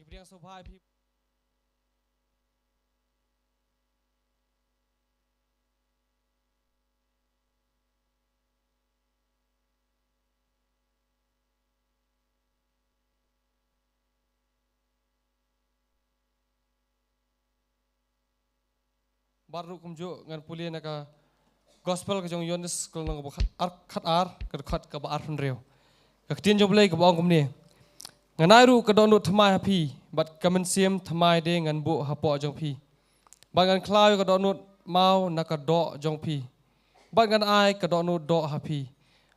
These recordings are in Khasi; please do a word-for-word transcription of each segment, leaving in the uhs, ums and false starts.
Ngi pdiang sngewbha ïa phi. Bad ruh kumjuh ngan pule na ka Gospel ka jong u Ïoannis ka lynnong kaba khat ar, khat ar, ka dkhot kaba arphew hynriew. Ka ktien jong U Blei kaba ong kumne: Ngan ai ruh ka dohnud thymmai ha phi, bad ka mynsiem thymmai de ngan buh hapoh jong phi. Bad ngan khlaw ïa ka dohnud maw na ka doh jong phi, bad ngan ai ka dohnud doh ha phi.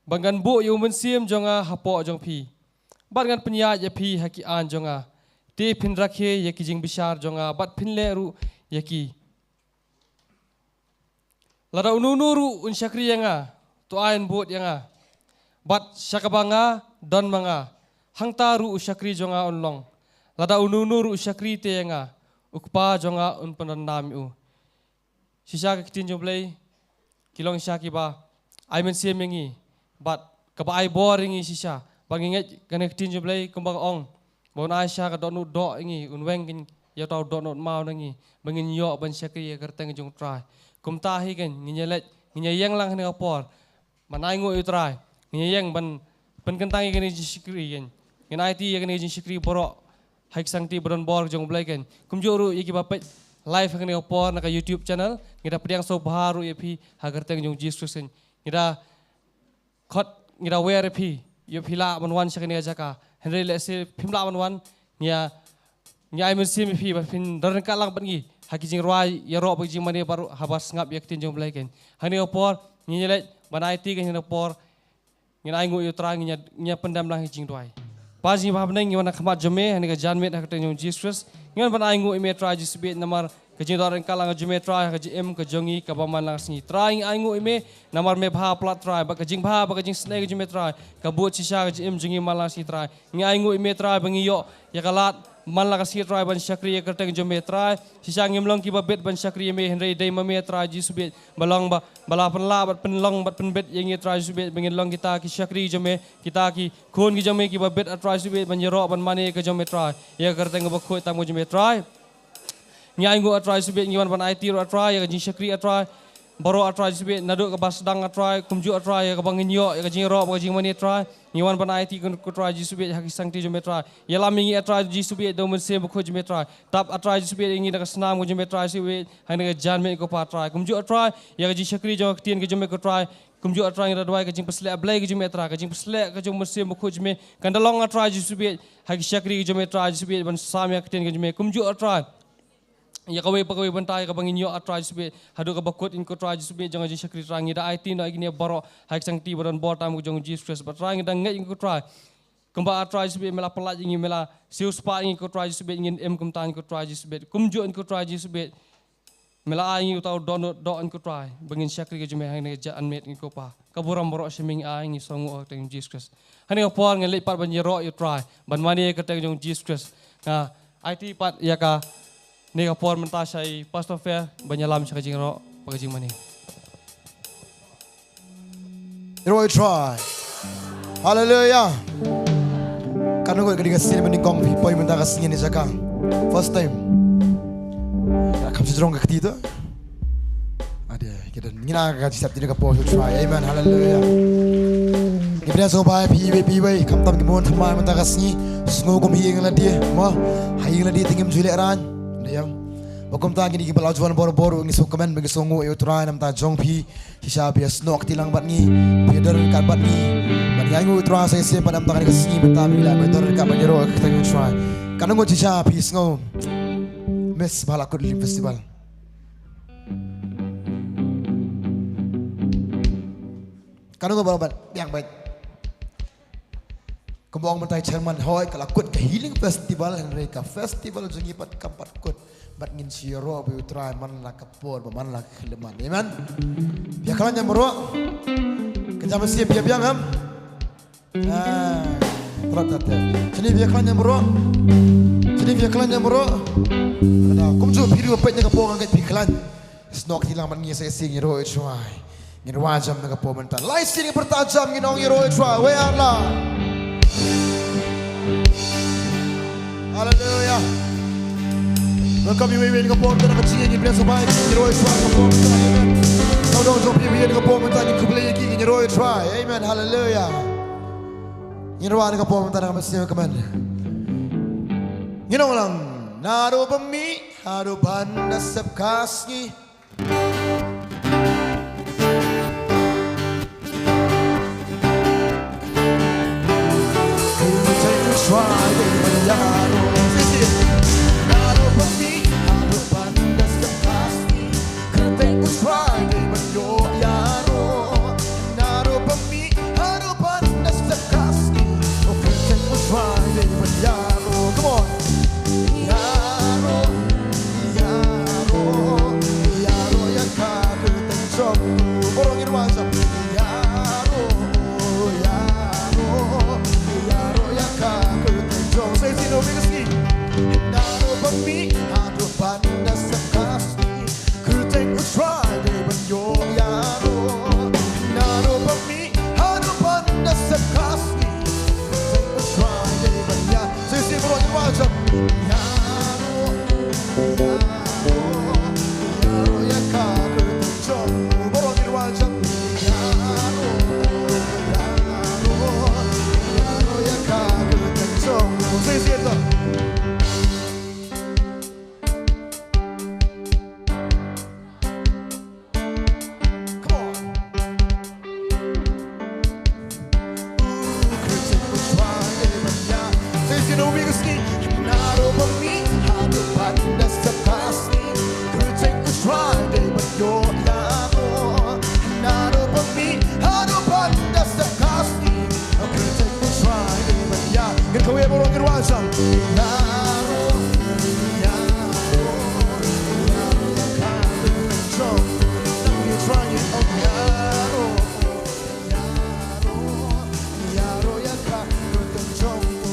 Bad ngan buh ïa u Mynsiem jong nga hapoh jong phi, bad ngan pynïaid ïa phi ha ki aiñ jong nga. Te phin rakhe ïa ki jingbishar jong nga, bad phin leh ruh ïa ki. Lada uno uno ruh un shakri ïa nga, to ai un bud ïa nga. Bad sha kaba nga don ma nga, hangta ruh u shakri jong nga un long. Lada uno uno ruh u shakri te ïa nga, u Kpa jong nga un pyndonkam ïa u. Shisha ki ktien jong U Blei ki long shisha kiba ai mynsiem ïa ngi, bad kaba ai bor ïa ngi shisha. Bad ngi ngeit kane ka ktien jong U Blei kumba ka ong, ba un ai shisha ka dohnud doh ïa ngi, un weng ïa uta u dohnud maw na ngi, ba ngin ïoh ban shakri ïa ka kyrteng jong U Trai. Kumta hi kan ngin ïa leit, ngin ïa ïeng lang ha kane ka por ban ainguh ïa U Trai. Ngin ïa ïeng ban pynkyntang ïa kane ka jingshakri kan. Ngin aiti ïa kane ka jingshakri baroh ha ki sangti ba don bor jong U Blei kan. Kumjuh ruh ïa kiba peit live ha kane ka por na ka YouTube channel, ngi da pdiang sngewbha ruh ïa phi ha ka kyrteng jong U Jisu Khrist kan. Ngi da khot, ngi da wer ïa phi, ïa phi lah ban wan sha kane ka jaka. Hynrei lehse phim lah ban wan, ngi ïa, ngi ai mynsiem ïa phi ba phin don ryngkat lang bad ngi ha ki jingrwai ïaroh bad ki jingmane baroh haba sngap ïa ka ktien jong U Blei kan. Ha kane ka por ngin ïa leit ban aiti kan, ha kane ka por ngin ainguh ïa U Trai, ngin ïa, ngin ïa pyndem lang ha ki jingduwai. Kpa jong ngi ba ha bneng, ngi wan ha khmat jong me ha kane ka janmiet ha ka kyrteng jong U Jisu Khrist. Ngi wan ban ainguh ïa me Trai Jisu Blei namar ka jingdon ryngkat lang jong me Trai ha ka jingim ka jong ngi kaba man la ka sngi. Trai ngi ainguh ïa me namar me bha palat Trai, bad ka jingbha bad ka jingsneng ka jong me Trai ka bud shisha ka jingim jong ngi man la ka sngi Trai. Ngi ainguh ïa me Trai ba ngi ïoh ïa ka lad man la ka sngi Trai ban shakri ïa ka kyrteng jong me Trai. Shisha ngim long kiba bit ban shakri ïa me, hynrei dei ma me Trai Jisu Blei ba long ba, ba la pynlah bad pynlong bad pynbit ïa ngi Trai Jisu Blei, ba ngin long kita ki shakri jong me, kita ki khun ki jong me kiba bit, ah Trai Jisu Blei, ban ïaroh ban mane ka jong me Trai, ïa ka kyrteng kaba khuid tam ka jong me Trai. Ngi ainguh, ah Trai Jisu Blei, ngi wan ban aiti ruh, ah Trai, ïa ka jingshakri, ah Trai, baroh, ah Trai Jisu Blei, naduh kaba sdang, ah Trai, kumjuh, ah Trai, ïa kaba ngin ïoh ïa ka jingïaroh bad ka jingmane Trai. Ngi wan ban aiti, ko Trai Jisu Blei, ha ki sangti jong me Trai. Ïalam ïa ngi, ah Trai Jisu Blei, da u Mynsiem Bakhuid jong me Trai. Tap, ah Trai Jisu Blei, ïa ngi na ka snam ka jong me Trai Jisu Blei, ha kane ka janmiet ko Pa Trai. Kumjuh, ah Trai, ïa ka jingshakri jong ka ktien ka jong me ko Trai. Kumjuh, ah Trai, ngi da duwai ka jingpynshlur blei ka jong me Trai, ka jingpynshlur ka jong u Mynsiem Bakhuid jong me kan da long, ah Trai Jisu Blei, ha ki shakri ka jong me Trai Jisu Blei, ban sam ïa ka ktien ka jong me. Kumjuh, ah Trai, ïa kawei pa kawei bynta ïa kaba ngin ïoh, ah Trai Jisu Blei, haduh kaba kut, ko Trai Jisu Blei, jong ka jingshakri Trai, ngi da aiti noh ïa kine baroh ha ki sangti ba don bor tam ka jong u Jisu Khrist. Bad Trai ngi da ngeit, ko Trai, kumba, ah Trai Jisu Blei, me la pyllait ïa ngi, me la siewspah ïa ngi, ko Trai Jisu Blei, ngin im kumta, ko Trai Jisu Blei. Kumjuh, ko Trai Jisu Blei, me la ai ïa ngi uta u dohnud doh, ko Trai, ba ngin shakri ka jong me ha kane ka janmiet, ko Pa. Ka burom baroh sha me ngi ai, ngi sngewnguh ha ka kyrteng jong u Jisu Khrist. Ha kane ka por ngi leit pat ban ïaroh ïa u Trai, ban mane ha ka kyrteng jong u Jisu Khrist. Nga aiti pat ïa kane ka por mynta sha i Pastor Fair ban ïalam sha ka jingïaroh bad ka jingmane. Ïaroh ïa u Trai. Haleluia. Katno ngut ka dei ka sien ba nyngkong phi poi mynta ka sngi ha kane ka jaka first time? Ka kham shu jrong ka kti to. Ade, kita ngin ïa ka jingïaseng ha kane ka por, ïaroh ïa u Trai. Amen. Haleluia. Ngi pdiang sngewbha ïa phi iwei pa iwei, khamtam kiba wan thymmai mynta ka sngi. Sngew kum hi ïa ngi lade, mo. Ha ïa ngi lade te ngim ju lehrain. Ade ïa. Bad kumta kine kiba la ju wan bor bor, ngi sngewkmen bad ngi sngewnguh ïa u Trai na ka bynta jong phi. Shisha phi ïasnoh kti lang bad ngi, phi ïadon ryngkat bad ngi. Bad ngi ainguh ïa u Trai sa shisien pat na ka bynta kane ka sngi mynta, phi la ïadon ryngkat bad ngi, ïaroh ïa ka kyrteng u Trai. Katno ngut shisha phi sngew miss ba la kut Film Festival? Katno ngut ba la bat biang bad Kumba ong mynta i chairman, hooid ka la kut ka Healing Festival, hynrei ka festival jong ngi pat kam pat kut. Bad ngin shu ïaroh bad u Trai man la ka por bad man la ka khyllipmat. Amen. Phi ïa khlaiñ em baroh? Ka jam shisien phi ïa biang em? Ah, prat tat. Shane phi ïa khlaiñ em baroh? Shane phi ïa khlaiñ em baroh? Kumjuh phi ruh peit na ka por, nga ngeit phi khlaiñ. Snoh kti lang bad ngi sa shisien, ïaroh ïa u Trai. Ngin rwai jam na ka por mynta. Lai sien ngi pyrta jam, ngin ong ïaroh ïa u Trai. Wei ar lai. Haleluya. Welcome iwei iwei na ka por mynta na ka jingïaid, ngin bless ïa phi, ngin ïaroh ïa u Trai na ka por mynta. Amen. Ka dong jong phi iwei iwei na ka por mynta, ngin khublei ïa ki, ngin ïaroh ïa u Trai. Amen. Haleluya. Ngin ïaroh na ka por mynta na ka mynsiem, amen. Ngin ong lang. Naduh ba mih haduh ban da sep ka sngi. Come on. Ïaroh, ïaroh, ïaroh ïa ka kyrteng jong u. Baroh ngin wan sa. Ïaroh, ïaroh, ïaroh ïa ka kyrteng jong u. Sa shisien na ka sngi. Naduh ba mih haduh ban da sep ka sngi. Kyrteng u Trai dei ban ïoh ïaroh. Naduh ba mih haduh ban da sep ka sngi. Kyrteng u Trai dei ban ïa. Shisien baroh ngin wan sa. Ïaroh, ïaroh, ïaroh ïa ka kyrteng jong u. Baroh ngin wan sa. Ïaroh, ïaroh, ïaroh ïa ka kyrteng jong u. Shisien to. Come on. Ooh, kyrteng u Trai dei ban ïa. Sa shisien na ka sngi. Naduh ba mih haduh ban da sep ka sngi. Kyrteng u Trai dei ban ïoh ïaroh. Naduh ba mih haduh ban da sep ka sngi. Kyrteng u Trai dei ban ïa. Ngin kawei baroh ngin wan sa. Ïaroh, ïaroh, ïaroh ïa ka kyrteng jong u. Nang ïa Trai ïa ong ïaroh. Ïaroh, ïaroh ïa ka kyrteng jong u.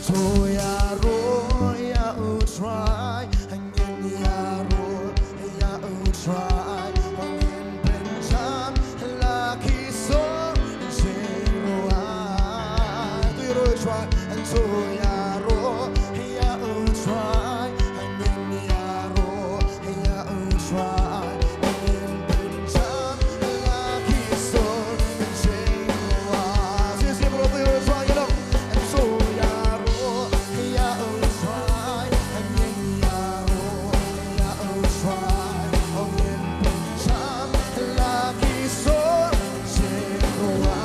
To ïaroh ïa u Trai, ngin ïaroh ïa u Trai, ngin pynjam la ki sor jingruwai. To ïaroh ïa u Trai, to ïaroh ïa u Trai, ngin ïaroh ïa u Trai, ngin pynjam la ki sor jingruwai. Shisien baroh to ïaroh ïa u Trai, ïa u. To ïaroh ïa u Trai, ngin ïaroh ïa u Trai, ngin pynjam la ki sor jingruwai.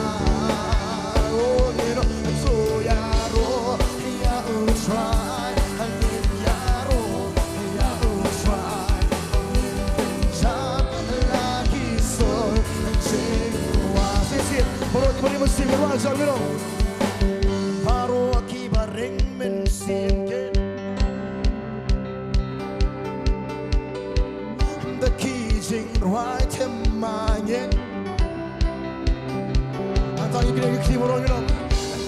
Oh, ngin ong, to ïaroh ïa u Trai, ngin ïaroh ïa u Trai, ngin pynjam la ki sor jingruwai. Shisien, baroh kiba ring mynsiem, ngin wan sa, ngin ong. Baroh kiba ring mynsiem kin. Da ki jingrwai thymmai ngin. Hangta ïa kine ki kti baroh ngin ong.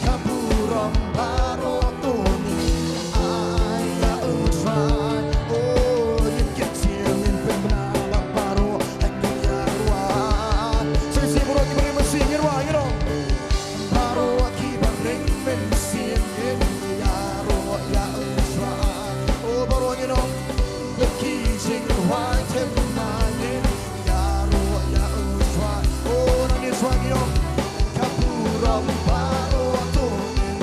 Ka burom baroh to ngin ai ïa u Trai. Oh, ïa ki ktien ngin pynbna lang baroh ngin ïa rwai. Sa shisien baroh kiba ring mynsiem ngin rwai ngin ong. Baroh kiba ring mynsiem ngin ïaroh ïa u Trai. Oh, baroh ngin ong. Ïa ki jingrwai thymmai ngin ïaroh ïa u Trai. Oh, nangne Trai ngin ong. Ka burom baroh to ngin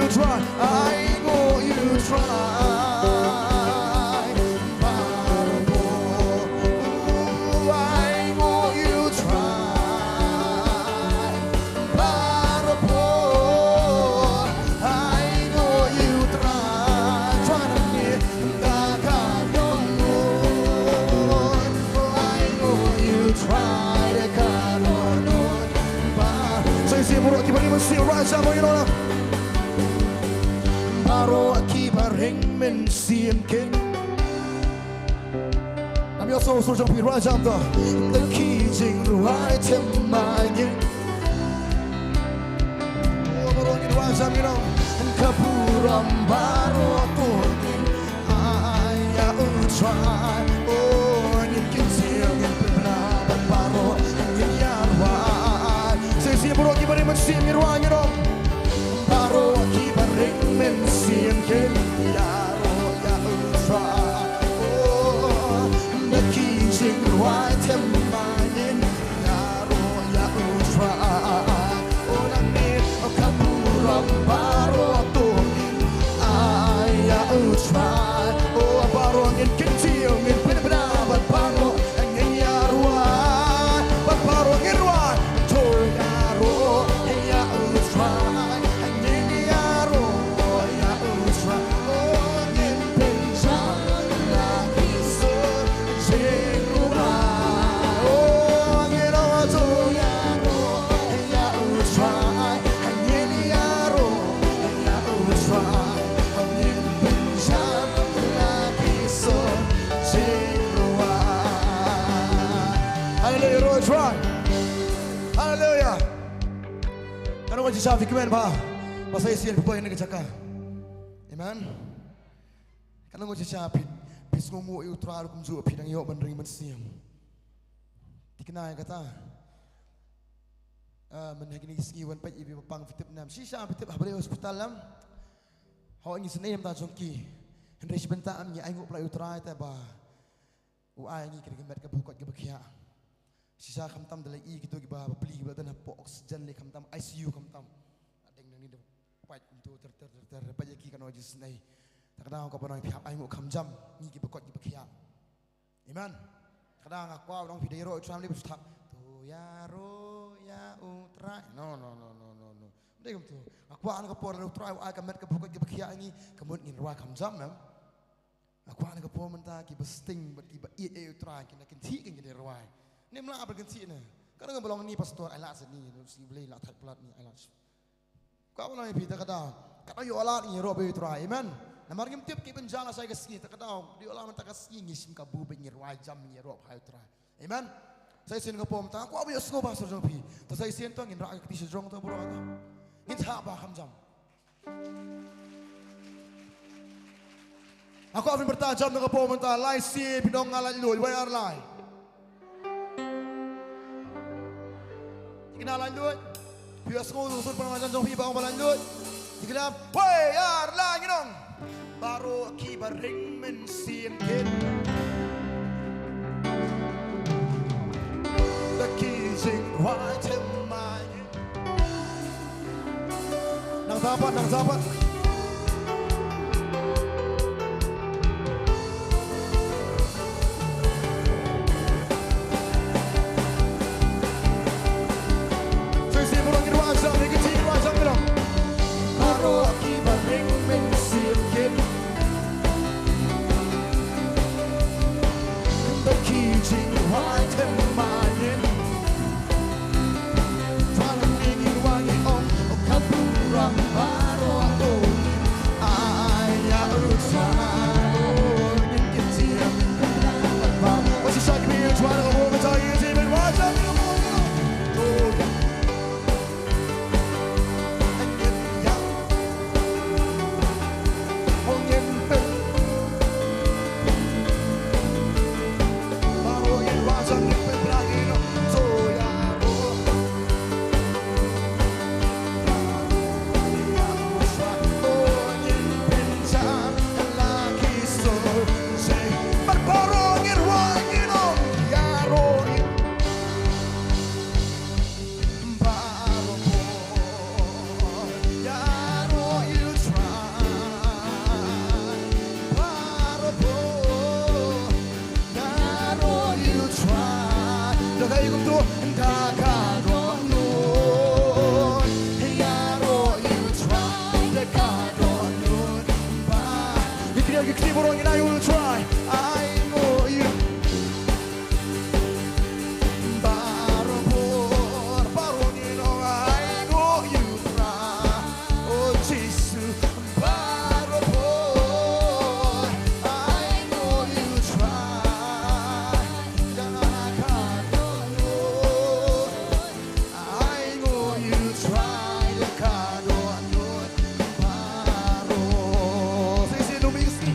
Try, I know you try. Baroh, I know you try. Baroh, I know you try. Try to get back on your own. I know you try to cut on on. Ba, so you see, baroh, keep on even sing right, Sam, you know. Baroh kiba ring mynsiem kin. Nam ïohsngew sur jong phi, rwai jam to. Da ki jingrwai thymmai ngin. Oh, baroh ngin rwai jam, you know. Ka burom baroh to ngin ai ïa U Trai. Oh, ngin kyntiew, ngin pynbna bad baroh ngin ïarwai. Sa shisien baroh kiba ring mynsiem ngin rwai, ngin ong. Baroh kiba ring mynsiem kin ïaroh ïa U Trai. Oh, da ki jingrwai thymmai ngin ïaroh ïa U Trai. Oh, nangne ka burom baroh to ngin ai ïa U Trai. Oh, baroh ngin kyntiew, ngin pynbna bad baroh ngin ïarwai, bad baroh ngin rwai. To ïaroh ïa U Trai, ngin ïaroh ïa U Trai. Oh, ngin pynjah la ki sur jingrwai. Oh, ngin ong to ïaroh ïa U Trai, ngin ïaroh ïa U Trai. Ngin pynjah la ki sur jingrwai. Hallelujah, roh Trai. Hallelujah. Katno ngut shisha phi kmen ba, ba sa shisien phi poi na ka jaka. Amen. Katno ngut shisha phi, phi sngewnguh ïa U Trai ruh kumjuh phi dang ïoh ban ring mynsiem. Thikna ïa kata. Ah, mynta ha kine ki sngi wan peit ïa phi ba pang, phi tip ne em? Shisha phi tip ha ba dei hospital ne em? Hooid, ngi sngew ïa kata jong ki. Hynrei shi bynta em ngi ainguh palat ïa U Trai te ba u ai ngi kine ki met kaba koit kaba khiah. Shisha khamtam da la i kito kiba bapli kiba la don hapoh oxygen lei khamtam, I C U khamtam. La deng nangne da pait kumto ter ter ter ter, peit ïa ki katno isynei. Ta ka daw kaba nang phi hap ainguh kham jam, ngi kiba koit kiba khiah. Amen. Ta ka daw nga kwah ban ong phi da ïaroh ïa U Trai lei ba shu thap. To ïaroh ïa U Trai. No, no, no, no, no, no. Ym dei kumto. Nga kwah na ka por lada U Trai u ai ka met kaba koit kaba khiah ïa ngi, ka mut ngin rwai kham jam, em? Nga kwah na ka por mynta kiba sting bad kiba ïeit ïa U Trai kin da kynthih, kin da rwai. Ym lah ban kynthih ne. Ka dang ba long ni pastor, ai lad sa ni, ni sngi Blei lah thait palat ni, ai lad. Kwah ban ong ïa phi ta ka daw. Katno ïoh lad ngi ïaroh bad U Trai. Amen. Namar ngim tip ki ban jia la sa ïa ka sngi, ta ka daw. Ïoh lad mynta ka sngi ngi shim kabu bad ngi rwai jam, ngi ïaroh bad U Trai. Amen. Sa shisien ka por mynta kwah ban ïohsngew ba sur jong phi. Ta sa shisien to ngin rah ka kti sha jrong to baroh to. Ngin thah ba kham jam. Nga kwah phin pyrta jam na ka por mynta, lai sien phin ong nga laitluid, wei ar lai. Thikna laitluid. Phi ïohsngew u sur pynban jong phi ba ong ba laitluid. Thikna, wei ar lai ngin ong. Baroh kiba ring mynsiem kin. Da ki jingrwai thymmai. Nang sa pat, nang sa pat. Sa shisien baroh ngin rwai jam, ngin rwai jam, ngin rwai jam. Baroh kiba ring mynsiem kin. Da ki jingrwai thymmai ngin. Tang ngi ngi rwai ngi ong, oh ka burom baroh to Ka dohnud, ïaroh ïa u Trai da ka dohnud. Ba, ïa kine, ïa kine baroh ngin ai, I will try. Ainguh ïa u Trai. Baroh por, baroh ngin ong ainguh ïa u Trai. Oh Jisu. Baroh por, ainguh ïa u Trai da ka dohnud. Ainguh ïa u Trai da ka dohnud baroh. Shisien u mih sngi.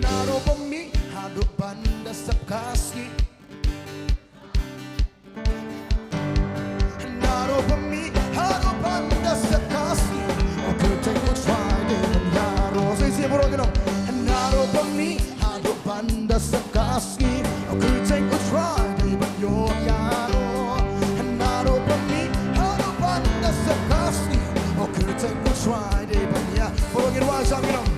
Naduh ba mih haduh ban da sep ka sngi. Naduh ba mih haduh ban da sep ka sngi, u kyrteng u Trai dei ban ïaroh. Sa ïa baroh ngi ong. Naduh ba mih haduh ban da sep ka sngi, u kyrteng u Trai dei ban ïoh ïaroh. Naduh ba mih haduh ban da sep ka sngi, u kyrteng u Trai dei ban ïa. Baroh ngin wad jam ngi ong.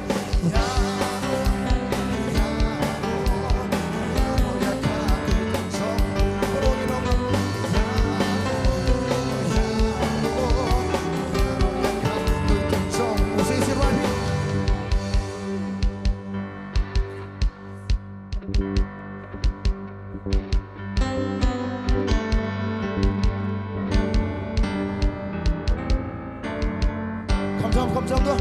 Kham jam, kham jam to.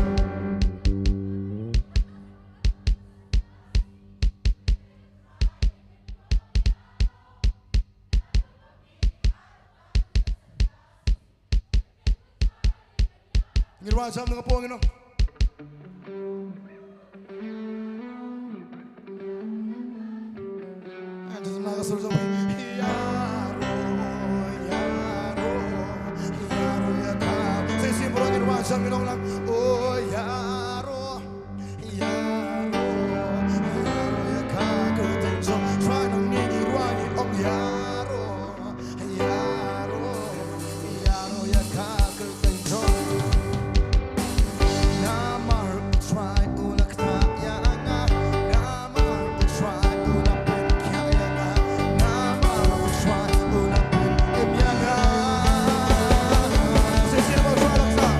Ngin wad jam na ka por ngin ong. Ïaroh, ïaroh, ïaroh ïa ka. Sa ïa baroh ngin wad jam ngin ong lang. Oh ïaroh. Ïaroh, ïaroh ïa ka kyrteng jong u Trai, nangne ngi ruh ngi ong ïaroh, ïaroh, ïaroh ïa ka kyrteng jong. Namar u Trai u la ktah ïa nga, namar u Trai u la pynkhiah ïa nga, namar u Trai u la pynim ïa nga. Shisien namar u Trai u la ktah.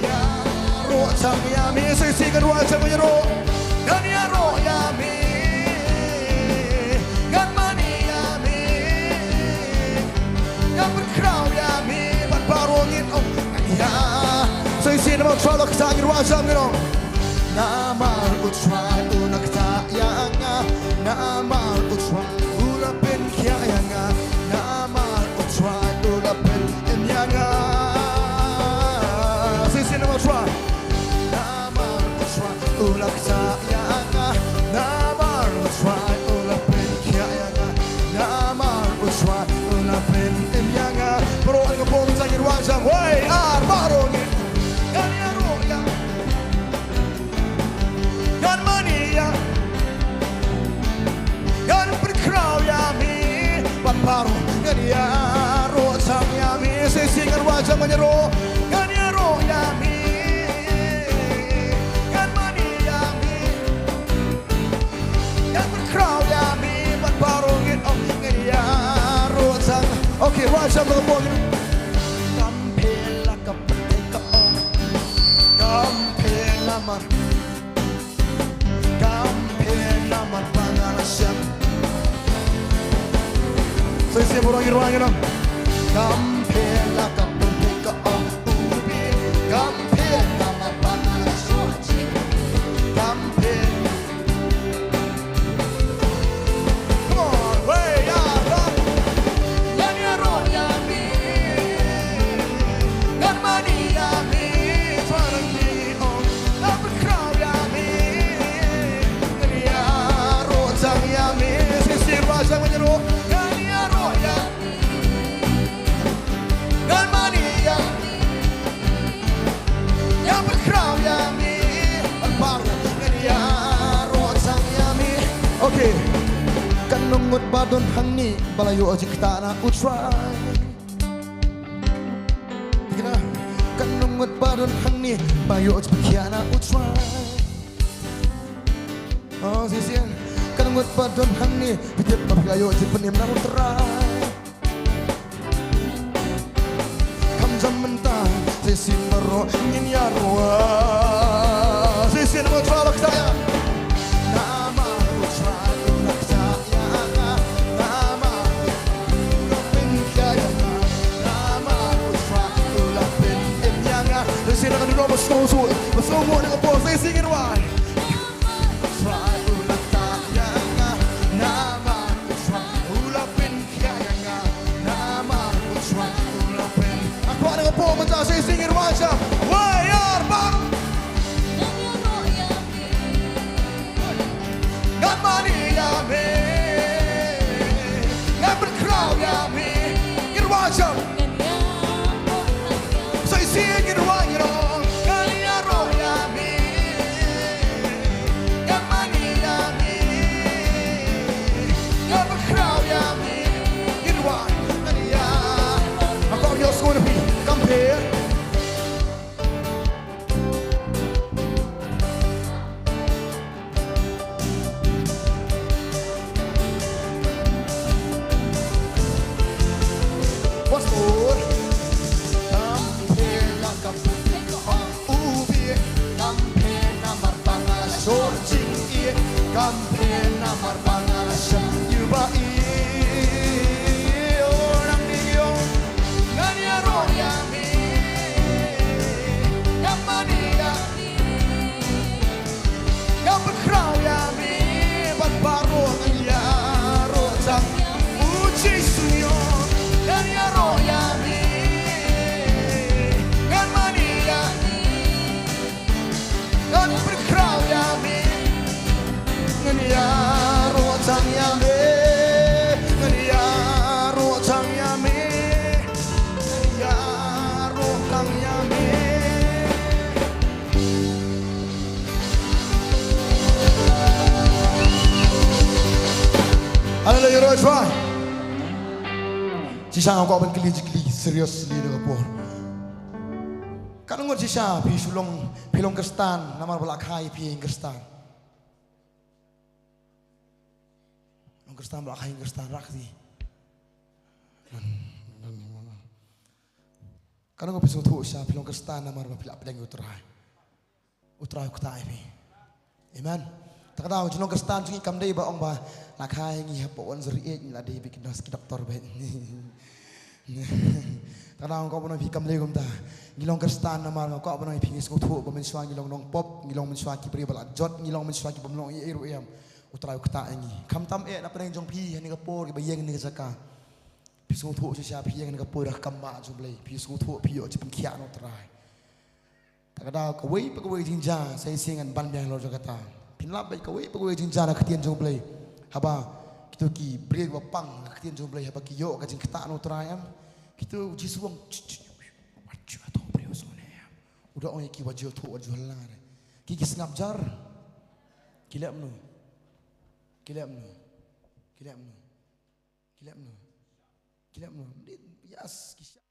Ïaroh ïa me, sa ïa ka ruh sa ïaroh. Ngan ïaroh ïa me. Ngan mane ïa me. Ngan pynkhraw ïa me. Bad baroh ngin ong ngan ïa. Sa ïa namar u Trai u la ktah ngin ruh sa ngin ong. Namar u Trai u la ktah ïa nga. Namar u Trai u la pynkhiah ïa nga. Namar u Trai u la pynim ïa nga. Sa ïa namar u Trai. Namar u Trai u la ktah ïa nga. Namar u Trai u la pynkhiah ïa nga. Namar u Trai u la pynim ïa nga. Baroh ngi ka pom sa ngin wad jam. Wei, ar, baroh ngi. Ngan ïaroh ïa. Ngan mane ïa. Ngan pynkhraw ïa me. Bad baroh ngan ïaroh tang ïa me. Sa ïa ngan wad jam ngan ïaroh. Ngan ïaroh ïa me. Ngan mane ïa me. Ngan pynkhraw ïa me. Bad baroh ngin ong ngan ïaroh tang. Okay, wad jam ngan ong. Kam pher la ka pyrthei ka ong. Kam pher namar. Kam pher namar ba nga la shem. Sa ïa baroh ngi ruh ngi ong. Kam pher la ka pyrthei ka ong. Ubi. Kam pher namar ba nga la shem. Kam pher. Come on, wei, ïa, run. Ngan ïaroh ïa me. Ngan mane ïa me. Try to be on. Ngan pynkhraw ïa me. Ngan ïaroh tang ïa me. Shisien ba tang ngan ïaroh. Ngan ïaroh ïa me. Ngut ba don hangne ba la ïoh jingktah na U Trai. Kane, kane ngut ba don hangne ba ïoh jingktah na U Trai. Oh, shisien. Kane ngut ba don hangne, phi tip ba phi la ïoh jingpynim na U Trai. Kham jam mynta, shisien baroh ngin ïaroh. Shisien namar U Trai u la ktah ïa. Namar U Trai u la ktah ïa nga. Namar u la pynkhia ïa nga. Namar U Trai u la pynim ïa nga. Shisien na ka dohnud ba sngewsih, ba sngewsih na ka por, shisien ngin wan. Namar U Trai u la ktah ïa nga. Namar U Trai u la pyn Ngan mane ïa me. Ngan pynkhraw ïa me. Ngin wan shong. Sa shisien ngin wan ïa me. Ngan ïaroh ïa me. Ngan mane ïa me. Ngan pynkhraw ïa me. Ngin wan, ngan ïa. Nga kwah ban ïoh sngewthuh na phi. Kam pher. Once more. Kam pher la ka pher. U bia kam pher namar ba nga la shor jingïeit, kam pher namar ba nga la shah ïa ba ïeit. O nang ni ïong, ngan ïaroh ïa me, ngan mane ïa me. Ngan pynkhraw ïa me, bad baroh ngan ïaroh tang. U Jisu ïong, ngan ïaroh ïa me. Ngan mane ïa me. Ngan pynkhraw ïa me. Ngan ïaroh tang ïa me. Ngan ïaroh tang ïa me. Ngan ïaroh tang ïa me. Haleluia, Lord, try. Shisha nga kwah ban kylli jingkylli seriously na ka por. Katno ngut shisha phi shu long, phi long Khristan namar ba la kha ïa phi ïing Khristan? Long Khristan ba la kha ïing Khristan, rah kti. Katno ngut phi sngewthuh shisha phi long Khristan namar ba phi la pdiang ïa U Trai? U Trai u ktah ïa phi. Amen. Ta ka daw jinglong Khristan jong ngi kam dei ba ong ba la kha ïa ngi hapoh wan jri ïeit, ngi la dei bad ki nurse, ki doktor bad. Ta ka daw nga kwah ban ong ïa phi kam dei kumta. Ngi long Khristan namar nga kwah ban ong ïa phi, ngi sngewthuh ba mynshuwa ngi long nongpop, ngi long mynshuwa ki briew ba la jot, ngi long mynshuwa ki bym long ei ei ruh em. U Trai u ktah ïa ngi. Khamtam eh na pdeng jong phi ha kane ka por kiba ïeng ha kane ka jaka. Phi sngewthuh shisha phi ïeng ha kane ka por ha ka kam jong U Blei. Phi sngewthuh phi ïoh jingpynkhiah na U Trai. Ta ka daw kawei pa kawei jingjia, sa shisien ngan ban biang halor jong kata. Phin lap bad kawei pa kawei jingjia na ka ktien jong U Blei. Haba kito ki briew ba pang na ka ktien jong U Blei, haba ki ïoh ka jingktah na U Trai em, kito, U Jisu u ong, "Ch, ch, wat ju ïathuh briew sngewne em." U da ong ïa ki, "Wat ju ïathuh, wat ju ïalang re. Ki, ki sngap jar. Ki leh kumno? Ki leh kumno? Ki leh kumno? Ki leh kumno? Ki leh kumno?" Yes, ki sha-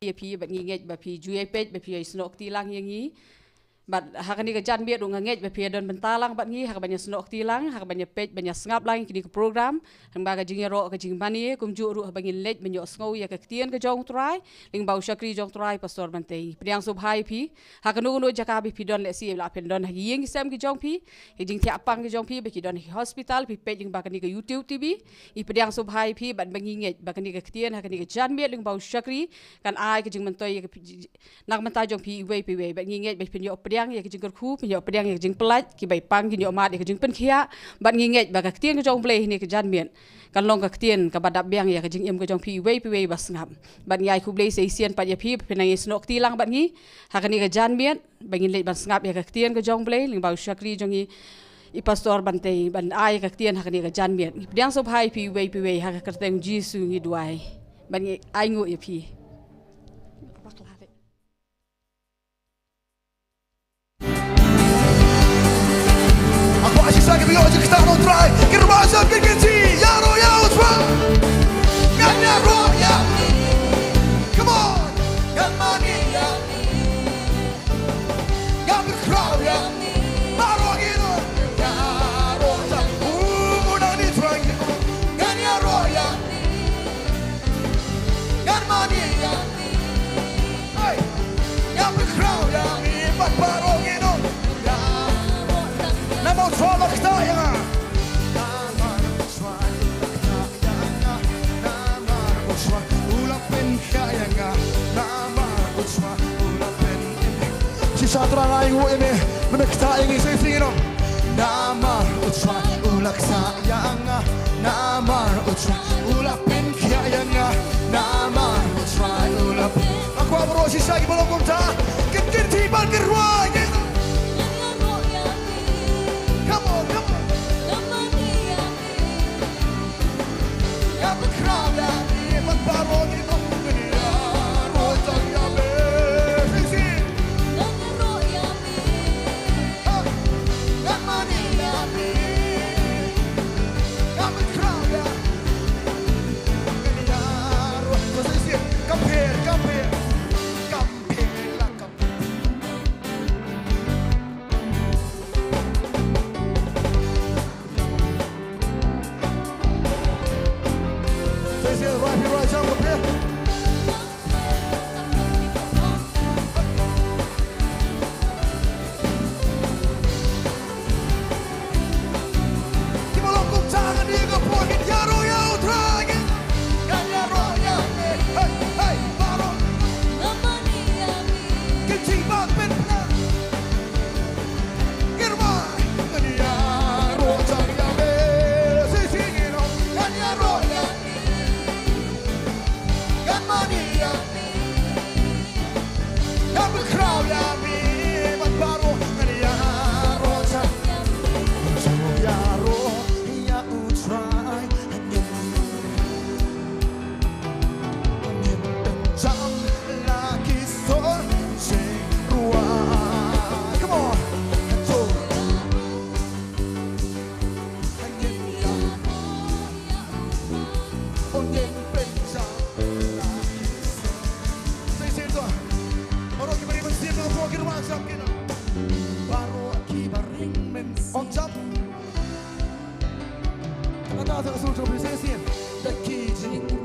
Ïa phi bad ngi ngeit ba phi ju ïai peit, ba phi ïai snoh kti lang ïa ngi. Bad ha kane ka janmiet ruh nga ngeit ba phi ïa don bynta lang bad ngi ha kaban ïa snoh kti lang, ha kaban ïa peit, ban ïa sngap lang ïa kine ki program. Lyngba ka jingïaroh, ka jingmane, kumjuh ruh haba ngin leit ban ïoh sngew ïa ka ktien ka jong U Trai, lyngba u shakri jong U Trai Pastor Mantei. Pdiang sngewbha ïa phi ha kano kano jaka ba phi don, lehse la phin don ha ki ïing ki sem ki jong phi, ki jingthiah pang ki jong phi, ba ki don ha ki hospital, phi peit lyngba kane ka YouTube T V. Ngi pdiang sngewbha ïa phi bad ba ngi ngeit ba kane ka ktien ha kane ka janmiet lyngba u shakri kan ai ka jingmyntoi ïa ka phi, nang mynta jong phi iwei pa iwei, bad ngi ngeit ba phin ïoh pdiang ïa ka jingkyrkhu, phin ïoh pdiang ïa ka jingpyllait, kiba ïa pang kin ïoh mad ïa ka jingpynkhiah. Bad ngi ngeit ba ka ktien ka jong U Blei ha kane ka janmiet kan long ka ktien kaba dap biang ïa ka jingim ka jong phi iwei pa iwei ba sngap. Bad ngi ai khublei sa shisien pat ïa phi ba phin nang ïai snoh kti lang bad ngi ha kane ka janmiet, ba ngin leit ban sngap ïa ka ktien ka jong U Blei lyngba u shakri jong ngi i pastor ban tei ban ai ka ktien ha kane ka janmiet. Ngi pdiang sngewbha ïa phi uwei pa uwei, ha ka kyrteng Jisu ngi duwai. Ban ngi ai nguh ïa phi. Hakoh shisha ki biang jingktah U Trai, ki rwai sha ki kynti, ïaroh ïa U Trai. Ngan ïaroh ïa. Come on. Ngan mane ïa. Ngan pynkhraw ïa. Baroh ngi ïaroh. Ïaroh ïa. U nang ni Trai. Ngan ïaroh ïa. Ngan mane ïa. Hey! Ngan pynkhraw ïa ngi bad baroh ngi ïaroh. Namar U Trai u la ktah ïa nga. Namar U Trai u la ktah ïa nga. Namar U Trai u la pynkhiah ïa nga. Namar U Trai u la pyn. Shisha Trai nga ai nguh ïa me. Me ktah ïa ngi, sa ïa ngi noh. Namar U Trai u la ktah ïa nga. Namar U Trai u la pynkhiah ïa nga. Namar U Trai u la pyn. Nga kwah baroh shisha kiba long kumta. Kin, kin, ki ban kin rwai. Come on, come on.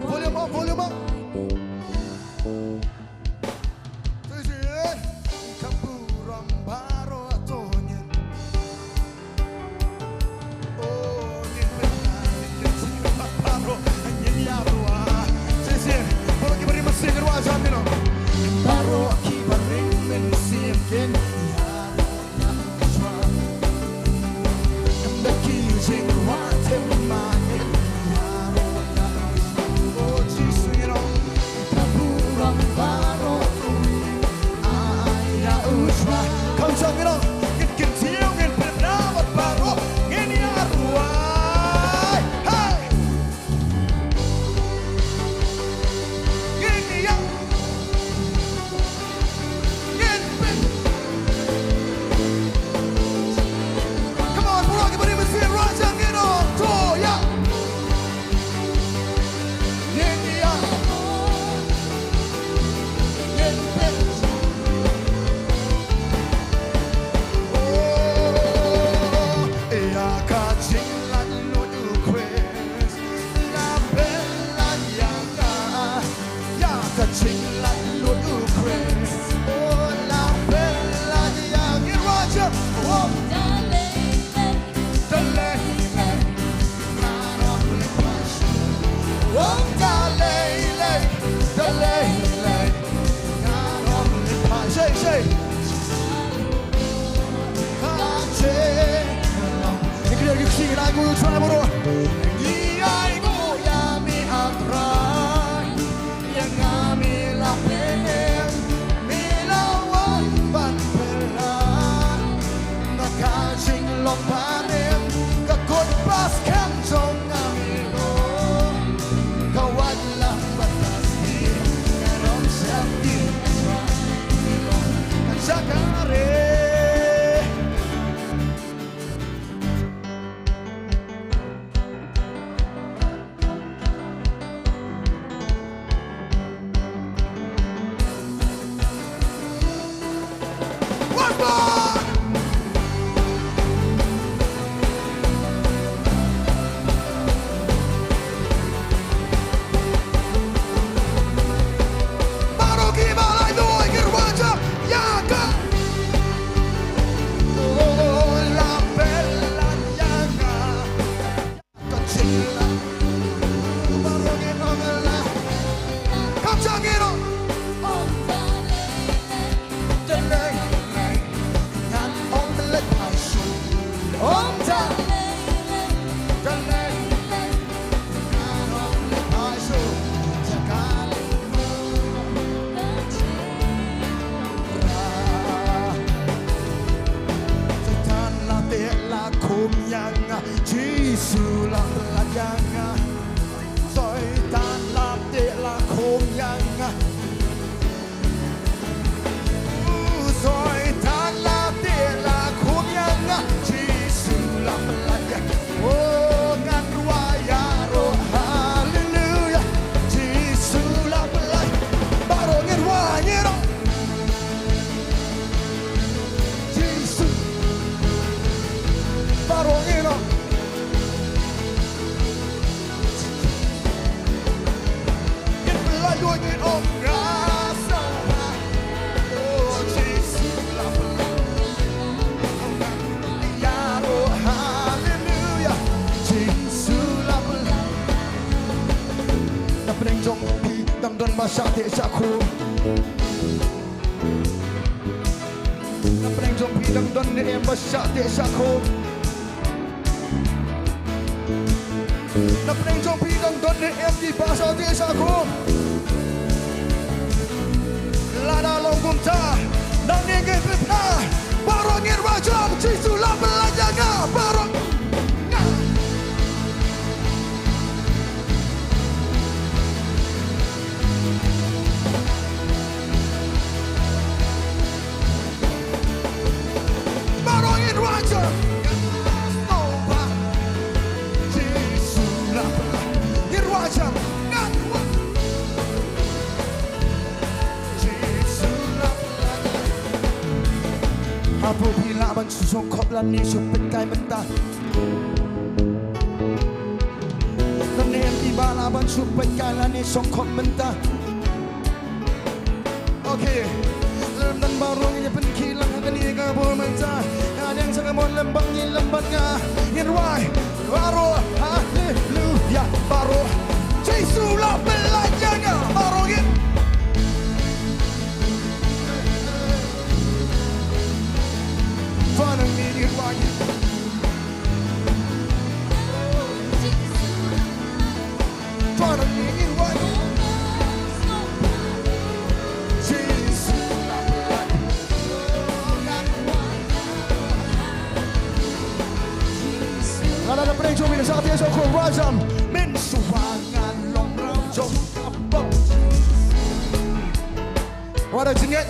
Volume up, volume up. Come on, bro, everybody, let's sing right down, get on, toe, yeah. Yeah, yeah. Khum ïa nga, Jisu la pynlait ïa nga. Soitan la teh la khum ïa nga. Soitan la teh la khum ïa nga, Jisu la pynlait ïa nga. Oh, ngan rwai ïaroh, haleluya. Jisu la pynlait. Baroh ngin rwai ïaroh. Jisu. Baroh ngin ong. Ngin pynlait ïaroh, ngin ong, nga sngewbha. Oh, Jisu la pynlait ïaroh, haleluya. Jisu la pynlait. Na pdeng jong phi dang don ba shah teh shah khum? Na pdeng jong phi dang don ne em ba shah teh shah khum? Na pdeng jong phi dang don ne em kiba shah teh shah khum? Lada long kumta, nangne ngin pynphai. Baroh ngin rwai jam, Jisu la pynlait ïa nga. Baroh nga. Baroh ngin rwai jam. Jisu la pynlait. Ngin rwai jam. Ngan rwai. Jisu la pynlait. Hato phi lah ban shu shongkhop lane shu peit kai mynta? Lane em phi ba lah ban shu peit kai lane shongkhop mynta? Okay. Lem don baroh ngi pynkhih lang ha kane ka por mynta. Nga dang sa ka mon lem bad ngi lem bad nga. Ngin rwai. Baroh. Haleluya. Baroh. Jisu la pynlait ïa nga. Baroh ngin. Tuan ngin rwai. Lada na pdeng jong phi na shah teh shah khum, rwai jam. Mynshuwa nga long rau jong ka pop. Wat la jingngeit.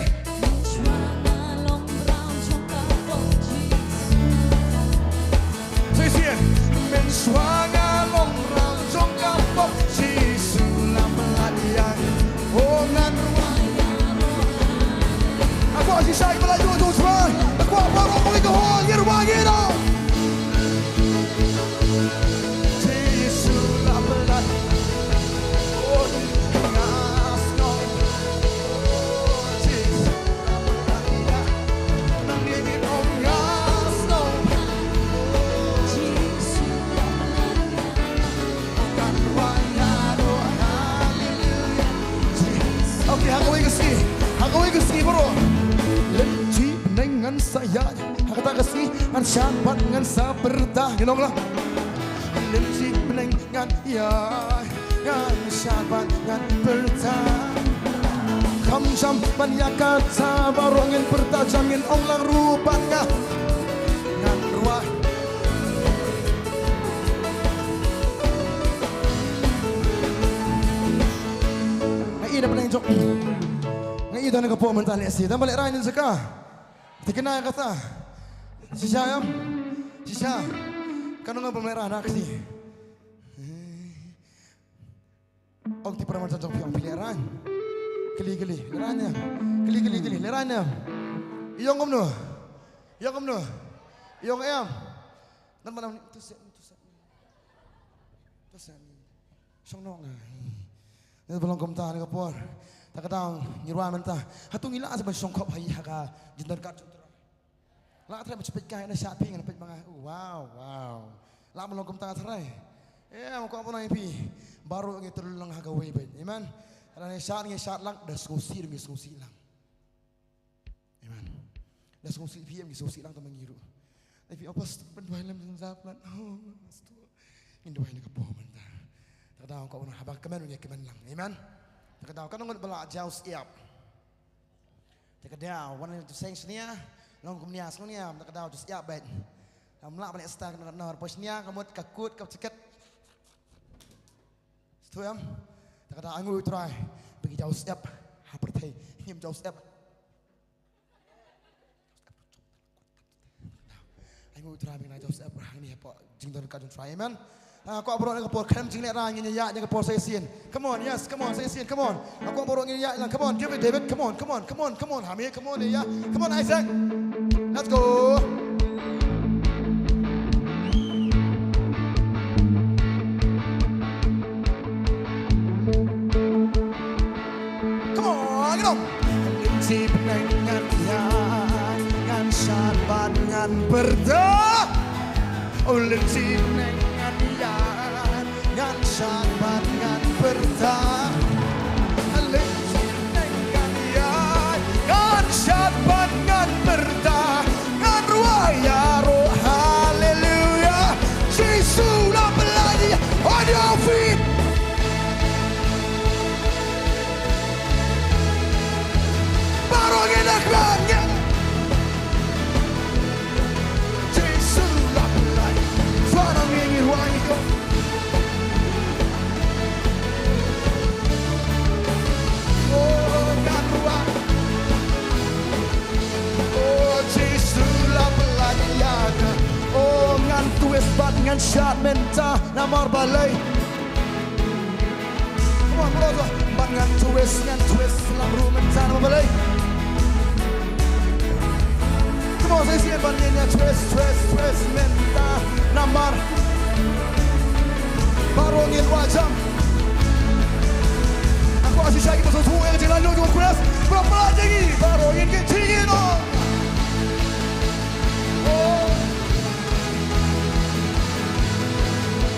Shisien. Mynshuwa nga long rau jong ka pop Jisu la pynlait ïa nga. Oh, ngan rwai. Nga kwah shisha ïa pynlait ïa u Jisu. Nga kwah baroh ngi to, ngi rwai ngi to. Jisu la pynlait. Oh, nga sngew. Oh, Jisu la pynlait ïa nga. Nang ïa ngi ong nga sngew. Oh, Jisu la pynlait. Kan rwai ïaroh, haleluya. Okay, ha kawei ka sngi. Ha kawei ka sngi baroh. Lynti bneng ngan sa ïaid. Ha kata ka sngi ngan shad bad ngan sa pyrta. Ngin ong lang. Lynti bneng ngan ïaid, ngan shad bad ngan pyrta. Kham jam ban ïakata, baroh ngin pyrta jam, ngin ong lang ruh bad nga. Ngan rwai. Nga i na pdeng jong. Nga i da na ka por mynta lehse. Dang ba lehraiñ ïa ka. Te kane kata. Shisha ïam. Shisha. Katno nga bym lehraiñ na ka sngi. Ong te para marjan jong phi, ong phi lehraiñ. Kylli, kylli, lehraiñ ïam. Kylli, kylli, kylli, lehraiñ ïam. I ong kumno? I ong kumno? I ong ïam. Ngan ba nang tu se, tu se. Tu se. Shong noh nga. Ngan ba long kumta na ka por. Ta ka daw ngi rwai mynta. Hato ngi lah sa ban shongkhop ha i ha ka jingdonkam jong u Trai? Lah, Trai, ba shu peit kai na shad phi, ngan peit ma nga. Oh, wow, wow. Lah ban long kumta, Trai. Em, nga kwah ban ong ïa phi. Baroh ngi tyrwa lang ha kawei beit. Amen. Lada ngi shad, ngi shad lang, da sngewsih, ngi sngewsih lang. Amen. Da sngewsih phi, em, ngi sngewsih lang tang ma ngi ruh. Lada phi, oh, Pastor, pynduwai lem jingïaseng palat. Oh, Pastor. Ngin duwai na ka por mynta. Ta ka daw nga kwah ban ong haba kmen, ngin kmen lang. Amen. Ta ka daw katno ngut ba lah jaw syiap? Ta ka daw, wan to seng shane, long kumne, shane, ta ka daw just ïa bad. Kam lah ban leh star ka nor, nor, pos nia ka mut ka kut ka jaket. Sngewthuh em? Te ka dang, ai nguh ïa U Trai ba ngi jaw syep ha pyrthei, ngim jaw syep. Ai nguh ïa U Trai ba ngi la jaw syep hangne hapoh jingdon ka jong U Trai. Amen. Ah, kwah baroh na ka por khlem jinglehrain ngin ïaid na ka por sa shisien. Come on, yes, come on, sa shisien, come on. Ah, kwah baroh ngin ïaid lang, come on, give it, David, come on, come on, come on, come on, Hami, come on, yeah, come on, Isaac. Let's go. Come on, get on. Lynti bneng ngan ïaid, ngan shad bad ngan pyrta. Oh, lynti bneng ngan ïaid, ngan shad bad ngan pyrta. Lynti bneng ngan ïaid, ngan shad bad ngan pyrta. Ngan rwai ïaroh haleluya. Jisu la pyllait ïa, on your feet. Baroh ngin ïa kren, ngin. Jisu la pyllait. Baroh ngin ïa rwai ïa. Oh, ngan rwai. Oh, Jisu la pyllait ïa nga. Oh, ngan twist bad ngan shad mynta namar balei. Come on, bro, bro. Bad ngan twist, ngan twist, lam ruh mynta namar balei. Come on, sa shisien bad ngin ïa twist, twist, twist mynta namar baroh ngin wad jam. Nga kwah shisha kiba sngewthuh ïa ka jinglaitluid jong u Khrist. Baroh pat ïa ngi, baroh ngin continue noh. Oh.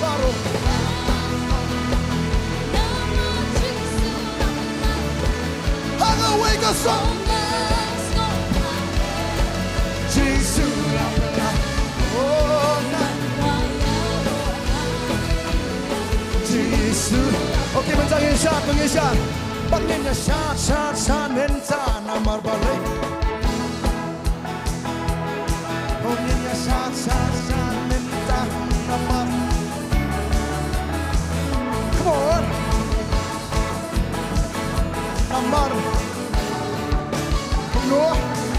Baroh. Hangwei ka song. Jisu. Oh, na. Jisu. Okay, mynta ngin shad, ngin shad. Bad ngin ïa shad, shad, shad mynta namar balei. Oh, ngin ïa shad, shad, shad mynta namar. Come on. Namar. Kumno?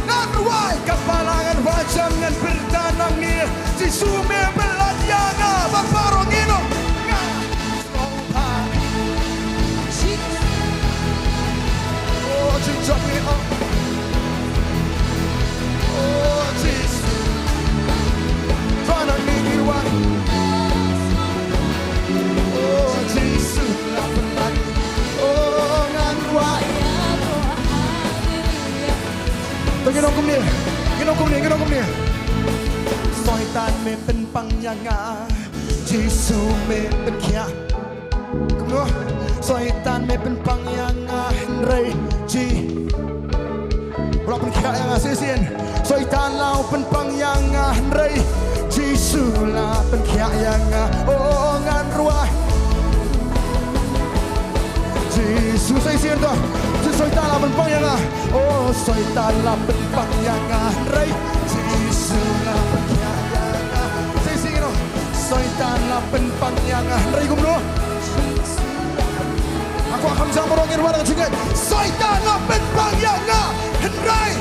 Ngan rwai ka balang, ngan rwai jam, ngan pyrta na ngi. Jisu me pyllait ïa nga, ba baroh ngin ong nga. Oh, Jisu. Oh, Jisu. Baroh ngin ïa rwai. Oh, Jisu. Oh, ngan rwai. To ngin ong kumne, ngin ong kumne, ngin ong kumne. Soitan me pynpang ïa nga, Jisu me pynkhiah. Kumno? Soitan me pynpang ïa nga hynrei Ji. U la pynkhiah ïa nga shisien. Soitan la u pynpang ïa nga hynrei Jisu la pynkhiah ïa nga. Oh, ngan rwai. Jisu, sa shisien to. Soitan la pynpang ïa nga. Oh, Soitan la pynpang ïa nga hynrei Jisu la pynkhiah ïa nga. Sa shisien to. Soitan la pynpang ïa nga hynrei kumno? Nga kwah kham jam baroh ngin rwai da ka jingngeit. Soitan la pynpang ïa nga hynrei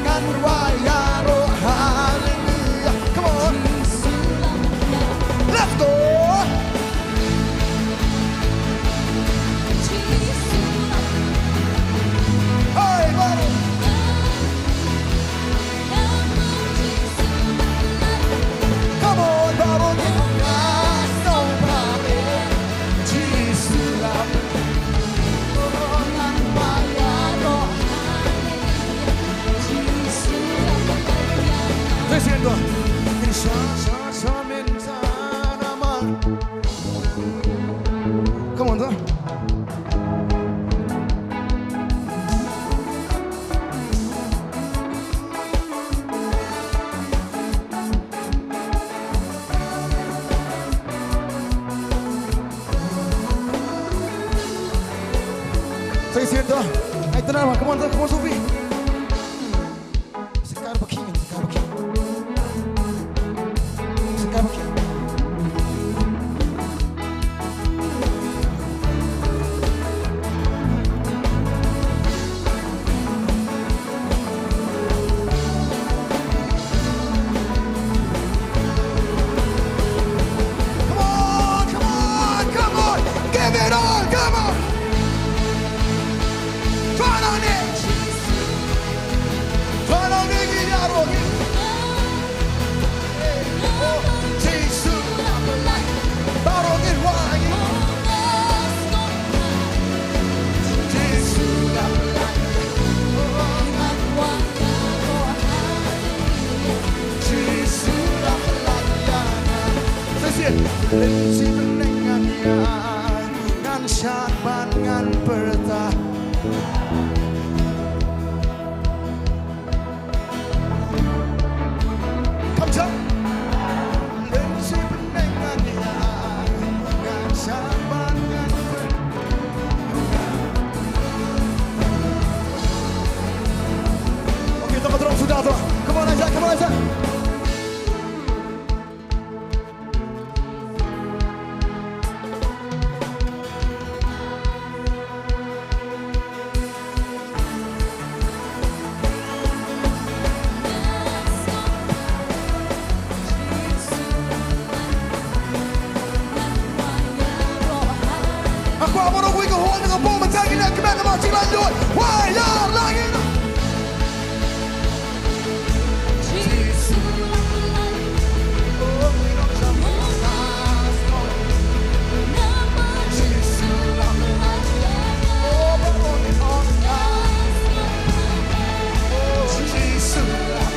ngan rwai ïaroh haleluya. Come on. Let's go. Hey, baroh. Come on, baroh ngin ong nga sngewbha. Jisu la. Te sien to. Sha, sha, sha, men, sha, na, ma. Come on, sir. Sa shisien to. Ai, tena ma, come on, sir. Come on, Sophie. Sa kar ba khih, sa kar ba Lynti bneng ngan ïaid, ngan shad bad ngan pyrta. Come on. Lynti bneng ngan ïaid, ngan shad bad ngan pyrta. Okay, tong ka drong suda to. Come on, Isaac, come on, Isaac. Nga kwah baroh kawei ka hall na ka bor mynta ngin ïa kmen namar jinglaitluid. Wa ïa la ngi. Jisu la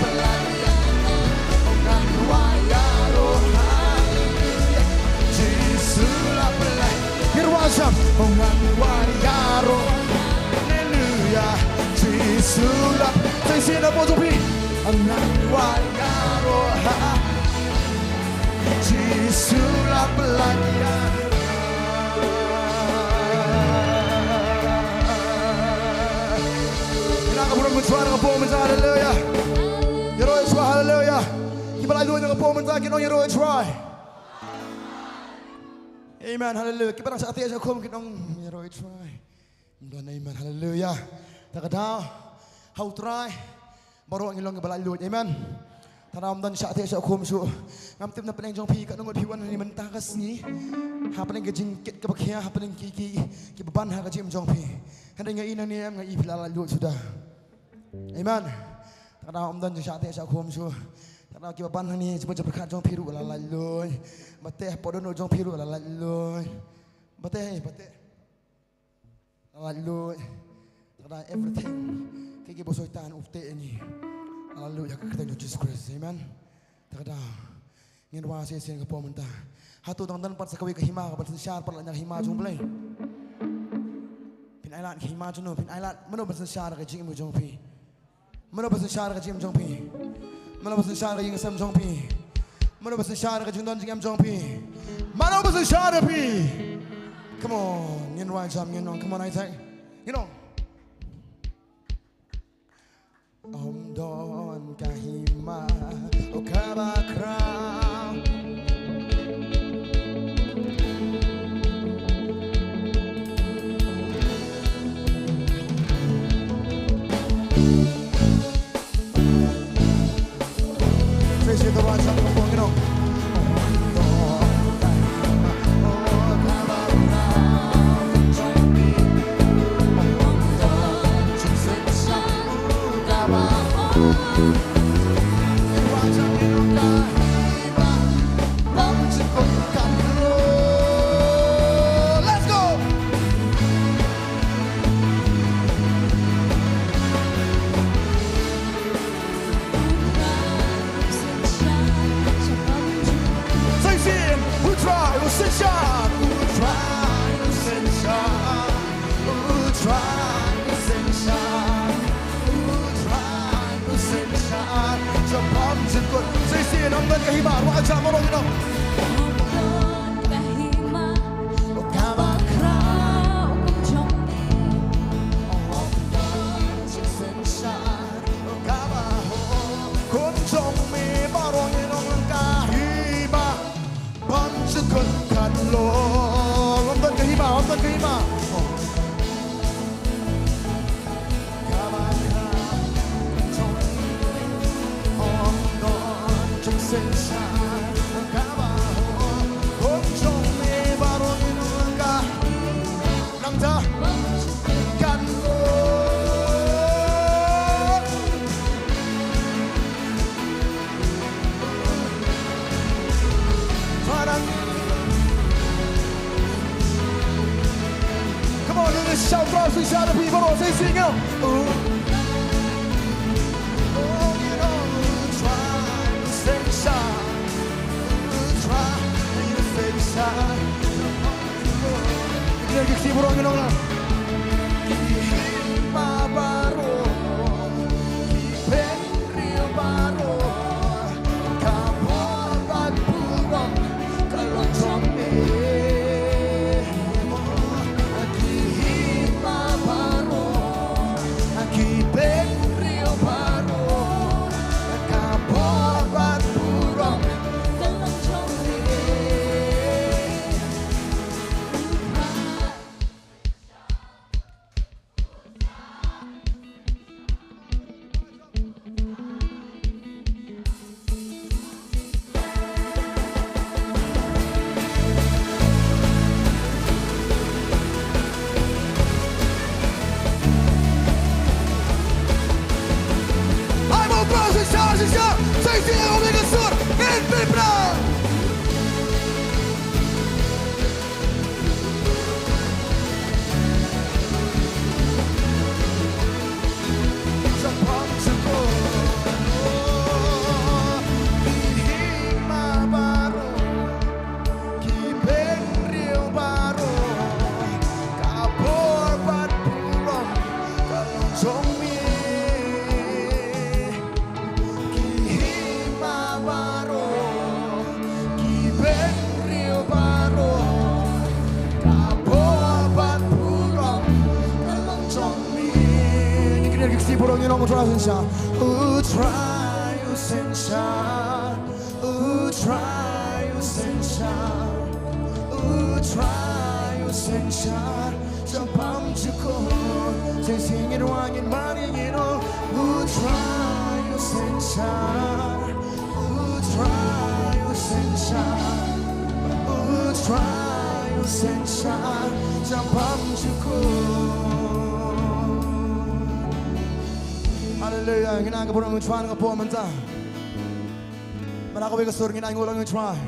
pynlait. Ngan wai ïaroh, haleluya. Jisu la pynlait. Ngan wai ïaroh, oh, ngan wai ïaroh, haleluya. Jisu la pynlait. Sa shisien na ka bor jong phi. Ngan wai ïaroh, ha. Jisu la pynlait ïa nga. Ïa ka burom mynshuwa na ka bor mynshuwa, haleluya. Ïaroh ïa U Trai, haleluya. Kiba laitluid na ka bor mynta kin ong ïaroh ïa U Trai. Amen, haleluya. Kiba dang shah teh shah khum kin ong ïaroh ïa U Trai. Ym don, amen, haleluya. Ta ka daw ha U Trai baroh ngi long kiba laitluid, amen. Ta ka daw ym don shah teh shah khum shuh. Ngam tip na pdeng jong phi katno ngut phi wan hangne mynta ka sngi, hapdeng ka jingkit kaba khia, hapdeng ki, ki, kiba ban ha ka jingim jong phi. Hynrei nga i nangne em, nga i phi la laitluid suda. Amen. Ta ka daw ym don jingshah teh shah khum shuh. Ta ka daw kiba ban hangne, jingmut jingpyrkhat jong phi ruh la laitluid. Ba teh hapoh dohnud jong phi ruh la laitluid. Ba teh, ba teh. La laitluid. Ta ka daw everything, kiei kiei ba u Soitan u teh ïa ngi, la laitluid ha ka kyrteng jong Jisu Khrist. Amen. Ta ka daw ngin wad shisien ka por mynta. Hato dang don pat sa kawei ka hima kaban synshar pat lad na ka hima jong U Blei? Phin ailad ka hima jong no? Phin ailad, mano ban synshar ka jingim jong phi? Mano ban synshar ka jingim jong phi? Mano ban synshar ka jingshem jong phi? Mano ban synshar ka jingdon jingem jong phi? Mano ban synshar ïa phi? Come on, ngin wad jam, ngin ong. Come on, Isaac. Ngin ong. Ym don ka hima, oh, kaba khraw. Let's go! Sa shisien, U Trai u synshar. U Trai u synshar. U Trai u synshar. U Trai u synshar. Shaphang jingkut. Sa shisien, ym don ka hima, wad jam baroh ngi ong. Ym don ka hima, oh, kaba khraw kum jong me. Ym don jingsynshar. Kum jong me baroh ngi ong ka hima ban jukut katno. Ym don ka hima, ym don ka hima. Kaba khraw kum jong me, ym don jingsynshar. Kaba kum jong me baroh ngi ong ka Nangta. Kan. Come on, let's shout, bro. Say, shout, people. Say, sing, yo. Oh, you know, try to say, shout. Try. Ki hima baroh, ki bynriew baroh, ka bor bad burom ka long jong me. Ki hima baroh, ki bynriew baroh, ka bor bad burom ka long jong me. Ai mo bro, shisha, shisha, shisha, ong ïa ka sur, ngin pynbra. Ki hima baroh, ki bynriew baroh, ka bor bad burom ka long jong me. Ngi kyndiah ki ksih burom, ngi ong U Trai u synshar. U Trai u synshar. U Trai u synshar. U Trai u synshar. Shaphang jukut. Shisien ngin wan ngin mane ngin ong. U Trai u synshar. U Trai u synshar. U Trai u synshar. Shaphang jukut. Haleluia. Ngin ai ka burom U Trai ha kane ka por mynta. Mynta kawei ka sur ngin ai nguh ïa U Trai.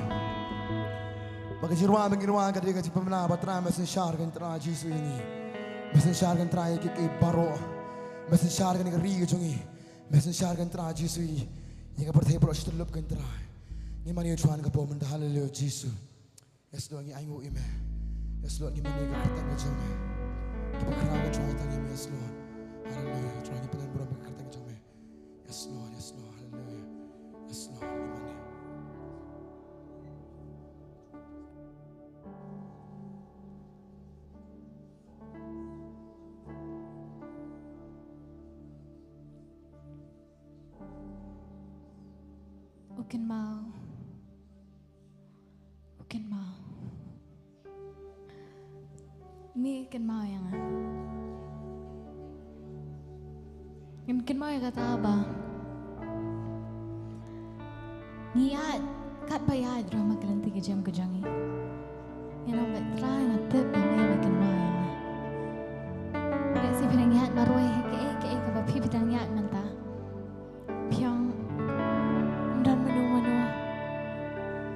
Ba ka jingrwai ba ngi rwai ka dei ka jingpynbna ba Trai me synshar, ko Trai Jisu, ïa ngi. Me synshar, ko Trai, ïa kiei kiei baroh. Me synshar kane ka ri ka jong ngi. Me synshar, ko Trai Jisu, ïa ka pyrthei baroh shi tyllup, ko Trai. Ngi mane ïa U Trai ha kane ka por mynta, haleluia Jisu. Yes Lord, ngi ai nguh ïa me. Yes Lord, ngi mane ïa ka kyrteng ka jong me. Ngi pynkhraw, ko Trai, tang ïa me, yes Lord. Haleluia, ko Trai, ngi pynlong burom ïa ka kyrteng ka jong me. Yes Lord, yes Lord, haleluia. Yes Lord, ngi mane. U kynmaw. U kynmaw. Me kynmaw ïa nga. Ngin kynmaw ïa kata ba ngi ïaid, katba ïaid ruh ha ka lynti ka jingim ka jong ngi. Ngi ong ba Trai nga tip ba me, me kynmaw ïa nga. Lehse phi dang ïaid marwei ha kaei kaei kaba phi, phi dang ïaid mynta. Phi ong, ym don mano mano.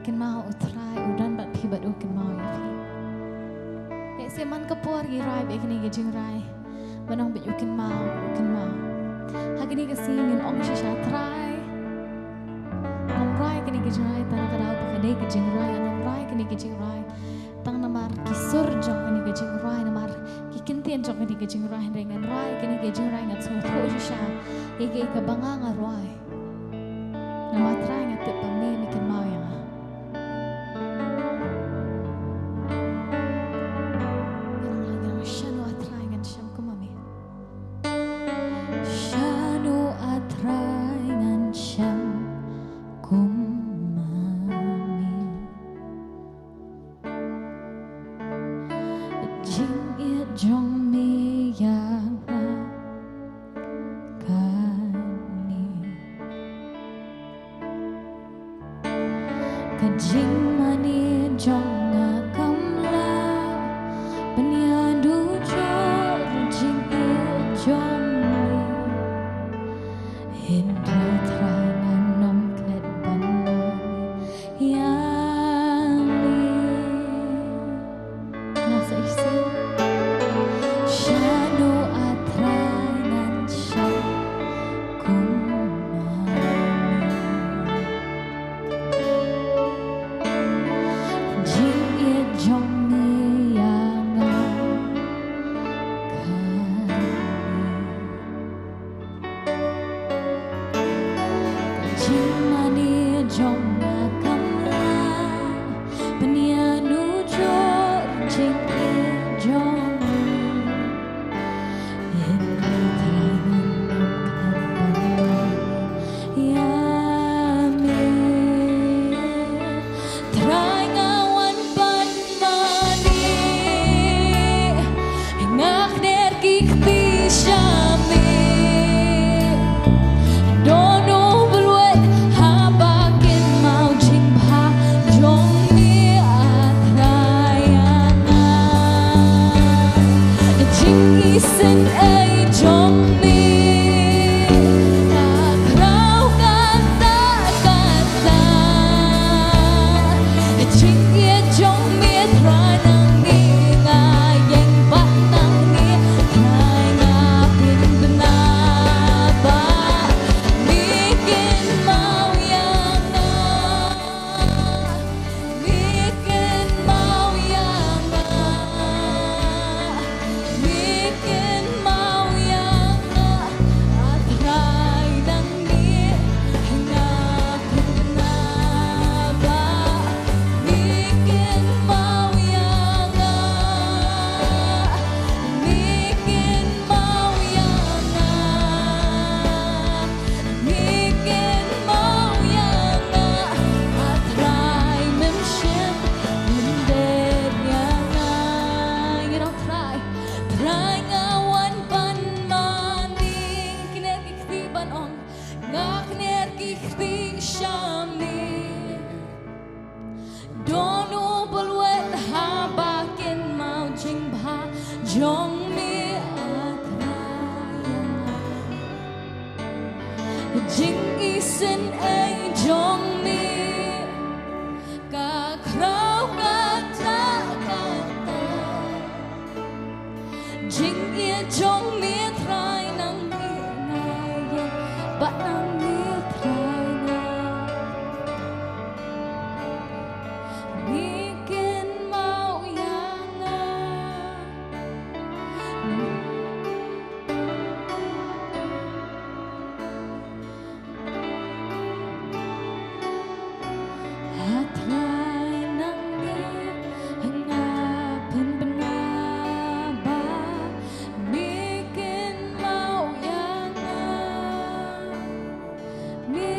Kynmaw U Trai u don bad phi bad u kynmaw ïa phi. Lehse man ka por ngi rwai bad kane ka jingrwai ban ong bad u kynmaw, u kynmaw. Ha kane ka sngi ngin ong shisha Trai, ngam rwai kane ka jingrwai tang na ka daw ba ka dei ka jingrwai, ngam rwai kane ka jingrwai tang namar ki sur jong kane ka jingrwai, namar ki kyntien jong kane ka jingrwai, hynrei ngan rwai kane ka jingrwai ngan sngewthuh shisha ïa kaei kaba nga nga rwai. Namar Trai nga tip ba me, me kynmaw ïa nga. Ngan ong lang, ngan ong shano A Trai ngan shem kum ma me. Shano A Trai ngan shem kum ma me. Jingïeit jong me ïa nga kane. Ka jingmane jong nga kam lah ban ïadujor jingïeit jong me. Hynrei Trai ngan ym klet ban mane ïa me. Nga sa shisien. Shano A Trai ngan shem kum ma me. Jingïeit Jingmane jong nga kam lah pynïanujor jingeh jong u. Ïa nga Trai ngan ym khlad ban ïa me. Trai nga wan ban mane, nga khner ki kti sha me. Don u blwet haba kynmaw jingbha jong me, a Trai ïa nga. Jingisynei jong me ka khraw kata kata. Jingïeit jong me Trai nangne nga ïeng bad nangne Trai nga pynbna ba me kynmaw ïa nga. Me kynmaw ïa nga. Me kynmaw ïa nga. A Trai nangne nga pynbna ba me kynmaw ïa nga. Me kynmaw ïa nga. Me kynmaw ïa nga, a Trai mem shym lyndet ïa nga. Ïa nga Trai, Trai nga wan ban mane, khner ki kti ban ong, nga khner ki kti sha me. Don u blwet haba kynmaw jingbha jong me, a Trai. Jingisynei jong me ka khraw kata kata. Jingïeit jong me Trai nangne nga ïeng bad nangne Trai nga. Me kynmaw ïa nga. A Trai nangne nga pynbna ba me kynmaw ïa nga. Me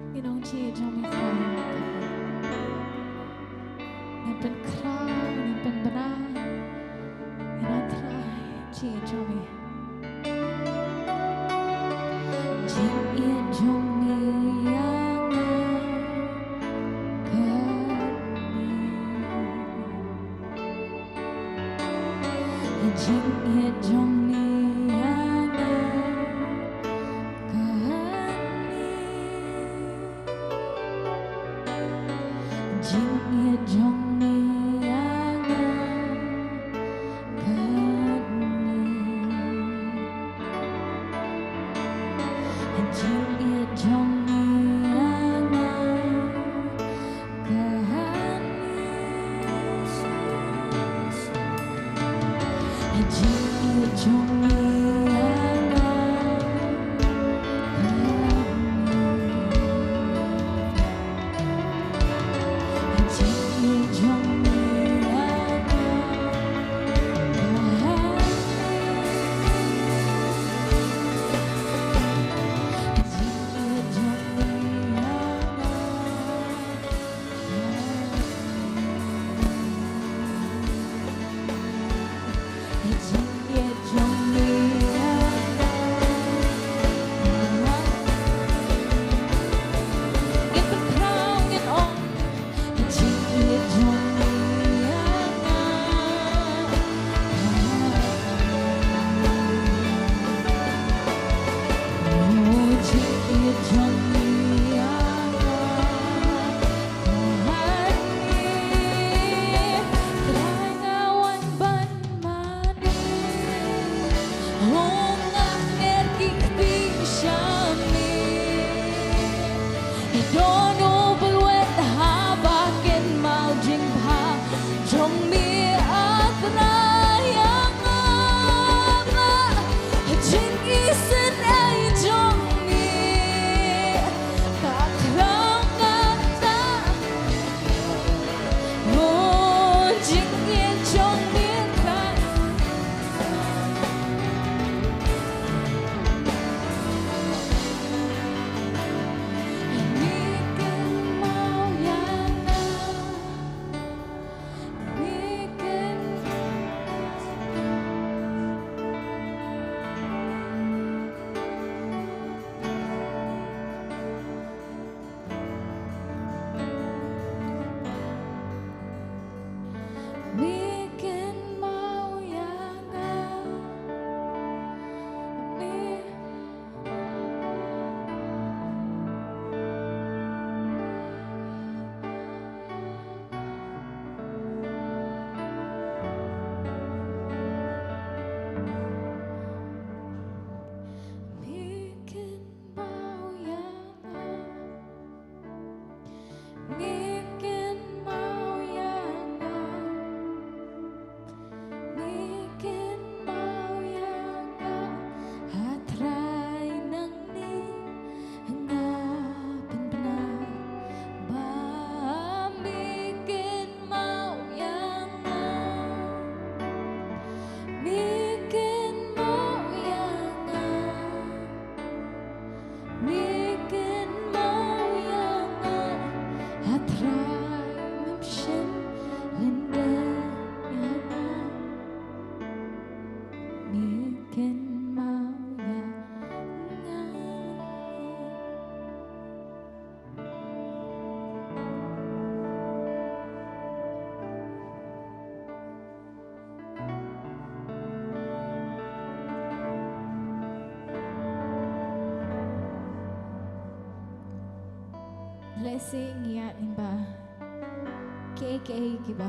Ngin ong jingïeit jong me Trai. Ngin pynkhraw, ngin pynbna. Ngin ong Trai, jingïeit jong me. Jingïeit jong me ïa nga. Jingïeit jong me ïa nga kane. Jingïeit jong me ïa nga kane. Jingïeit jong me ïa nga kane. Hong ngak ner ki kti sha me. Don u bluet haba kynmaw jingbha jong me, a Trai ïa nga. Jingïaseng ei jong me ka khraw kata. Oh, jingïeit jong me Trai. Me kynmaw ïa nga. Me kyn- Me kynmaw ïa nga. Me Me kynmaw ïa nga. Me kynmaw ïa nga. Me kynmaw ïa nga. A Trai, nangne nga pynbna ba me kynmaw ïa nga. Me kynmaw ïa nga. Me kynmaw ïa nga. A Trai, mem shym lyndet ïa nga. Me kynmaw ïa nga. Blessing ïa, lyngba kiei kiei kiba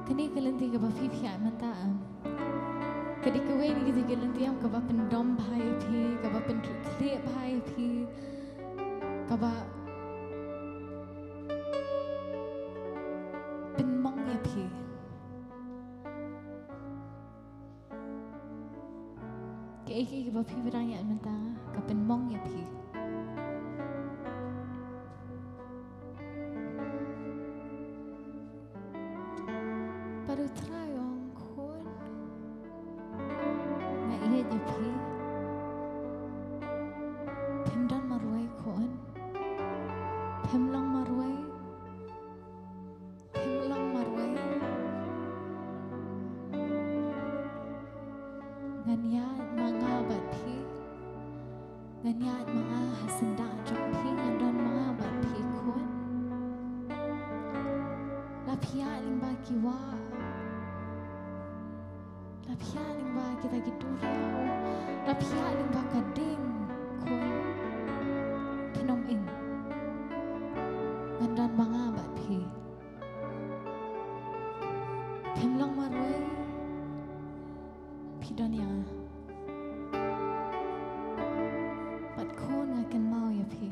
Kane ka lynti kaba phi phiah mynta, em, ka dei kawei na kita ki lynti, em, kaba pyndom bha ïa phi, kaba pynkhreh bha ïa phi, kaba pynmong ïa phi. Kaei kaei kaba phi ba dang ïaid mynta ka pynmong ïa phi. Bad U Trai u ong, khun, nga ïeit ïa phi. Phim don marwei khun. Phim long marwei. Phim long marwei. Ngan ïaid ma nga bad phi. Ngan ïaid ma nga ha syndah jong phi, ngan don ma nga bad phi khun. La phi ïaid lyngba ki wah. La phi ïaid lyngba kita ki duriaw. La phi ïaid lyngba ka ding khun. Phin ym ing. Ngan don ma nga bad phi. Phim long marwei. Phi don ïa nga. Bad khun nga kynmaw ïa phi.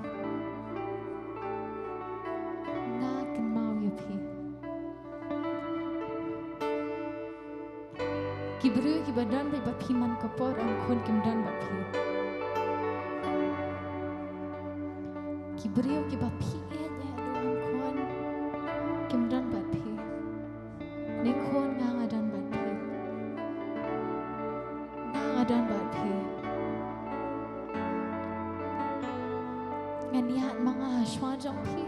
Nga kynmaw ïa phi. Ki briew kiba don bad ba phi man ka por, ong khun, kim don bad phi. Ki briew kiba phi ïeit ïa, ong khun, kim don bad phi. Ne khun, nga nga don bad phi. Nga nga don bad phi. Ngan ïaid ma nga ha shuwa jong phi.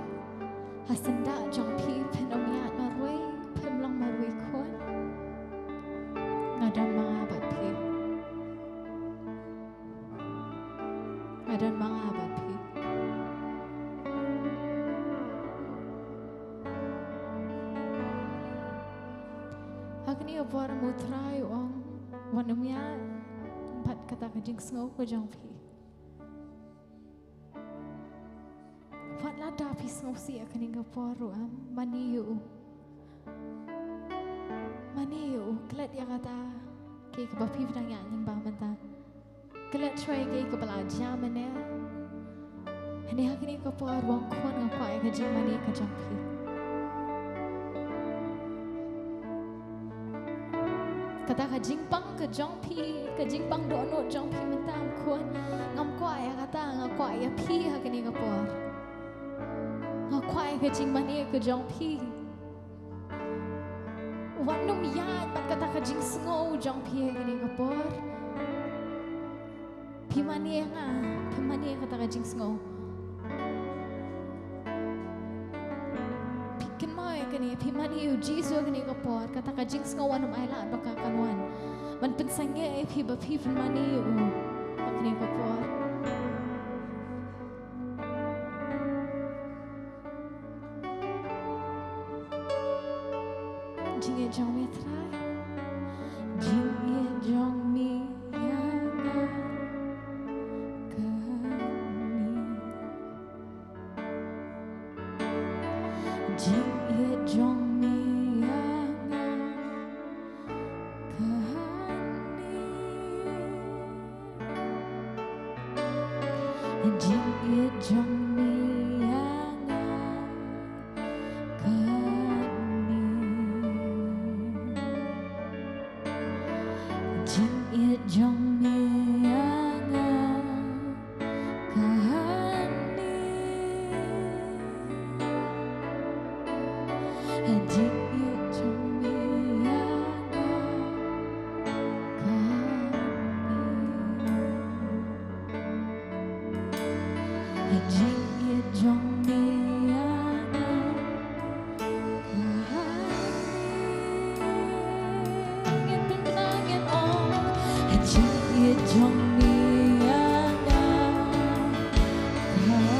Ha syndah jong phi, phin ym ïaid marwei, phim long marwei khun. Nga don ma nga bad phi. Nga don ma nga bad phi. Ha kane ka por ma U Trai u ong, wat nym ïaid Kat kata ka jingsngew ka jong phi. Wat lada phi sngewsih ha kane ka por ruh em, mane ïa u. Mane ïa u, klet ïa kata kaei kaba phi dang ïaid lyngba mynta. Klet shuwa ïa kaei kaba la jia mynne. Hangne ha kane ka por, wan khun, nga kwah ïa ka jingmane ka jong phi. Kata ka jingpang ka jong phi, ka jingpang dohnud jong phi mynta, wan khun. Ngam kwah ïa kata, nga kwah ïa phi ha kane ka por. Nga kwah ïa ka jingmane ka jong phi. Wat nym ïaid bad kata ka jingsngew jong phi ha kane ka por. Phi mane ïa nga, phi mane ïa kata ka jingsngew. Phi kynmaw ïa kane, phi mane ïa u Jisu ha kane ka por, kata ka jingsngew wat nym ailad ba ka kan wan ban pynsangeh ïa phi ba phi pynmane ïa u ha kane ka por. Jingïeit jong me Trai. Jingïeit jong me ïa nga kane. Jingïeit jong me ïa nga kane. Jingïeit jong me ïa nga kane. Jingïeit jong me ïa nga kane. Jingïeit jong me ïa nga kane. Jingïeit jong me ïa nga kane. Ngin pynbna, ngin ong. Jingïeit jong me ïa nga kane.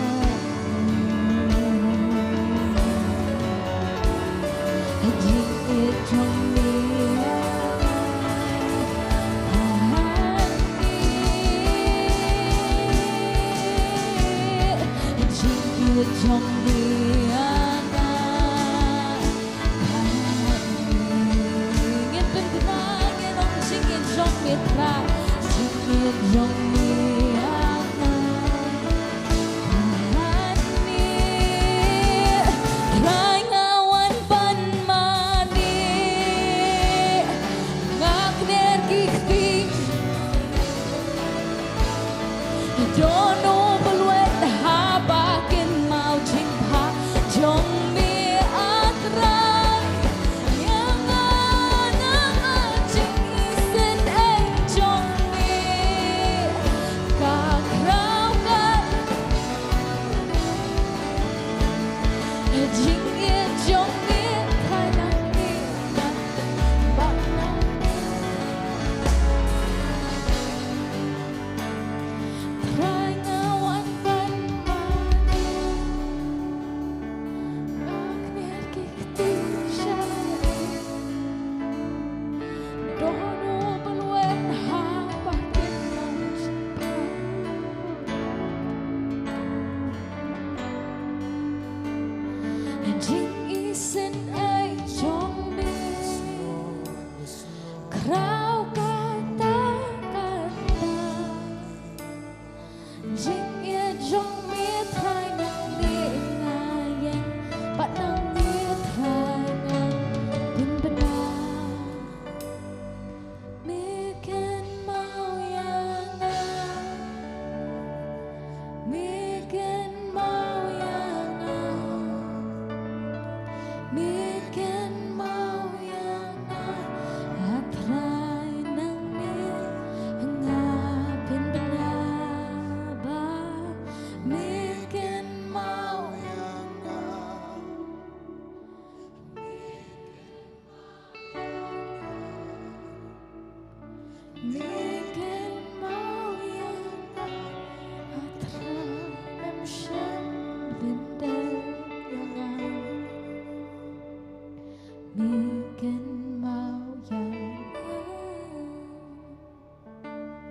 Jingïeit jong me ïa nga kane. Jingïeit jong me ïa nga kane. Ngin pynbna, ngin ong. Jingïeit jong me Trai, jingïeit jong me ïa nga kane. Trai, nga wan ban mane, nga kner ki kti. Don u ba lwet haba kynmaw jingbha jong me, A Trai. Ïa nga na ka jingisynei jong me.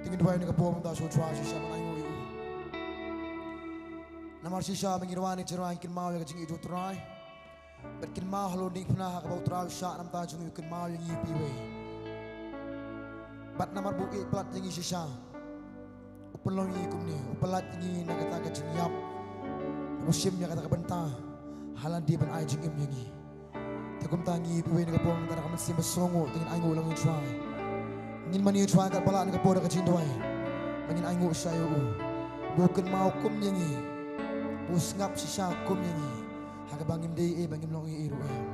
Ngin duwai na ka por mynta sha u Trai shisha ban ainguh ïa u. Namar shisha ba ngi duwai na ka jingduwai, kynmaw ïa ka jingïeit jong u Trai. Bad kynmaw halor diengphna ha kaba u Trai u shah na ka bynta jong ngi, u kynmaw ïa ngi ïa phi wei. Bad namar ba u ïeit palat ïa ngi shisha, u pynlong ïa ngi kumne, u pyllait ïa ngi na kata ka jingïap. U shim ïa kata ka bynta ha lade ban ai jingim ïa ngi. Te kumta ngi ïa phi wei na ka por mynta, da ka mynsiem ba sngewnguh te ngin ainguh lang ïa u Trai. Ngin mane ïa u Trai katba lah na ka por da ka jingduwai. Ba ngin ainguh shisha ïa u, ba u kynmaw kum ïa ngi, ba u sngap shisha kum ïa ngi. Ha kaba ngim dei ei, ba ngim long ei ei ruh em,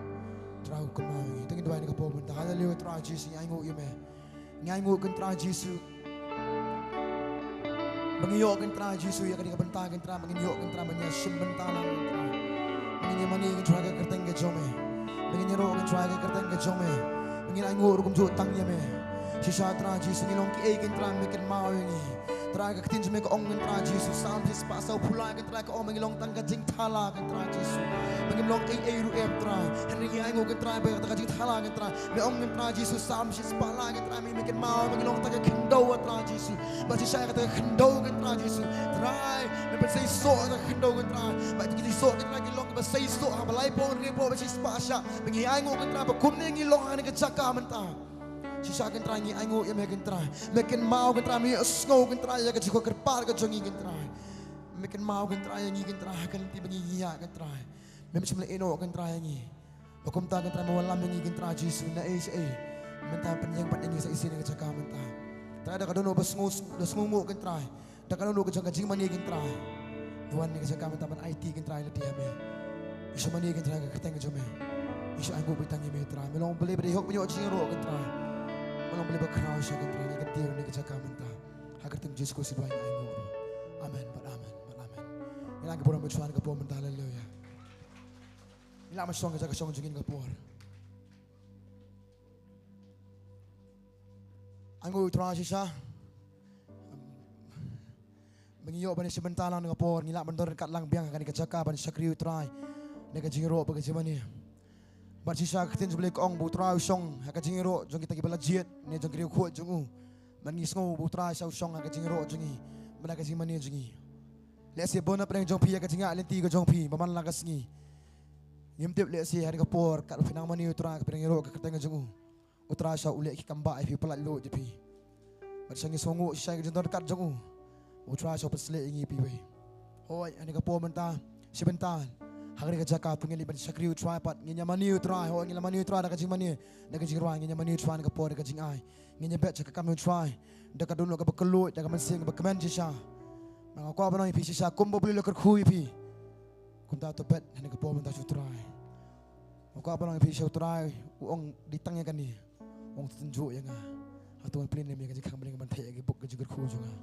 u Trai u kynmaw ïa ngi. Te ngin duwai na ka por mynta. Haleluia, Trai Jisu, ngi ainguh ïa me. Ngi ainguh, ko Trai Jisu, ba ngi ïoh, ko Trai Jisu, ïa kane ka bynta, ko Trai, ba ngin ïoh, ko Trai, ban ïashim bynta lang, ko Trai. Ba ngin ïamane, ko Trai, ha ka kyrteng ka jong me. Ba ngin ïaroh, ko Trai, ha ka kyrteng ka jong me. Ba ngin ainguh ruh kumjuh tang ïa me. Shisha, Trai Jisu, ngi long kiei, ko Trai, me kynmaw ïa ngi. Trai, ka ktien jong me ka ong, ko Trai Jisu, Salm shispah saw phew lai, ko Trai, ka ong ba ngi long tang ka jingthala, ko Trai Jisu. Ba ngim long ei ei ruh em, Trai. Hynrei ngi ainguh, ko Trai, ba kata ka jingthala, ko Trai, me ong, ko Trai Jisu, Salm shispah lai, ko Trai, me, me kynmaw ba ngi long tang ka khyndew, ko Trai Jisu. Bad shisha kata ka khyndew, ko Trai Jisu, Trai, me pynseisoh kata ka khyndew, ko Trai. Bad ki seisoh, ko Trai, ki long kiba seisoh ha ba laiphew, hynriewphew, bad shispah shah. Ba ngi ainguh, ko Trai, ba kumne ngi long ha kane ka jaka mynta. Shisha, ko Trai, ngi ainguh ïa me, ko Trai. Me kynmaw, ko Trai, me ïohsngew, ko Trai, ïa ka jingkhot kyrpad ka jong ngi, ko Trai. Me kynmaw, ko Trai, ïa ngi, ko Trai, ha ka lynti ba ngi ïaid, ko Trai. Mem shym la ïehnoh, ko Trai, ïa ngi. Ba kumta, ko Trai, me wallam ïa ngi, ko Trai Jisu, na ei sha ei. Mynta pynïeng pat ïa ngi sa shisien ha ka jaka mynta. Trai, da ka dohnud ba sngew, da sngewnguh, ko Trai. Da ka dohnud ka jong ka jingmane, ko Trai. Ngi wan ha ka jaka mynta ban aiti, ko Trai, lade ha me. Ngi shu mane, ko Trai, ha ka kyrteng ka jong me. Ngi shu ainguh beit tang ïa me, Trai. Me long U Blei ba dei hok, ba ïoh jingïaroh, ko Trai. Me long U Blei ba khraw shisha, ko Trai. Ngi kyntiew ha ka jaka mynta. Ha ka kyrteng Jisu Khrist ngi duwai, ngi ainguh. Amen bad amen bad amen. Ngi la ïa ka burom ba u Trai ha ka por mynta, haleluia. Ngi la mashong ha ka jaka shong jong ngi ha ka por. Ainguh ïa u Trai shisha ba ngi ïoh ban ïashim bynta lang ha ka por, ngi lah ban don ryngkat lang biang ha kane ka jaka ban shakri ïa u Trai na ka jingïaroh bad ka jingmane. Bad shisha ka ktien jong U Blei ka ong ba u Trai u shong ha ka jingïaroh jong kita kiba la jied ne jong ki riewkhuid jong u. Bad ngi sngew ba u Trai shisha u shong ha ka jingïaroh jong ngi bad ha ka jingmane jong ngi. Lehse bun na pdeng jong phi ha ka jingïaid lynti ka jong phi ba man la ka sngi. Ngim tip, lehse ha kane ka por katba phi nang mane ïa u Trai, katba phi nang ïaroh ha ka kyrteng ka jong u, u Trai shisha u leh ki kam bah ïa phi, u pyllait luid ïa phi. Bad shisha ngi sngewnguh shisha ïa ka jingdon ryngkat jong u, u Trai shisha u pynshlur ïa ngi ïa phi wei. Hooid, ha kane ka por mynta, shi bynta ha kane ka jaka phi, ngin leit ban shakri ïa u Trai pat, ngin ïamane ïa u Trai. Hooid, ngin ïamane ïa u Trai da ka jingmane, da ka jingrwai, ngin ïamane ïa u Trai ha kane ka por da ka jingaiei. Ngin ïabeh sha ka kam jong u Trai da ka dohnud kaba kylluid, da ka mynsiem kaba kmen shisha. Nga kwah ban ong ïa phi shisha, kumba U Blei u la kyrkhu ïa phi, kumta to bet ha kane ka por mynta sha u Trai. Nga kwah ban ong ïa phi shisha, u Trai u ong dei tang ïa kane. U ong to tynjuh ïa nga. Hato ngan plie ne em ïa ka jingkhang bneng ban theh ïa ka buk ka jingkyrkhu jong nga.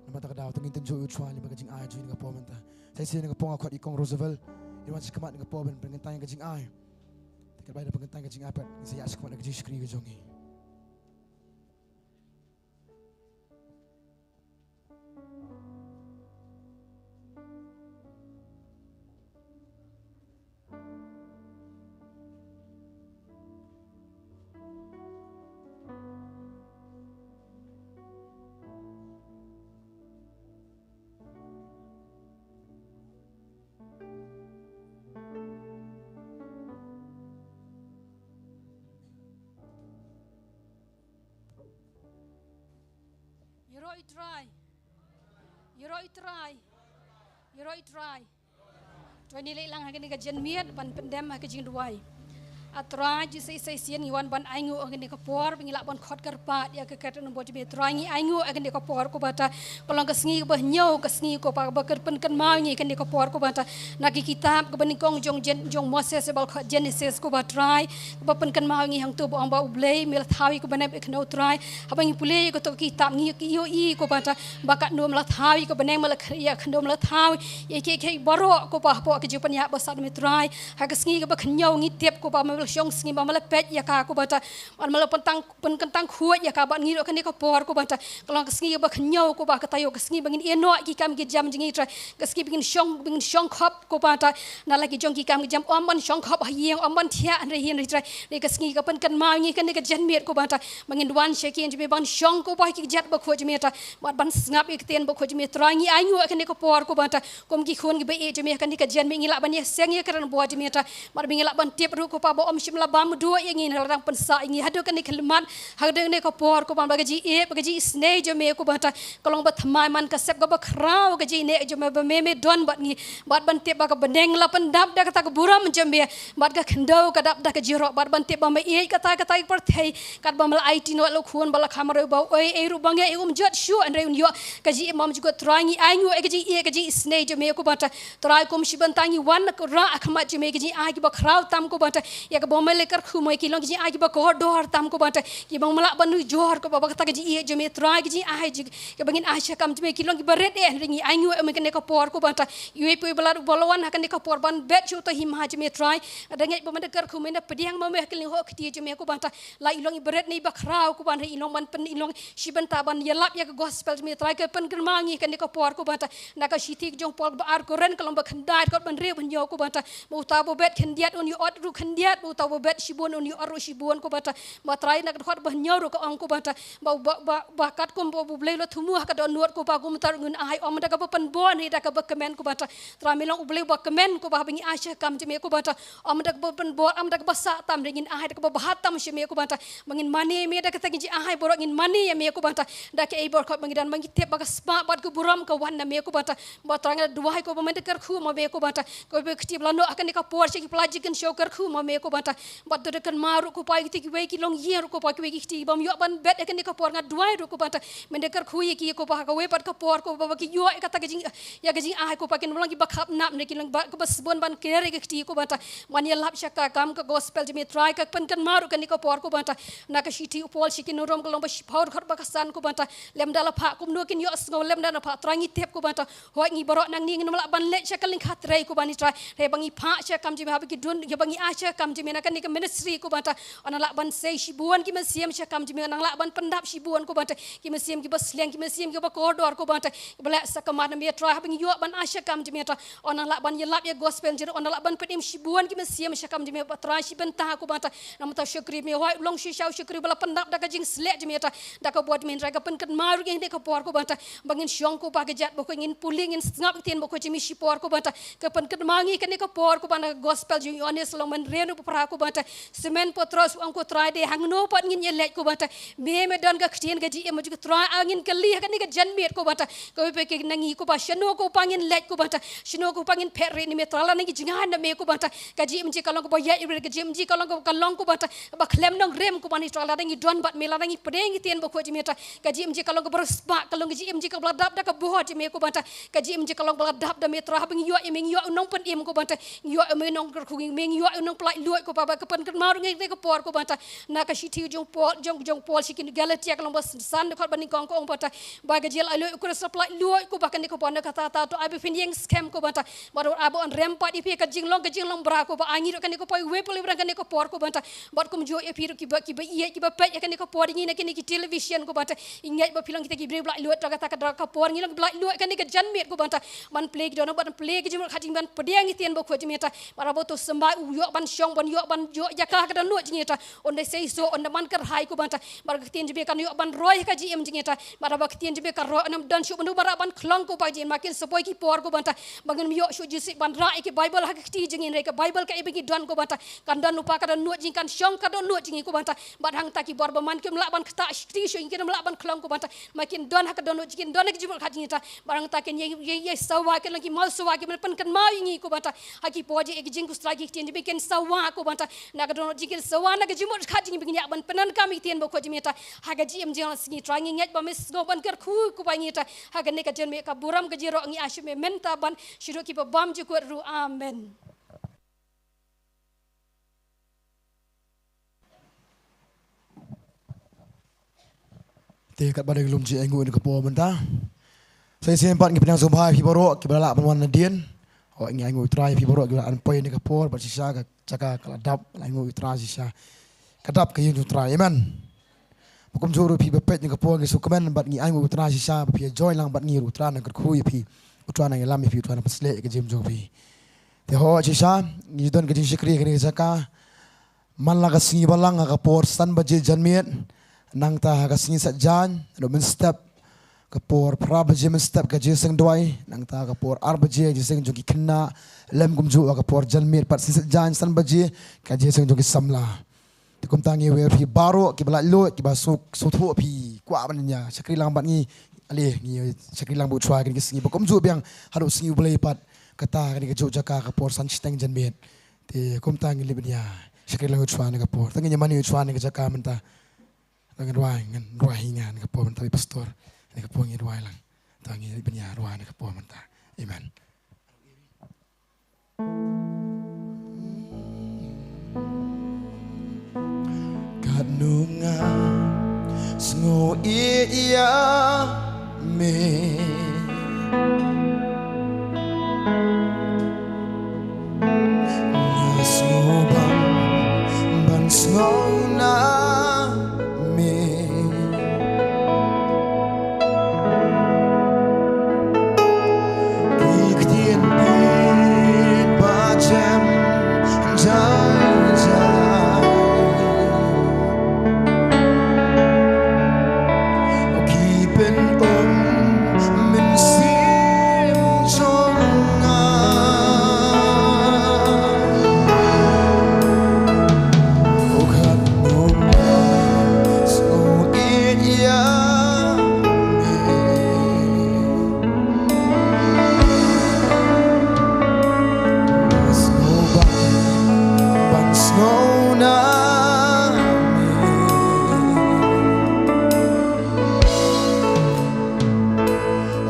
Namar kata ka daw to ngin tynjuh ïa u Trai lyngba ka jingai jong ngi ha kane ka por mynta. Sa shisien ha kane ka por nga khot ïa i Kong Roosevelt, in wan sha khmat ha kane ka por ban pynkyntang ïa ka jingai. Te katba i da pynkyntang ïa ka jingai pat, ngin sa ïaid sha khmat ïa ka jingshakri ka jong ngi. Ïaroh ïa u Trai. Ïaroh ïa u Trai. Ïaroh ïa u Trai. To ngin leit lang ha kane ka janmiet ban pyndem ha ka jingduwai. A Trai, sa shisien ngi wan ban ainguh ha kane ka por ba ngi lah ban khot kyrpad ïa ka kyrteng jong me, Trai. Ngi ainguh ha kane ka por kumba kata ka long ka sngi kaba hynñiew, ka sngi kumba kaba ka pynkynmaw ïa ngi ha kane ka por kumba kata na ka kitab kaba nyngkong jong Gen-, jong Moses, ba la khot Genesis, kumba Trai, kaba pynkynmaw ïa ngi hangto ba ong ba U Blei me la thaw ïa ka bneng bad ka khyndew, Trai. Haba ngi pule ïa kato ka kitab ngi ïohi kumba kata ba katno me la thaw ïa ka bneng, me la kh-, ïa ka khyndew me la thaw ïa kiei kiei baroh kumba hapoh ka jingpynïap ba sah na me, Trai. Ha ka sngi kaba hynñiew ngi tip kumba me shong sngi ba me la peit ïa ka, ko Bah Trai. Bad me la pynkyntang, pynkyntang khuid ïa ka, bad ngi ruh kane ka por, ko Bah Trai, ka long ka sngi ba khynñiaw, ko Bah, ka taïew ka sngi ba ngin ïeh noh ïa ki kam ki jam jong ngi, Trai. Ka sngi ba ngin shong, ba ngin shong khop, ko Bah Trai, na la ki jong ki kam ki jam, ym ban shong khop ha ïing, ym ban thiah hynrei hi hynrei, Trai. Hynrei ka sngi ka pynkynmaw ïa ngi kane ka janmiet, ko Bah Trai, ba ngin wan sha ki jong me ban shong, ko Bah, ki kjat bakhuid jong me, Trai, bad ban sngap ïa ka ktien bakhuid jong me, Trai. Ngi ainguh ïa kane ka por, ko Bah Trai, kum ki khun kiba ïeit jong me, ha kane ka janmiet ngi lah ban ïaseng ïa ka rangbah jong me, Trai. Bad ba ngi lah ban tip ruh, ko Bah, ba ym shym la bam duh ïa ngi, la dang pynsah ïa ngi haduh kane ka khyllipmat, haduh kane ka por, ko Bah, ba ka jingïeit, ba ka jingisynei jong me, ko Bah Trai, ka long ba thymmai man ka sep kaba khraw ka jingïeit jong me, ba me, me don bad ngi. Bad ban tip ba ka bneng la pyndap da kata ka burom jong me, bad ka khyndew ka dap da ka jingrok, bad ban tip ba me ïeit katai katai ka pyrthei, katba me la aiti noh ïa u Khun ba la kham ha u ba u ei ei ruh ba ngi ïa um jot shuh, hynrei un ïoh ka jingim bymjukut, Trai. Ngi ainguh ïa ka jingïeit, ka jingisynei jong me, ko Bah Trai. Trai, kum shi bynta ngi wan rah ha khmat jong me, ka jingai kiba khraw tam, ko Bah Trai, ïa kaba me la kyrkhu mo, ki long ki jingai kiba kordor tam, ko Bah Trai, kiba me lah ban ujor, ko Bah, ba kata ka jingïeit jong me, Trai, ka jingai jong, kaba ngin ai sha kam jong me, ki long kiba rit eh, hynrei ngi ainguh ïa me kane ka por, ko Bah Trai. Iwei pa iwei ba la, ba la wan ha kane ka por ban bet sha uta u hima jong me, Trai, nga da ngeit ba me da kyrkhu, me da pdiang ma me ha ka liang hok kti jong me, ko Bah Trai. La i long iba rit ne iba khraw, ko Bah, hynrei i long ban pyn, i long shi bynta ban ïalap ïa ka gospel jong me, Trai. Ka pynkynmaw ïa ngi kane ka por, ko Bah Trai, na ka shithi jong u Paul ba ar Korinth, ka lynnong ba khyndai, dkhot ba hynriew ba hynñiew, ko Bah Trai, ba uta uba bet khyndiat un ïoh ruh khyndiat, ba uta uba bet shibun un ïoh ruh shibun, ko Bah Trai. Bad Trai, na ka dkhot ba hynñiew ruh ka ong, ko Bah Trai, ba, ba, ba, ba katkum ba U Blei u la thmu ha ka dohnud, ko Bah, kumta ruh ngin ai, ym da kaba pynbor ne da kaba kmen, ko Bah Trai. Trai, me long U Blei uba kmen, ko Bah, ba ngi ai sha kam jong me, ko Bah Trai, ym da kaba pynbor, ym da kaba sah tam, hynrei ngin ai da kaba bha tam sha me, ko Bah Trai, ba ngin mane ïa me da kata ka jingai baroh, ngin mane ïa me, ko Bah Trai, da kaei baroh, ko Bah, ba ngi don, ba ngi tip ba ka spah bad ka burom ka wan na me, ko Bah Trai. Bad Trai, nga duwai, ko Bah, me da kyrkhu ma me, ko Bah Trai, ko Bah, kti ba la noh ha kane ka por sha ki pla jingkynshew, kyrkhu ma me, ko Bah Trai. Bad to da kynmaw ruh, ko Bah, ïa kito kiwei ki longïing ruh, ko Bah, kiwei ki kti bym ïoh ban bet ha kane ka por, nga duwai ruh, ko Bah Trai, me da kyrkhu ïa ki, ko Bah, ha kawei pat ka por, ko Bah, ba ki ïoh ïa kata ka jing, ïa ka jingai, ko Bah, kin long kiba khapnap ne kin long ba, kaba sbun ban ker ïa ka kti, ko Bah Trai, ban ïalap sha ka kam ka gospel jong me, Trai. Ka pynkynmaw ruh kane ka por, ko Bah Trai, na ka shithi u Paul sha ki nong Rom, ka lynnong ba shiphew, dkhot ba khatsan, ko Bah Trai, lymda la phah kumno kin ïohsngew, lymda la phah, Trai, ngi tip, ko Bah Trai, hooid ngi baroh nangne ngim lah ban leit sha ka lyngkha trei, ko Bah, ne Trai, hynrei ba ngi phah sha kam jong me, haba ki don, haba ngi ai sha kam jong me na kane ka ministry, ko Bah Trai, yn nang lah ban sei shibun ki mynsiem sha kam jong me, yn nang lah ban pyndap shibun, ko Bah Trai, ki mynsiem kiba slem, ki mynsiem kiba kordor, ko Bah Trai, kiba leh sakhmat na me, Trai, haba ngi ïoh ban ai sha kam jong me, Trai, yn nang lah ban ïalap ïa ka gospel jong me, yn nang lah ban pynim shibun ki mynsiem sha kam jong me, Bah Trai, shi bynta, ko Bah Trai, namar uta u shakri me, hooid u long shisha u shakri ba la pyndap da ka jingsleh jong me, Trai, da ka bor jong me, Trai. Ka pynkynmaw ruh ïa ngi kane ka por, ko Bah Trai, ba ngin shong, ko Bah, ka jait bakhuid, ngin pule, ngin sngap ïa ka ktien bakhuid jong me shipor, ko Bah Trai. Ka pynkynmaw ïa ngi kane ka por, ko Bah, na ka gospel jong u Ïoannis lynnong ba hynriew, dkhot ba phra, ko Bah Trai, Simon Petros u ong, ko Trai, dei hangno pat ngin ïaleit, ko Bah Trai, me, me don ka ktien ka jingim, ko Trai. Ah, ngin kylli ha kane ka janmiet, ko Bah Trai, kawei pa kawei na ngi, ko Bah, shano, ko Bah, ngin leit, ko Bah Trai, shano, ko Bah, ngin phet rieh na me, Trai, lada ngi jngai na me, ko Bah Trai, ka jingim jong ngi ka long kaba ïaid rieh, ka jingim jong ngi ka long kaba, ka long, ko Bah Trai, kaba khlem nongrim, ko Bah, ne Trai, lada ngi don bad me, lada ngi pdiang ïa ka ktien bakhuid jong me, Trai, ka jingim jong ngi ka long kaba riewspah, ka long ka jingim jong ngi kaba la dap da ka bor jong me, ko Bah Trai, ka jingim jong ngi ka long ba la dap da me, Trai. Haba ngi ïoh ïa me, ngi ïoh u nongpynim, ko Bah Trai, ngi ïoh ïa me u nongkyrkhu, me, ngi ïoh ïa u nongpynlait luid, ko Bah, ba ka pynkynmaw ruh ïa ngi kane ka por, ko Bah Trai, na ka shithi jong u Paul, jong, jong u Paul sha ki Galatia, ka lynnong ba san, dkhot ba nyngkong, ka ong, Bah Trai, ba ka jinglaitluid u Khrist la pyllait luid, ko Bah, kane ka por, na kata, to ai ba phin ïeng skhem, ko Bah Trai, bad wat ai ba yn rem pat ïa phi ha ka jinglong, ka jinglong bra, ko Bah. Ai ngi ruh kane ka por, iwei pa iwei ba don kane ka por, ko Bah Trai, bad kumjuh ïa phi ruh kiba, kiba ïeit, kiba peit ïa kane ka por jong ngi na kine ki television, ko Bah Trai. Ngi ngeit ba phi long kita ki briew ba laitluid, da kata ka, da ka por ngi long ba laitluid kane ka janmiet, ko Bah Trai, ban plie ki dohnud, ban plie ki jingmut khat jong ngi, ban pdiang ïa ka ktien bakhuid jong me, Trai. Bad haba uto u symbai u ïoh ban shong, ban ïoh ban ïoh ïa ka ha ka dohnud jong ngi, Trai, un da seisoh, un da man kyrhai, ko Bah Trai. Bad ka ktien jong me kan ïoh ban roi ha ka jingim jong ngi, Trai. Bad haba ka ktien jong me ka roi, un ym don shuh ba un da rah ban khlong, ko Bah, jong ngi. Ma kin sa poi ki por, ko Bah Trai, ba ngin ym ïoh shuh jingsuk ban rah ïa ka Baibl ha ka kti jong ngi, hynrei ka Baibl kaei ba ngi don, ko Bah Trai, kan don lypa ha ka dohnud jong ngi, kan shong ha ka dohnud jong ngi, ko Bah Trai. Bad hangta ki bor ba man kim lah ban ktah kti shuh, kim lah ban khlong, ko Bah Trai, ma kin don ha ka dohnud jong ngi, kin don ha ka jingmut khat jong ngi, Trai. Bad hangta kin ïai, ïai, ïai sawa, kin long ki maw sawa, kin pynkynmaw ïa ngi, ko Bah Trai, ha ki por jong ngi, ha ki jingkhuslai, ki ktien jong me kin sawa, ko Bah Trai, na ka dohnud jong ngi kin sawa, na ka jingmut khat jong ngi ba ngin ïa ban pyndonkam ïa ka ktien bakhuid jong me, Trai, ha ka jingim jong ngi. Trai, ngi ngeit ba me sngew ban kyrkhu, ko Bah, ïa ngi, Trai, ha kane ka janmiet, ka burom ka jingroi ngi ai sha me mynta bad shaduh kiba bymjukut ruh. Amen. Te katba dang lum jingaiñguh ïa ka por mynta, sa shisien pat ngi pdiang sngewbha ïa phi baroh kiba la lah ban wan nadien. Ho, ngi ainguh ïa u Trai ïa phi baroh kiba la wan poi ha kane ka por, bad shisha ka jaka ka la dap, la ainguh ïa u Trai shisha. Ka dap ka ïing jong u Trai. Amen. Bad kumjuh ruh phi ba peit ha kane ka por ngi sngewkmen bad ngi ainguh ïa u Trai shisha ba phi ïa join lang bad ngi ruh, u Trai un kyrkhu ïa phi. U Trai un ïalam ïa phi, u Trai un pynsleh ïa ka jingim jong phi. Te ho shisha, ngi don ka jingshakri ha kane ka jaka. Man la ka sngi Balang ha ka por san baje janmiet, nangta ha ka sngi Saitjaiñ, mynstep ka por phra baje mynstep ka jingseng duwai, nangta ha ka por ar baje ka jingseng jong ki khynnah, lem kumjuh ha ka por janmiet pat sngi Saitjaiñ san baje ka jingseng jong ki samla. Te kumta ngi wer ïa phi baroh kiba laitluid, kiba suk suk thuh phi kwah ban ïa shakri lang bad ngi, ale ngi shakri lang bad u Trai ha kine ki sngi, bad kumjuh biang haduh sngi U Blei pat, kata ha kane kajuh ka jaka ka por san shiteng janmiet. Te kumta ngi leit ban ïa shakri lang ïa u Trai ha kane ka por. Te ngin ïa mane ïa u Trai ha kane ka jaka mynta. Te ngin rwai, ngin rwai hi nga ha kane ka por mynta, i pastor. Ha kane ka por ngin rwai lang. Te ngin leit ban ïa rwai ha kane ka por mynta. Amen. Katno nga sngew ïeit ïa me. Nga sngewbang ban sngew na me. Ki ktien phi ba jem jai jai. Ki pynum mynsiem jong nga. O katno nga sngew ïeit ïa me. Nga sngewbang ban sngew na me.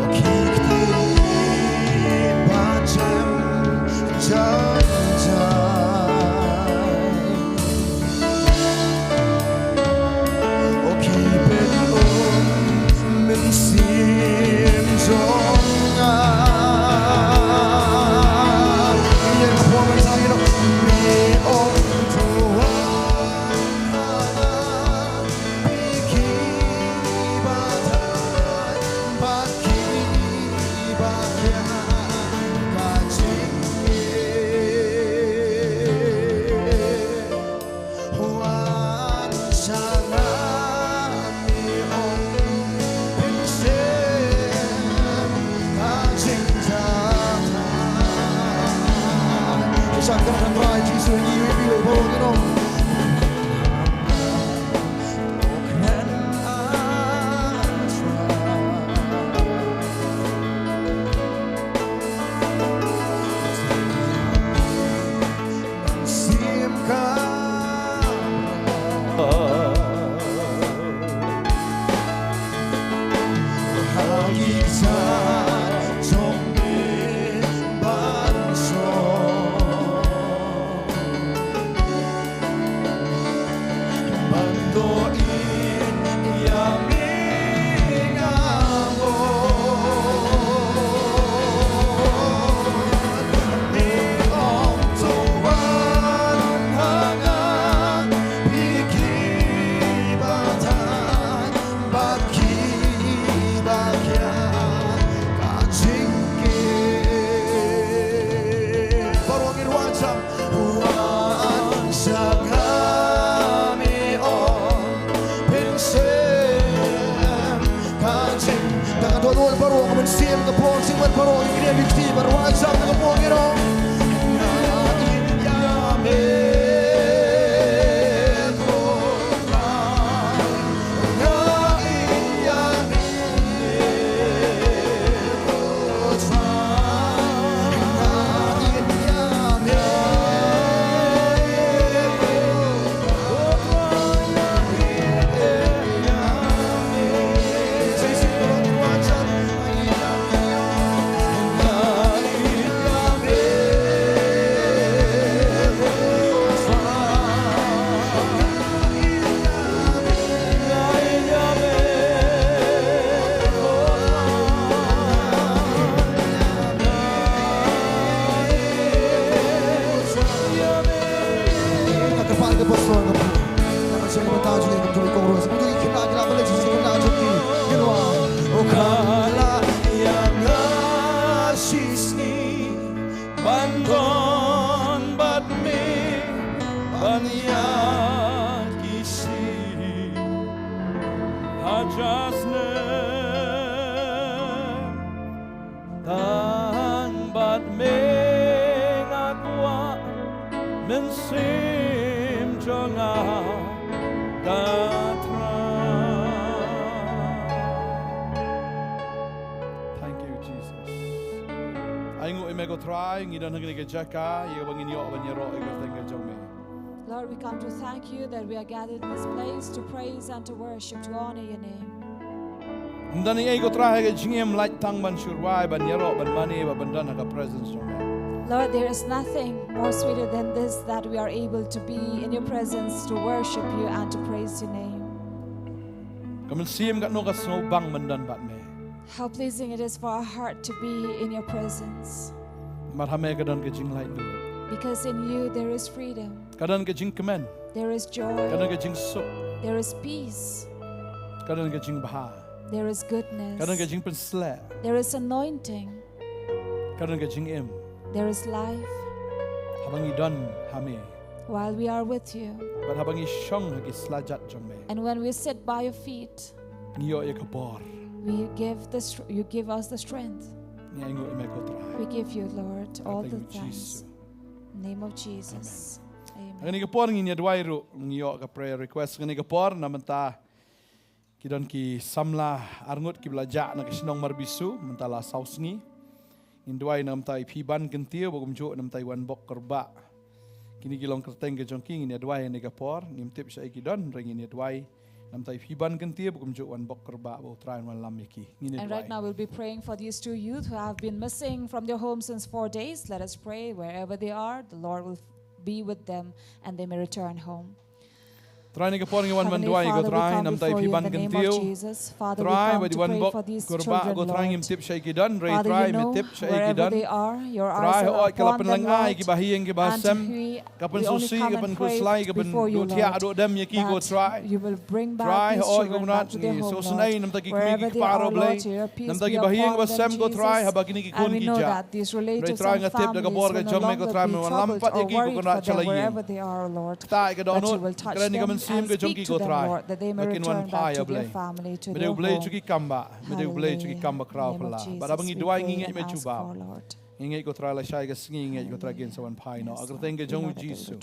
O ki ktien phi ba jem jai jai. O ki pynum mynsiem jong nga. Ïa ka por mynta ïa u, me ong to wan ha nga. Phi kiba thait bad kiba kiar ka jingim. Wan sha nga, me ong, pynshem ka jingtharai. Shisha ka kyrteng Trai Jisu ngi ïohi ïa phi baroh ngi ong. Bad kiba kiar ka jingkit. Baroh ngin wan sha, wan sha nga me ong, pynshem ka jing. Tang ka dohnud baroh, ka mynsiem, ka por, jingmut baroh, ngin kren bad kti, bad wan sha nga me ong. Nga ïeit ïa me. Sim jong nga da Trai. Thank you, Jesus. Ai nguh ïa me ko Trai, ngi don ha kane ka jaka ïa kaba ngin ïoh ban ïaroh ïa ka kyrteng ka jong me. Lord, we come to thank you that we are gathered in this place to praise and to worship, to honor your name. Ym don ei ei ko Trai ha ka jingim lait tang ban shu rwai, ban ïaroh, ban mane, ban don ha ka presence jong me. Lord, there is nothing more sweeter than this, that we are able to be in your presence, to worship you and to praise your name. Ka mynsiem katno ka sngewbang ban don bad me. How pleasing it is for our heart to be in your presence. Namar ha me ka don ka jinglaitluid. Because in you there is freedom. Ka don ka jingkmen. There is joy. Ka don ka jingsuk. There is peace. Ka don ka jingbha. There is goodness. Ka don ka jingpynsleh. There is anointing. Ka don ka jingim. There is life. Haba ngi don ha me. While we are with you. Bad haba ngi shong ha ki slajat jong me. And when we sit by your feet, ngi ïoh ïa ka bor. We give the str- you give us the strength. Ngi ai nguh ïa me ko Trai. We give you, Lord, all the thanks. Name of Jesus. Amen. Ha kane ka por ngin ïa duwai ruh, ngi ïoh ka prayer request ha kane ka por na bynta ki don ki samla arngut kiba la jah na ka shnong Marbisu mynta la saw sngi. Ngin duwai na bynta i Phiban Kyntiew bad kumjuh na bynta i Wanbok Kurbah. Kine ki long kyrteng ka jong ki, ngin ïa duwai ha kane ka por. Ngim tip shaei ki don, hynrei ngin ïa duwai na bynta i Phiban Kyntiew bad kumjuh Wanbok Kurbah, ba u Trai un wallam ïa ki. Ngin ïa duwai. And right now we'll be praying for these two youth who have been missing from their home since four days. Let us pray wherever they are, the Lord will be with them and they may return home. Trai, ha kane ka por ngi wan ban duwai ïa ko Trai, na bynta i Phiban Kyntiew. Trai, bad i Wanbok Kurbah ko Trai, ngim tip shaei ki don, hynrei Trai me tip shaei ki don. Trai, hooid ka la pynlyngngai ïa kiba ha ïing kiba ha sem. Ka pynsngewsih, ka pynkhuslai, ka pynduh thiah duh dem ïa ki ko Trai. Trai, hooid ko Kynrad, ngi sngewsynei na bynta ki kmie ki kpa baroh Blei. Na bynta kiba ha ïing kiba sem ko Trai, haba kine ki khun ki jah. Hynrei Trai nga tip da ka bor ka jong me ko Trai, men wan lam pat ïa ki ko Kynrad sha la ïing. Ktah ïa ka dohnud, kren ïa ka mynsiem ka jong ki ko Trai. Ba kin wan phai ïa Blei. Me dei u Blei jong ki kam ba, me dei u Blei jong ki kam ba khraw phylla. Bad haba ngi duwai ngi ngeit me jubab. Ngi ngeit ko Trai lashai ka sngi, ngi ngeit ko Trai kin sa wan phai noh. Ha ka kyrteng ka jong u Jisu.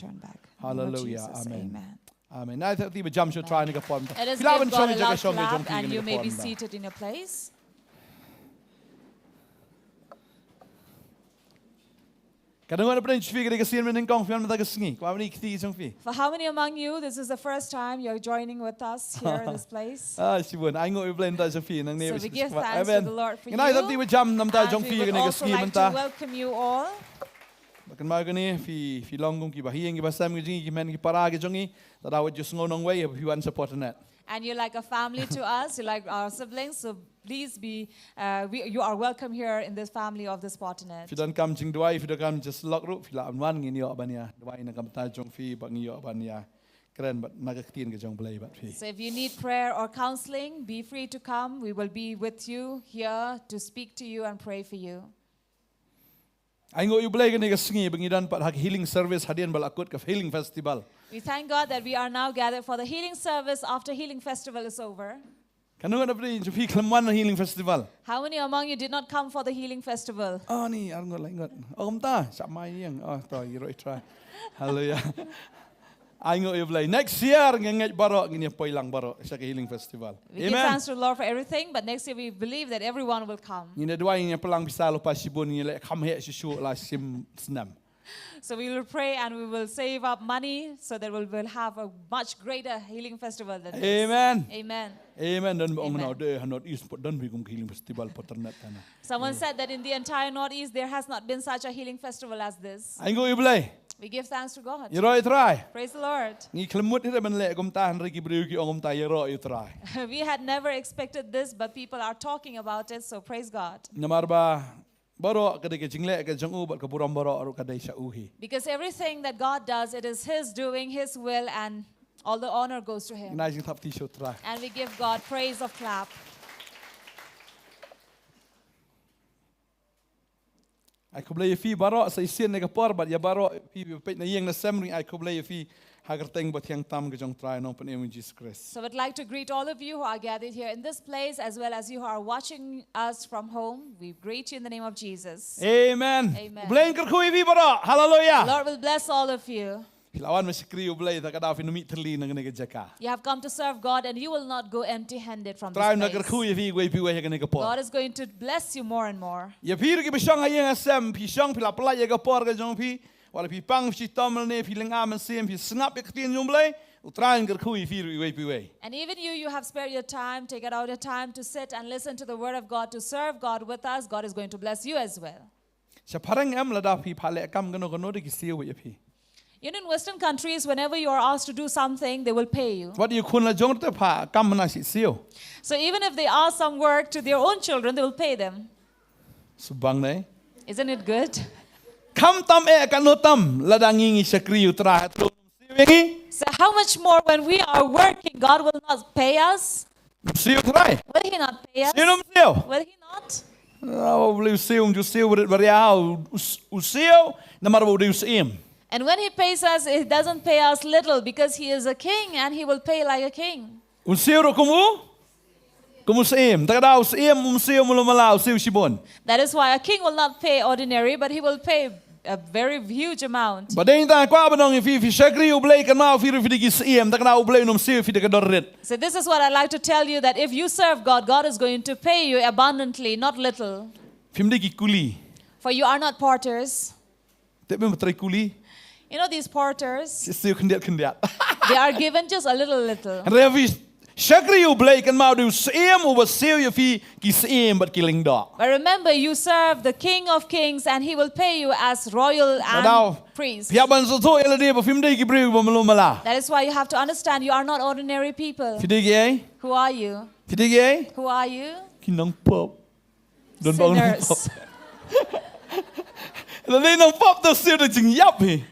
Haleluia. Amen. Amen. Nai thep ti ba jam sha u Trai ha kane ka por. Phi lah ban shong ïa ka jaka shong ka jong phi ha kane ka por. And you may be seated in your place. Ka dang wan pdeng jong phi ka dei ka sien mynnyngkong phi wan mynta ka sngi. Kwah ban ïa kti jong phi. For how many among you, this is the first time you're joining with us here in this place? Ah, shibun. Ai nguh ïa u Blei namar jong phi nangne. So we give thanks to the Lord for you. Amen. Ngi nai thep ti ba jam namar jong phi ha kane ka sngi mynta. And we would also like to welcome you all. Ba kynmaw kane, phi, phi long kum kiba ha ïing kiba sem ka jong ngi, ki hynmen ki para ka jong ngi. Lada wat ju sngew nongwei, phi wan support net. And you're like a family to us, you're like our siblings, so please be, uh, we, you are welcome here in this family of the Spotnet. Phi donkam jingduwai, phi donkam jingïasyllok ruh, phi lah ban wan, ngin ïoh ban ïa duwai na ka bynta jong phi, bad ngin ïoh ban ïa kren bad na ka ktien ka jong Blei bad phi. So if you need prayer or counseling, be free to come. We will be with you here to speak to you and pray for you. Ai nguh ïa u Blei kane ka sngi ba ngi don pat ha ka healing service hadien ba la kut ka healing festival. We thank God that we are now gathered for the healing service after healing festival is over. Katno ngut na pdeng jong phi khlem wan ha healing festival? How many among you did not come for the healing festival? Oh, ni ar ngut lai ngut. Oh, kumta, sa mai ïeng. Oh, to, ïa roh i Trai. Haleluia. Ai nguh ïa u Blei. Next year, nga ngeit baroh ngin ïa poi lang baroh sha ka healing festival. Amen. We give thanks to the Lord for everything, but next year we believe that everyone will come. Ngin ïa duwai, ngin ïa pynlang pisa lypa shibun, ngin ïa leh kham heh shuh shuh la shim snem. So we will pray and we will save up money so that we'll, we'll have a much greater healing festival than this. Amen. Amen. Amen. Don ba ong na de ha North East pat don phi kum ka healing festival paternet tana. Someone said that in the entire Northeast, there has not been such a healing festival as this. Ai nguh ïa u Blei. We give thanks to God. Ïa roh i Trai. Praise the Lord. Ngi khlem mut hi ban leh kumta hynrei ki briew ki ong kumta, ïa roh i Trai. We had never expected this, but people are talking about it, so praise God. Namar ba baroh ka dei ka jingleh ka jong u bad ka burom baroh ruh ka dei sha u hi. Because everything that God does, it is His doing, His will, and all the honor goes to Him. Ngi ai jingthap kti sha u Trai. And we give God praise of clap. Ai khublei ïa phi baroh sa shisien ha kane ka por bad ïa baroh phi ba peit na ïing na sem ruh ai khublei ïa phi ha ka kyrteng ba thiang tam ka jong u Trai Nongpynim u Jisu Khrist. So I'd like to greet all of you who are gathered here in this place as well as you who are watching us from home. We greet you in the name of Jesus. Amen. Amen. U Blei un kyrkhu ïa phi baroh. Hallelujah. The Lord will bless all of you. Phi la wan ban shakri U Blei, ta ka daw phin ym mih thylli na kane ka jaka. You have come to serve God and you will not go empty handed from this place. Trai un da kyrkhu ïa phi iwei pa iwei ha kane ka por. God is going to bless you more and more. Ïa phi ruh kiba shong ha ïing ha sem, phi shong phi la pyllait ïa ka por ka jong phi. Wat la phi pang phi shitom lane phi lynga mynsiem, phi sngap ïa ka ktien jong U Blei, U Trai un kyrkhu ïa phi ruh iwei pa iwei. And even you, you have spared your time, take out your time to sit and listen to the word of God, to serve God with us. God is going to bless you as well. Sha phareng em lada phi phah leh kam kano kano da ki siew ïa phi. You know, in Western countries, whenever you are asked to do something, they will pay you. Wat ïa u khun la jong te phah kam na shi siew. So even if they ask some work to their own children, they will pay them. Shu bang ne. Isn't it good? Khamtam eh kano tam lada ngi ngi shakri U Trai, U Trai un ym siew ïa ngi. So how much more when we are working, God will not pay us? Siew U Trai. Will he not pay us? Siew ne ym siew? Will he not? Ah, u Blei u siew, u siew, u siew, u siew, namar u dei u syiem. And when he pays us, he doesn't pay us little because he is a king and he will pay like a king. Un siew ruh kum u, kum u syiem. Ta ka daw u syiem um siew malu mala, u siew shibun. That is why a king will not pay ordinary, but he will pay a very huge amount. Ba dei tang kwah ban ong ïa phi, phi shakri U Blei, kynmaw phi ruh phi dei ki syiem, ta ka daw U Blei un ym siew ïa phi da ka dor rit. So this is what I like to tell you, that if you serve God, God is going to pay you abundantly, not little. Phim dei ki kuli. For you are not porters. Tip me ba trei kuli. You know these porters? Siew khyndiat khyndiat. They are given just a little, little. Hynrei phi shakri U Blei, kynmaw u dei u syiem uba siew ïa phi ki syiem bad ki lyngdoh. But remember, you serve the King of Kings, and he will pay you as royal and priest. Phi hap ban sngewthuh ïa lade ba phim dei ki briew ba malu mala. That is why you have to understand you are not ordinary people. Phi dei ki ei? Who are you? Phi dei ki ei? Who are you? Ki nongpop. Don ba nongpop. Sinners. Lada nongpop to siew da jingïap hi.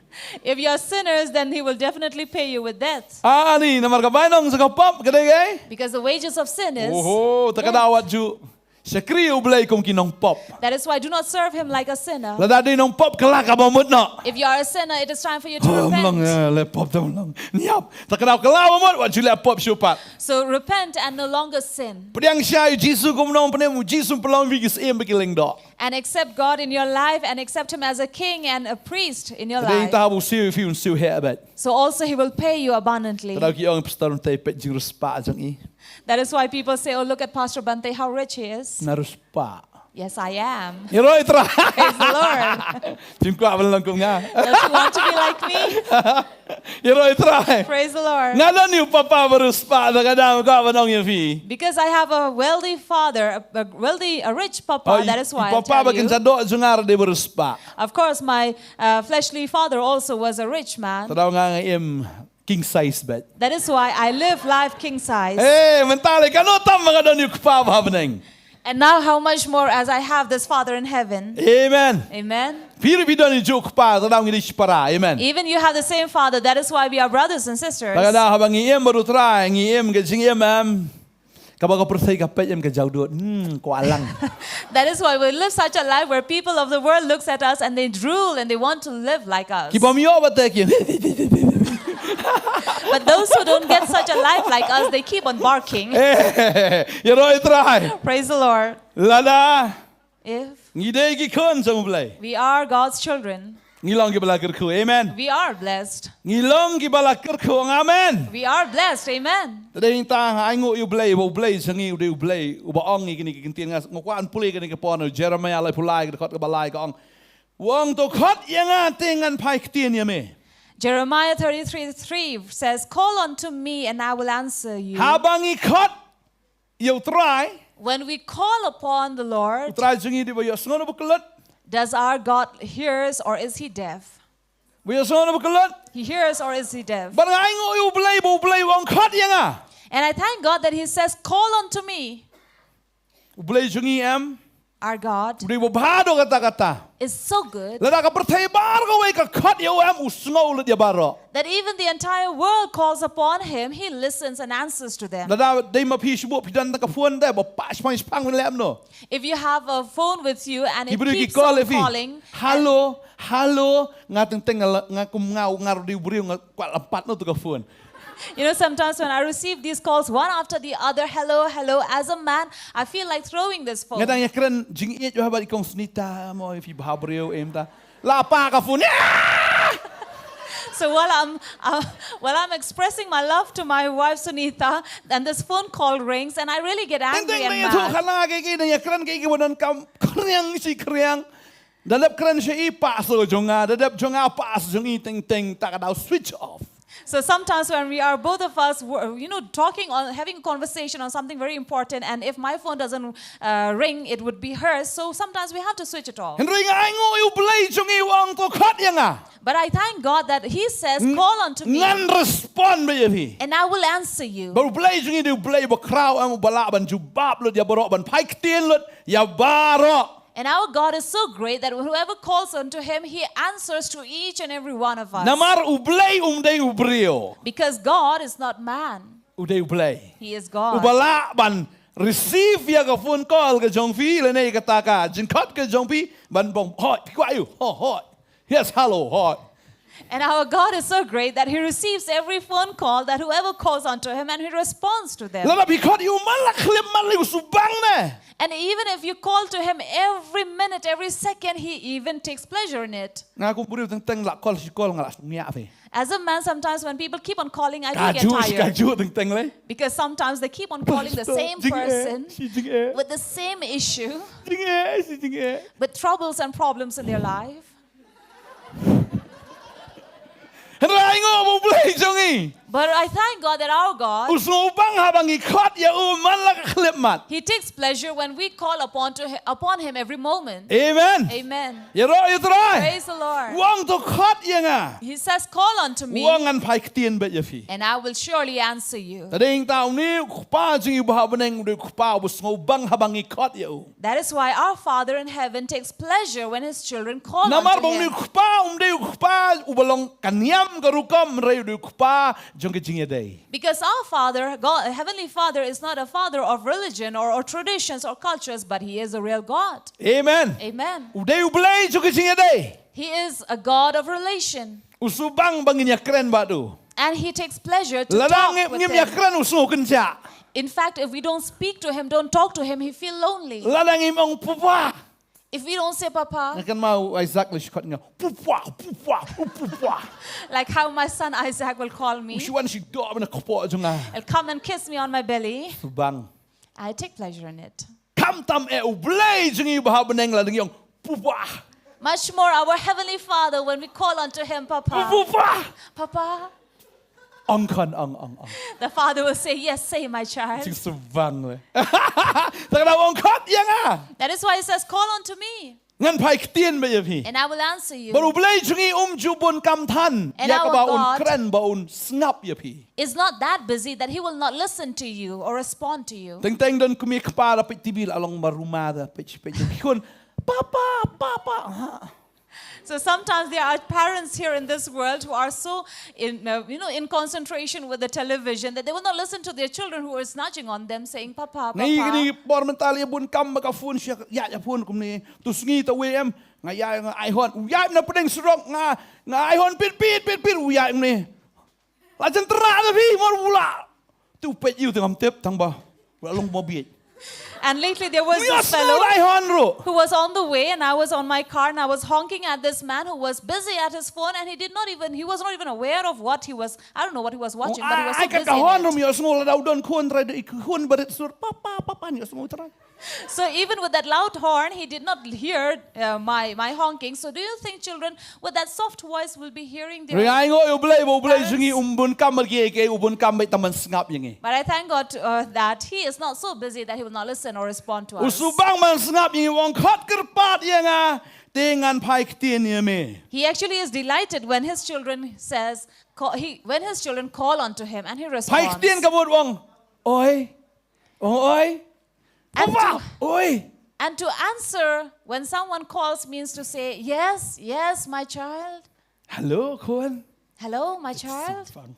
If you are sinners, then he will definitely pay you with death. Ani namar ka bainong jong ka pop ka dei ei? Because the wages of sin is death. Oho, ta ka daw wat ju shakri U Blei kum ki nongpop. That is why do not serve him like a sinner. Lada dei nongpop kylla kaba mut noh. If you are a sinner, it is time for you to repent. Oh, ym long, eh, leh pop te ym long. Ñiap. Ta ka daw kylla ba mut, wat ju leh pop shuh pat. So repent and no longer sin. Pdiang shai U Jisu kum u nongpynim, U Jisu un pynlong ïa phi ki syiem bad ki lyngdoh. And accept God in your life and accept him as a king and a priest in your life. Dei tang haba u siew ïa phi un siew heh bad. So also he will pay you abundantly. Ta ka daw ki ong Pastor Bante peit jingriewspah jong i. That is why people say, "Oh, look at Pastor Bante, how rich he is." Nga riewspah. Yes, I am. Ïaroh Trai. Praise the Lord. Phim kwah ban long kum nga? Don't you want to be like me? Ïaroh Trai. Praise the Lord. Nga don ïa u papa ba riewspah, ta ka daw kwah ban ong ïa phi. Because I have a wealthy father, a, a wealthy, a rich papa, that is why I tell you. Oh, i papa ba kynja doh jong nga ruh dei ba riewspah. Of course, my, uh, fleshly father also was a rich man. Ta ka daw nga nga im king size bad. That is why I live life king size. Eh, mynta lei kano tam ba nga don ïa u Kpa ba ha bneng. And now how much more as I have this Father in heaven. Amen. Amen. Phi ruh phi don ïa u Kpa, ta ka daw ngi dei shipara. Amen. Even you have the same Father, that is why we are brothers and sisters. Ta ka daw haba ngi im bad u Trai, ngi im ka jingim em. Kaba ka pyrthei ka peit em ka jaw dud. Hmm, kwah lang. That is why we live such a life where people of the world looks at us and they drool and they want to live like us. Ki bym ïoh bad te ki. But those who don't get such a life like us, they keep on barking. Eh, ïaroh Trai. Praise the Lord. Lada If ngi dei ki khun jong U Blei, we are God's children, ngi long kiba la kyrkhu. Amen. We are blessed. Ngi long kiba la kyrkhu. Amen. We are blessed. Amen. Te dei tang ai nguh ïa U Blei, ba U Blei jong ngi u dei U Blei uba ong ïa kine ki ktien. Nga kwah ban pule kane ka por na Jeremiah laiphew lai, ka dkhot kaba lai ka ong. U ong to khot ïa nga te ngan phai ktien ïa me. Jeremiah thirty-three three says, "Call unto me and I will answer you." Haba ngi khot ïa U Trai. When we call upon the Lord, U Trai jong ngi dei ba ïohsngew ne ba kyllut? Does our God hears or is he deaf? Ba ïohsngew ne ba kyllut? He hears or is he deaf? Bad nga ai nguh ïa U Blei ba U Blei u ong khot ïa nga. And I thank God that he says, "Call unto me." U Blei jong ngi em, our God, u dei uba bha haduh katta katta. Is so good. Lada ka pyrthei baroh kawei ka khot ïa u em, u sngew lut ïa baroh. That even the entire world calls upon him, he listens and answers to them. Lada dei ma phi shu buh phi don tang ka phone te ba pah shipang shipang, phin leh kumno? If you have a phone with you and it keeps on calling, ki briew ki call ïa phi. Hello, hello, nga teng teng nga, nga kum nga, nga ruh dei u briew, nga kwah lympat noh ïa ka phone. You know, sometimes when I receive these calls one after the other, "Hello, hello," as a man, I feel like throwing this phone. Nga dang ïakren jingïeit bha bad i Kong Snita, mo, ïa phi bha briew, em ta. La pah ka phone. So while I'm uh, while I'm expressing my love to my wife Sunita, and this phone call rings, and I really get angry and mad. Teng teng na ïathuh khana ïa ki, na ïakren ïa ki ba donkam, khriang shi khriang. Da dep kren sha i, pah sha jong nga, da dep jong nga, pah sha jong i, teng teng ta ka daw switch off. So sometimes when we are both of us, were- you know, talking on, having a conversation on something very important, and if my phone doesn't uh, ring, it would be hers. So sometimes we have to switch it off. Hynrei nga ainguh ïa u Blei jong i, u ong to khot ïa nga. But I thank God that He says, "Call unto me, ngan respond beit ïa phi." And I will answer you. Ba u Blei jong i u dei u Blei bakhraw, em, uba lah ban jubab lut ïa baroh, ban phai ktien lut ïa baroh. And our God is so great that whoever calls unto Him, He answers to each and every one of us. Namar u Blei um dei u briew. Because God is not man. U dei u Blei. He is God. Uba lah ban receive ïa ka phone call ka jong phi, lane kata ka jingkhot ka jong phi, ban ong, "Hoi, phi kwah ïa u, hoi, hoi. Yes, hello, hoi." And our God is so great that He receives every phone call, that whoever calls unto Him, and He responds to them. Lada phi khot ïa u man la khyllipmat, lei u shu bang ne. And even if you call to Him every minute, every second, He even takes pleasure in it. Nga kum u briew, teng teng la call shi call nga la sngewsih phi. As a man, sometimes when people keep on calling, I do get tired. Ka ju, ka ju teng teng lei. Because sometimes they keep on calling the same person with the same issue, with troubles and problems in their life. Hynrei ainguh ba u Blei jong i, but I thank God that our God, u sngewbang haba ngi khot ïa u man la ka khyllipmat. He takes pleasure when we call upon to hi- upon Him every moment. Amen. Amen. Ïaroh ïa u Trai. Praise the Lord. U ong to khot ïa nga. He says, "Call unto me, u ong, ngan phai ktien beit ïa phi, and I will surely answer you." Te dei tang une u Kpa jong ngi uba ha bneng u dei u Kpa uba sngewbang haba ngi khot ïa u. That is why our Father in heaven takes pleasure when His children call unto Him. Namar ba une u Kpa um dei u Kpa uba long ka niam ka rukom, hynrei u dei u Kpa jong ka jingïadei. Because our Father, God, Heavenly Father, is not a father of religion or, or traditions or cultures, but He is a real God. Amen. Amen. U dei u Blei jong ka jingïadei. He is a God of relation. U sngewbang ba ngin ïakren bad u. And He takes pleasure to talk with him. Lada ngim ïakren, u sngewkynjah. In fact, if we don't speak to him, don't talk to him, he feel lonely. Lada ngim ong papa. If we don't say papa. Nga kynmaw u Isaac, lei u khot nga papa, papa, papa. Like how my son Isaac will call me. U shu wan sha doh na ka kpoh jong nga. He'll come and kiss me on my belly. Sngewbang. I take pleasure in it. Khamtam eh u Blei jong ngi uba ha bneng, lada ngi ong papa. Much more our Heavenly Father, when we call unto Him, "Papa." Papa. Papa. Ong khun, ong, ong, ong. The Father will say, "Yes, say, my child." Jingsngewbang lei. Te ka daw u ong khot ïa nga. That is why He says, "Call unto me." Ngan phai ktien beit ïa phi. And I will answer you. Bad u Blei jong ngi um ju bun kam than ïa kaba un kren, ba un sngap ïa phi. And our God is not that busy that He will not listen to you or respond to you. Teng teng don kmie kpa da peit T V, la long maruma da peit peit khun. Papa, papa. Ha. So sometimes there are parents here in this world who are so in, uh, you know, in concentration with the television that they will not listen to their children who are snatching on them, saying, "Papa, Papa." Ngi kine por mynta la bun kam ba ka phone, sha ïa ïa phone kumne. Tu sngi ta wei em, nga ïa nga ai hon. U ïa na pdeng surok nga, nga ai hon pit pit pit pit, u ïa kumne. La jan tyrwa da phi mor bula. Tu peit ïa u te ngam tip tang ba u la long mo bieit. And lately there was this fellow who was on the way and I was on my car and I was honking at this man who was busy at his phone and he did not even, he was not even aware of what he was, I don't know what he was watching, but he was so busy in it. Ai ka hon rum ïa sngew la dau don khun trai, da i khun barit sur papa papa ïa sngew trai. So even with that loud horn, he did not hear uh, my, my honking. So do you think children with that soft voice will be hearing their parents? Ri ai ngo ïa u Blei, ba u Blei jong ngi um bun kam bad kiei kiei, u bun kam beit tang ban sngap ïa ngi. But I thank God uh, that He is not so busy that He will not listen or respond to us. U sngewbang ban sngap ïa ngi, u ong khot kyrpad ïa nga, te ngan phai ktien ïa me. He actually is delighted when His children says, call, he, when His children call unto Him and He responds. Phai ktien ka mut u ong, oi. Ong oi. And to, oi. And to answer when someone calls means to say, "Yes, yes, my child." Hello, khun. Hello, my child. Sngewbang.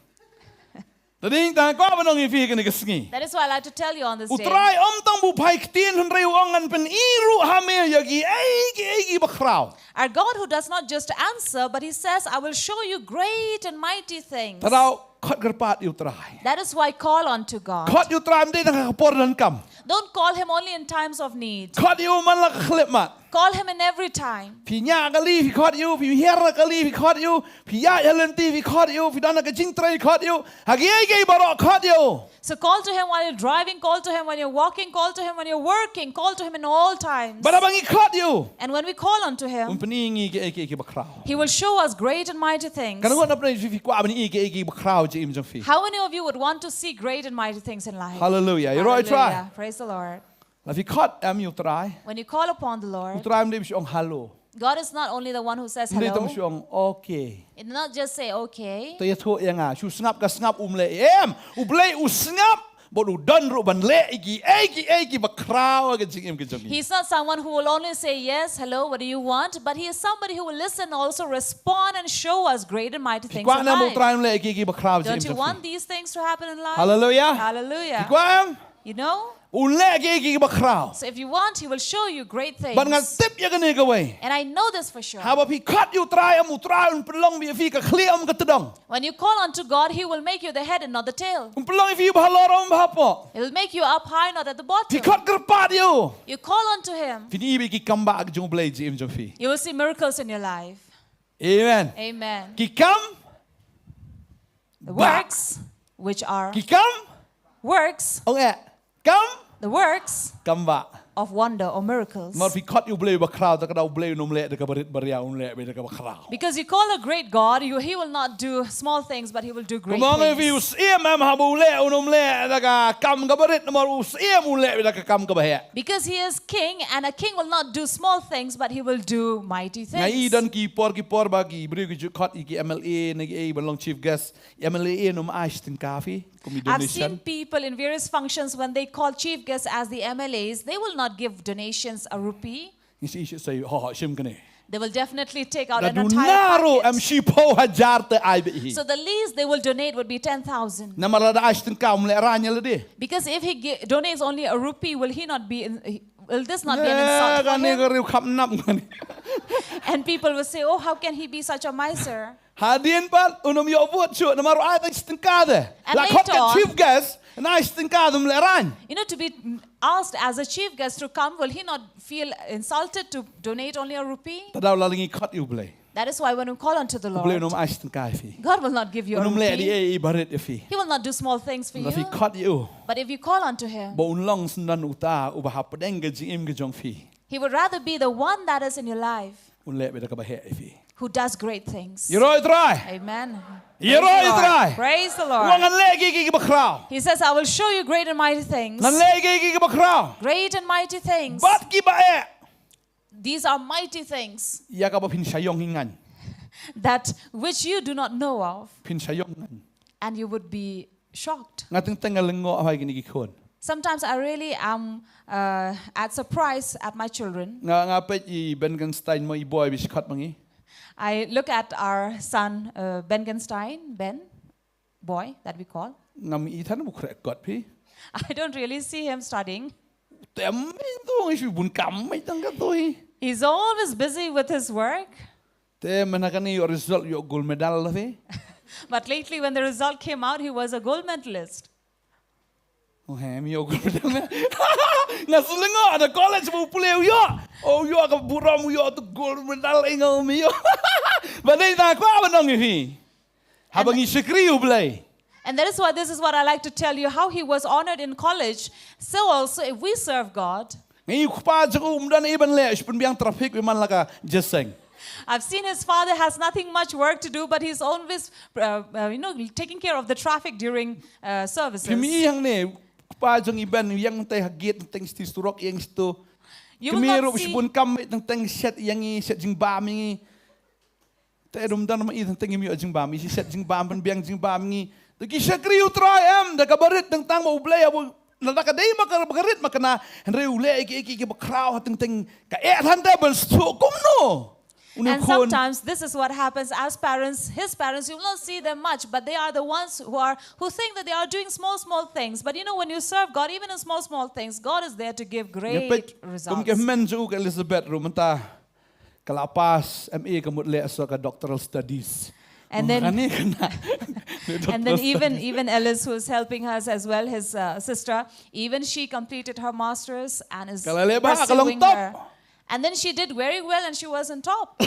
Te dei tang kwah ban ong ïa phi kane ka sngi. That is why I like to tell you on this day. U Trai um tang ba u phai ktien, hynrei u ong ngan pyni ruh ha me ïa kiei kiei kiba khraw. Our God who does not just answer, but He says, "I will show you great and mighty things." Te daw khot kyrpad ïa u Trai. That is why call unto God. Khot ïa u Trai ym dei tang ha ka por donkam. Don't call Him only in times of need. Khot ïa u man la ka khyllipmat. Call him in every time. Phi ñiah kali phi khot ïa u, phi hiar kali phi khot ïa u, phi ïaid ha lynti phi khot ïa u, phi don ha ka jingtrei khot ïa u, ha kiei kiei baroh khot ïa u. So call to him while you're driving, call to him when you're walking, call to him when you're working, call to him in all times. Bad haba ngi khot ïa u, And when we call unto un him, pyni ïa ngi kiei kiei kiba khraw. he will show us great and mighty things. Katno ngut na pdeng jong phi kwah ban ïohi kiei kiei kiba khraw ha jingim jong phi? How many of you would want to see great and mighty things in life? Hallelujah. Ïaroh ïa U Trai. Hallelujah. Praise the Lord. Lada phi khot ïa U Trai, When you call upon the U Lord, Trai um dei ba shu ong hello. God is not only the one who says Um dei tang ba hello. shu ong okay. He did not just say okay. To ïathuh ïa nga, shu sngap ka sngap um leh. Em, U Blei u sngap bad u don ruh ban leh ïa kiei kiei kiba khraw ha ka jingim ka jong ngi. He's not someone who will only say yes, hello, what do you want? But he is somebody who will listen, also respond, and show us great and mighty Phi things kwah in ne em ba U life. Trai un leh kiei kiei kiba khraw ha Don't jingim you jong want phi? These things to happen in life? Hallelujah. Hallelujah. Phi kwah em? You know? Un leh kiei kiei kiba khraw. So if you want, he will show you great things. Bad nga tip ïa kane kawei. And I know this for sure. Haba phi khot ïa U Trai, em, U Trai un pynlong ïa phi ka khlieh, em, ka tdong. When you call unto God, he will make you the head and not the tail. Un pynlong ïa phi ba halor, em, ba hapoh. He will make you up high, not at the Phi bottom. Khot kyrpad ïa u. You call unto him. Phin i ba ki kam ba ka jong U Blei ha jingim jong phi. You will see miracles in your life. Amen. Amen. Ki kam The works, which are Ki kam? Works, Ong eh. Kam? The works Kam ba. Of wonder or miracles. Mar phi khot ïa U Blei ba khraw, ta ka da U Blei un ym leh da kaba rit ba ria, un leh da kaba khraw. Because you call a great God, you, he will not do small things, but he will do great Kumno ngi phi u things. Syiem, em, haba u leh un ym leh da ka kam kaba rit, namar u Syiem u leh da ka kam kaba heh. Because he is king, and a king will not do small things, but he will do mighty Nga i things. Don ki por ki por ba ki briew ki ju khot ïa ki M L A ne ki ei ban long chief guest. M L A un ym ai shi tyngka phi kum i I've seen donation. People in various functions, when they call chief guests as the M L As, they will not give donations a rupee. Ngi sa i shi sa i ho ho shim kane. They will definitely take out Da an duna entire ruh em packet. Shiphew hajar te ai beit hi. So the least they will donate would be ten thousand. Namar lada ai shi tyngka um leh rain lade. Because if he gi- donates only a rupee, will he not be? In, he- will this not be an Eh, insult for kane ka him? riew khapnap kane. And people will say, "Oh, how can he be such a miser?" Hadien pat un ym ïoh vote shuh namar ai tang shi tyngka te. And La khot later ka on- chief guest, un ai shi tyngka te um leh rain. You know, to be asked as a chief guest to come, will he not feel insulted to donate only a rupee? Ta da la ngi khot ïa U Blei. That is why when you call unto the U Blei un Lord, ym ai shi tyngka ïa phi. God will not give you a Un ym leh rupee. da ei ei ba rit ïa phi. He will not do small things for Lada phi you. Khot ïa u. But if you call unto him, Ba un long shen don uta uba hapdeng ka jingim ka jong phi. He would rather be the one that is in your life Un leh beit da kaba heh ïa phi. Who does great things. Ïaroh ïa U Trai. Amen. Ïaroh ïa U Trai. Praise the Wa Lord. ngan leh kiei kiei kiba khraw. He says, "I will show you great and mighty things." Ngan leh kiei kiei kiba khraw. Great and mighty things. Bad kiba eh. These are mighty things Ïa kaba phin shah ïohi ngan. that which you do not know of, Phin shah ïohi ngan. And you would be shocked. Nga teng teng nga lyngngoh ha kine ki khun. Sometimes I really am uh, at surprise at my children. Nga nga peit i Bengenstein mo i boy ba shi khot ma ngi. I look at our son, uh, Bengenstein, Ben, boy that we call. Ngam i than bu khreh kot phi. I don't really see him studying. Te mei tu ngi shu bun kam mei tang ka tu hi. He's always busy with his work. Te mynta kane ïoh result ïoh gold medal la phi. But lately, when the result came out, he was a gold medalist. Oh, he mi ïoh gold medal. Nga shu lyngngoh da college ba u pule u ïoh. Oh, u ïoh ka burom u ïoh tu gold medal, eh, nga mi ïoh. Ba dei ta kwah ban ong ïa phi. Haba ngi shakri U Blei. And that is why this is what I like to tell you, how he was honored in college. So also, if we serve God, Ngi kpa jong u um don ei ban leh, shu pynbiang traffic ba man la ka jingïaseng. I've seen his father has nothing much work to do, but he's always, uh, uh, you know, taking care of the traffic during uh, services. Phi mi hangne, kpa jong i Ben, ïeng te ha gate, teng sti surok, ïeng stu. You will Kmie not ruh see- shibun kam mei teng teng shet ïeng i, shet jingbam ïeng i. Te dum don ma i teng teng i mi ïoh jingbam i, shet jingbam, pynbiang jingbam ïeng i. Te ki shakri U Trai em, da kaba rit teng tang ba U Blei abo. Na da ka dei ma ka ba ka rit ma ka na, hynrei u leh ki ki ki ba khraw ha teng teng ka eh than te ban shu kumno. Uni And khun. Sometimes this is what happens as parents. His parents, you will not see them much, but they are the ones who are who think that they are doing small, small things. But you know, when you serve God, even in small, small things, God is there to give Nga great peit kum results. Ka hynmen jong u ka Elizabeth ruh mynta ka la pass M A, ka mut leh sa ka doctoral studies. And then- Kane ka na. And then even even Ellis, who is helping us as well, his uh, sister, even she completed her masters and is Ka la leh ba ka pursuing long top. Her. And then she did very well and she was on top.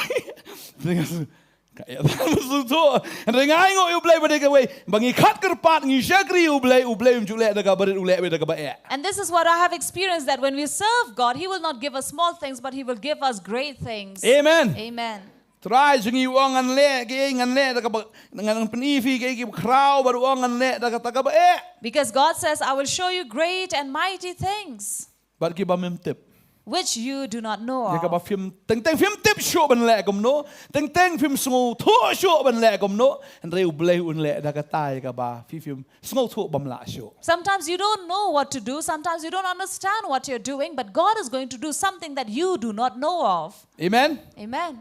Ka ïa, hynrei nga ainguh ïa U Blei ba dei kawei, ba ngi khot kyrpad, ngi shakri U Blei, U Blei um ju leh da kaba rit, u leh beit da kaba eh. And this is what I have experienced, that when we serve God, He will not give us small things, but He will give us great things. Amen. Amen. Trai jong ngi u ong ngan leh kiei, ngan leh da kaba, ngan pyni phi kiei kiba khraw, bad u ong ngan leh da kata kaba eh. Because God says, "I will show you great and mighty things." Bad kiba mem tip. Which you do not know of. Ïa kaba phim, teng teng phim tip shuh ban leh kumno, teng teng phim sngewthuh shuh ban leh kumno, hynrei U Blei un leh da kata ïa kaba phi phim sngewthuh bym lah shuh. Sometimes you don't know what to do, sometimes you don't understand what you're doing, but God is going to do something that you do not know of. Amen. Amen.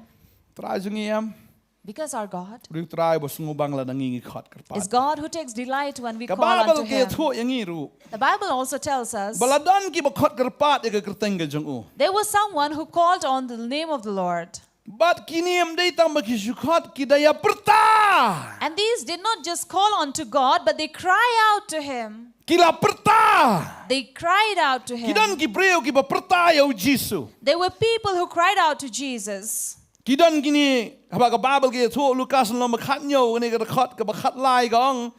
Trai jong ngi em. Because our God Ri Trai ba sngewbang lada ngi ngi khot kyrpad. Is God who takes delight when we call unto Him. Ka Baibl ka ïathuh ïa ngi ruh. The Bible also tells us ba la don kiba khot kyrpad ïa ka kyrteng ka jong u. There was someone who called on the name of the Lord. Bad kine ym dei tang ba ki shu khot, ki da ïa pyrta. And these did not just call unto God, but they cry out to Him. Ki la pyrta. They cried out to Him. Ki don ki briew kiba pyrta ïa u Jisu. There were people who cried out to Jesus. Ki don kine, haba ka Baibl ka ïathuh, Lukas lynnong ba khathynñiew, kane ka dkhot kaba khatlai ka ong.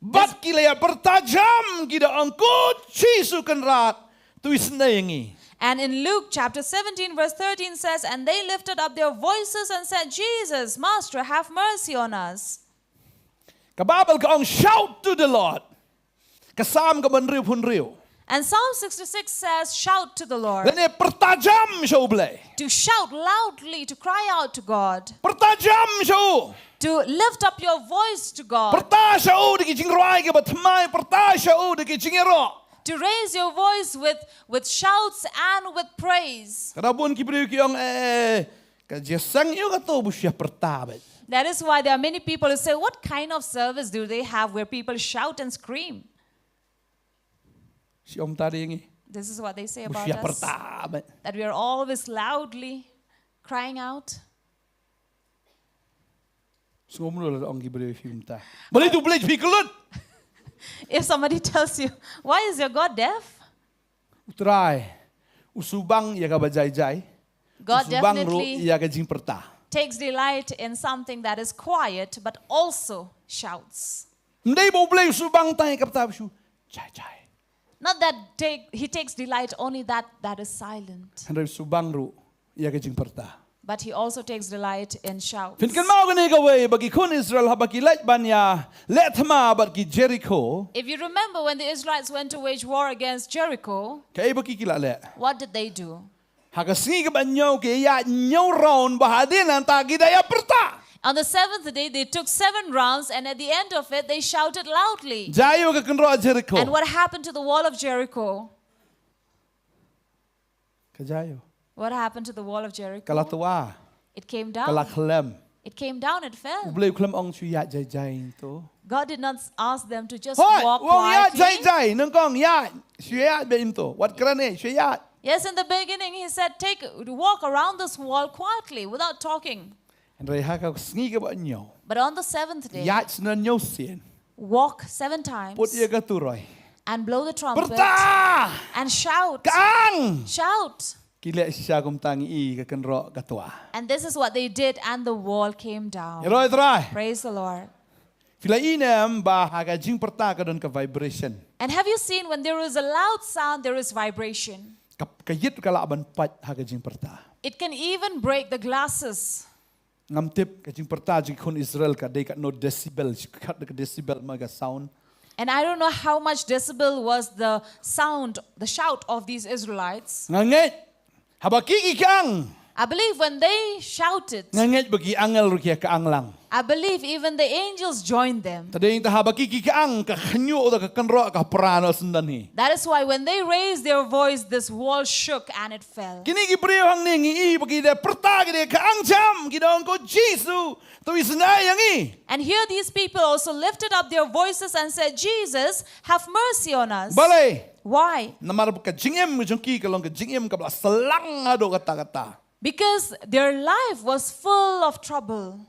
Bad ki la ïa pyrta jam, ki da ong, "Ko Jisu Kynrad, to isynei ïa ngi." And in Luke chapter seventeen, verse thirteen says, "And they lifted up their voices and said, 'Jesus, Master, have mercy on us.'" Ka Baibl ka ong, "Shout to the Lord." Ka Salm kaba hynriewphew hynriew. And Psalm sixty-six says, "Shout to the Lord." Lane pyrta jam sha U Blei. To shout loudly, to cry out to God. Pyrta jam sha u. To lift up your voice to God. Pyrta sha u da ki jingrwai kiba thymmai, pyrta sha u da ki jingïaroh. To raise your voice with, with shouts and with praise. Ka da bun ki briew ki ong, eh, eh, ka jingïaseng ïa kato ba shu ïa pyrta beit. That is why there are many people who say, "What kind of service do they have where people shout and scream?" Shi ong ta ri ngi. This is what they say about us. Ba shu ïa pyrta beit. That we are always loudly crying out. Sngewbha lada ong ki briew phi mynta, "Balei tu Blei phi kyllut?" If somebody tells you, "Why is your God deaf?" U Trai u subang ïa kaba jai jai. God definitely ïa ka jingpyrta. God takes delight in something that is quiet but also shouts. Ym dei ba U Blei u subang tang ïa ka pyrta ba shu jai jai. Not that take, he takes delight only that that is silent. Hynrei u subang ruh ïa ka jingpyrta. But he also takes delight in shouts. Phin kynmaw kane kawei, ba ki khun Israel haba ki leit ban ïa leh thma bad ki Jericho. If you remember when the Israelites went to wage war against Jericho, kaei ba ki ki la leh? What did they do? Ha ka sngi kaba hynñiew ki ïaid hynñiew round, ba hadien nangta ki da ïa pyrta. On the seventh day, they took seven rounds, and at the end of it, they shouted loudly. Jia aiu ka kynroh Jericho? And what happened to the wall of Jericho? Ka jia aiu? What happened to the wall of Jericho? Ka la twa. It came down. Ka la khlem. It came down, it fell. U Blei u khlem ong shu ïaid jai jai to. God did not ask them to just walk quietly. Hooid, u ong ïaid jai jai, nyngkong ïaid, shu ïaid beit to. Wat kren eh, shu ïaid. Yes, in the beginning he said, "Take, walk around this wall quietly without talking." Hynrei ha ka sngi kaba hynñiew. But on the seventh day, ïaid syndon hynñiew sien. Walk seven times. Put ïa ka turoi. And blow the trumpet. Pyrta! And shout. Ka ang! Shout. Ki leh shisha kumta, ngi i ka kynroh ka twa. And this is what they did, and the wall came down. Ïaroh ïa u Trai. Praise the Lord. Phi la i ne em ba ha ka jingpyrta ka don ka vibration? And have you seen when there is a loud sound, there is vibration? Ka, ka ïit ka lah ban pait ha ka jingpyrta. It can even break the glasses. Ngam tip ka jingpyrta jong ki khun Israel ka dei katno decibel, shi khat ka decibel ma ka sound. And I don't know how much decibel was the sound, the shout of these Israelites. Nga ngeit, haba ki ki kang, I believe when they shouted, nga ngeit ba ki angel ruh ki ïa kang lang. I believe even the angels joined them. Te dei te haba ki ki kang, ka khñiuh te ka kynroh ka pra noh syndon hi. That is why when they raised their voice, this wall shook and it fell. Kine ki briew hangne ngi i ba ki da pyrta, ki da kang jam, ki da ong, "Ko Jisu, to isynei ïa ngi." And here these people also lifted up their voices and said, "Jesus, have mercy on us." Balei? Why? Namar ba ka jingim jong ki ka long ka jingim kaba la sahlang haduh katta katta. Because their life was full of trouble.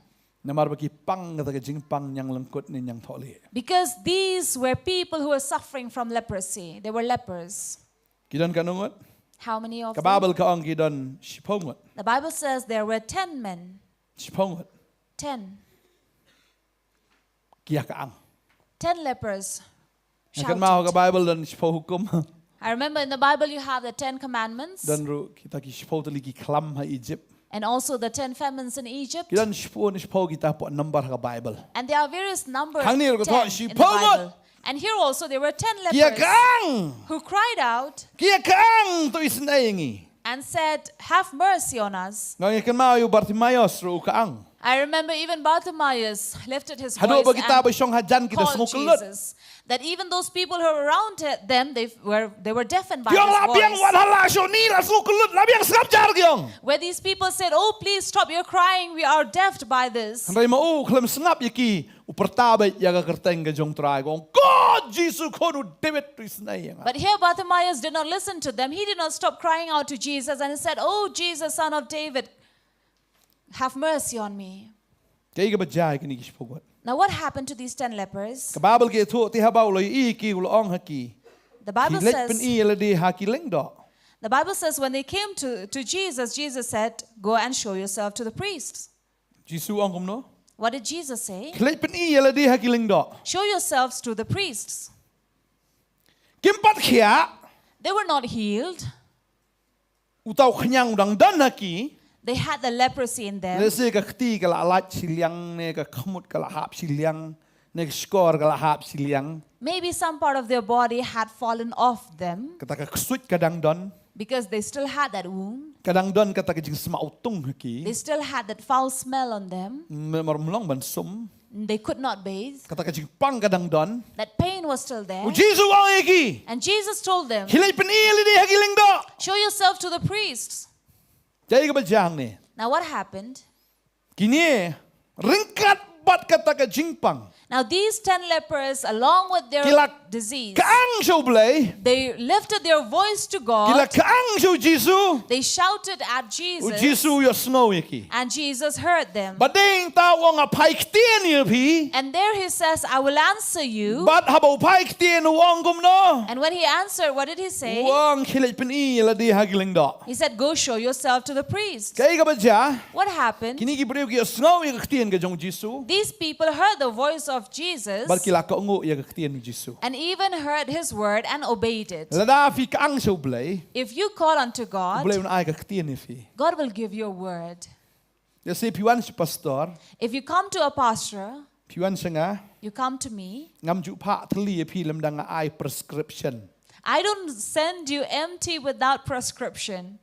Namar ba ki pang kata ka jingpang ñianglyngkut ne ñiangthohlieh. Because these were people who were suffering from leprosy. They were lepers. Ki don katno ngut? How many of Ka them? Bible ka ong ki don shiphew ngut. The Bible says there were ten men. Shiphew ngut. Ten. Ki ïa ka ang. Ten lepers. Nga kynmaw ka shouted. Bible don shiphew hukum. I remember in the Bible you have the Ten Commandments. Don ruh kita ki shiphew tylli ki khlam ha Egypt. And also the ten famines in Egypt. Ki don shiphew, shiphew kita hapoh number ha ka Bible. And there are various numbers. Hangne ruh ka thoh ten in the shiphew ngut. Bible. And here also there were ten lepers. Ki ïa ka ang. Who cried out. Ki ïa ka ang, to isynei ïa ngi. And said, "Have mercy on us." Nga kynmaw ïa u Bartimaeus ruh u ka ang. I remember even Bartimaeus lifted his voice and called Jesus. Haduh ba kita ba shong hajan kita sngew kyllut. That even those people who were around them, they were, they were deafened by his voice. Ki ong la biang wat ha la, shong ni la sngew kyllut, la biang sngap jar ki ong. Where these people said, "Oh, please stop your crying, we are deafened by this." Hynrei ma u khlem sngap ïa ki, u pyrta beit ïa ka kyrteng ka jong u Trai, ka ong, "Ko Jisu khun u David, to isynei ïa nga." But here Bartimaeus did not listen to them. He did not stop crying out to Jesus and he said, "Oh, Jesus, Son of David, have mercy on me." Kaei kaba jia ïa kine ki shiphew ngut? Now what happened to these ten lepers? Ka Bible ka ïathuh, te haba u la ïohi ïa ki, u la ong ha ki, the Bible says, "Khie leit pyni ïa lade ha ki lyngdoh." The Bible says when they came to, to Jesus, Jesus said, "Go and show yourself to the priests." Jisu u ong kumno? What did Jesus say? "Khie leit pyni ïa lade ha ki lyngdoh." "Show yourselves to the priests." Kim pat khiah. They were not healed. Uta u khñiang u dang don ha ki. They had the leprosy in them. Lehse ka kti ka la lait shiliang, ne ka khmut ka la hap shiliang, ne ka shkor ka la hap shiliang. Maybe some part of their body had fallen off them. Kata ka ksuid ka dang don. Because they still had that wound. Ka dang don kata ka jingsma utung ha ki. They still had that foul smell on them. Namar ym long ban sum. They could not bathe. Kata ka jingpang ka dang don. That pain was still there. U Jisu u ong ïa ki. And Jesus told them, "Khie leit pyni ïa lade ha ki lyngdoh." "Show yourself to the priests." Kaei kaba jia hangne? Now what happened? Kine ryngkat bad kata ka jingpang. Now these ten lepers, along with their disease, ki la ka ang sha U Blei. They lifted their voice to God. Ki la ka ang sha U Jisu. They shouted at Jesus. U Jisu u ïohsngew ïa ki. And Jesus heard them. Bad dei mynta u ong, "Nga phai ktien ïa phi." And there he says, "I will answer you." Bad haba u phai ktien u ong kumno? And when he answered, what did he say? U ong, "Khie leit pyni ïa lade ha ki lyngdoh." He said, "Go show yourself to the priest." Kaei kaba jia? What happened? Kine ki briew ki ïohsngew ïa ka ktien ka jong U Jisu. These people heard the voice of Jesus. Bad ki la kohnguh ïa ka ktien U Jisu. And even heard his word and obeyed it. Lada phi ka ang sha U Blei. If you call unto God, U Blei un ai ka ktien ïa phi. God will give you a word. Lehse phi wan sha pastor. If you come to a pastor, phi wan sha nga, you come to me, ngam ju phah thylli ïa phi lymda nga ai prescription. I don't send you empty without prescription.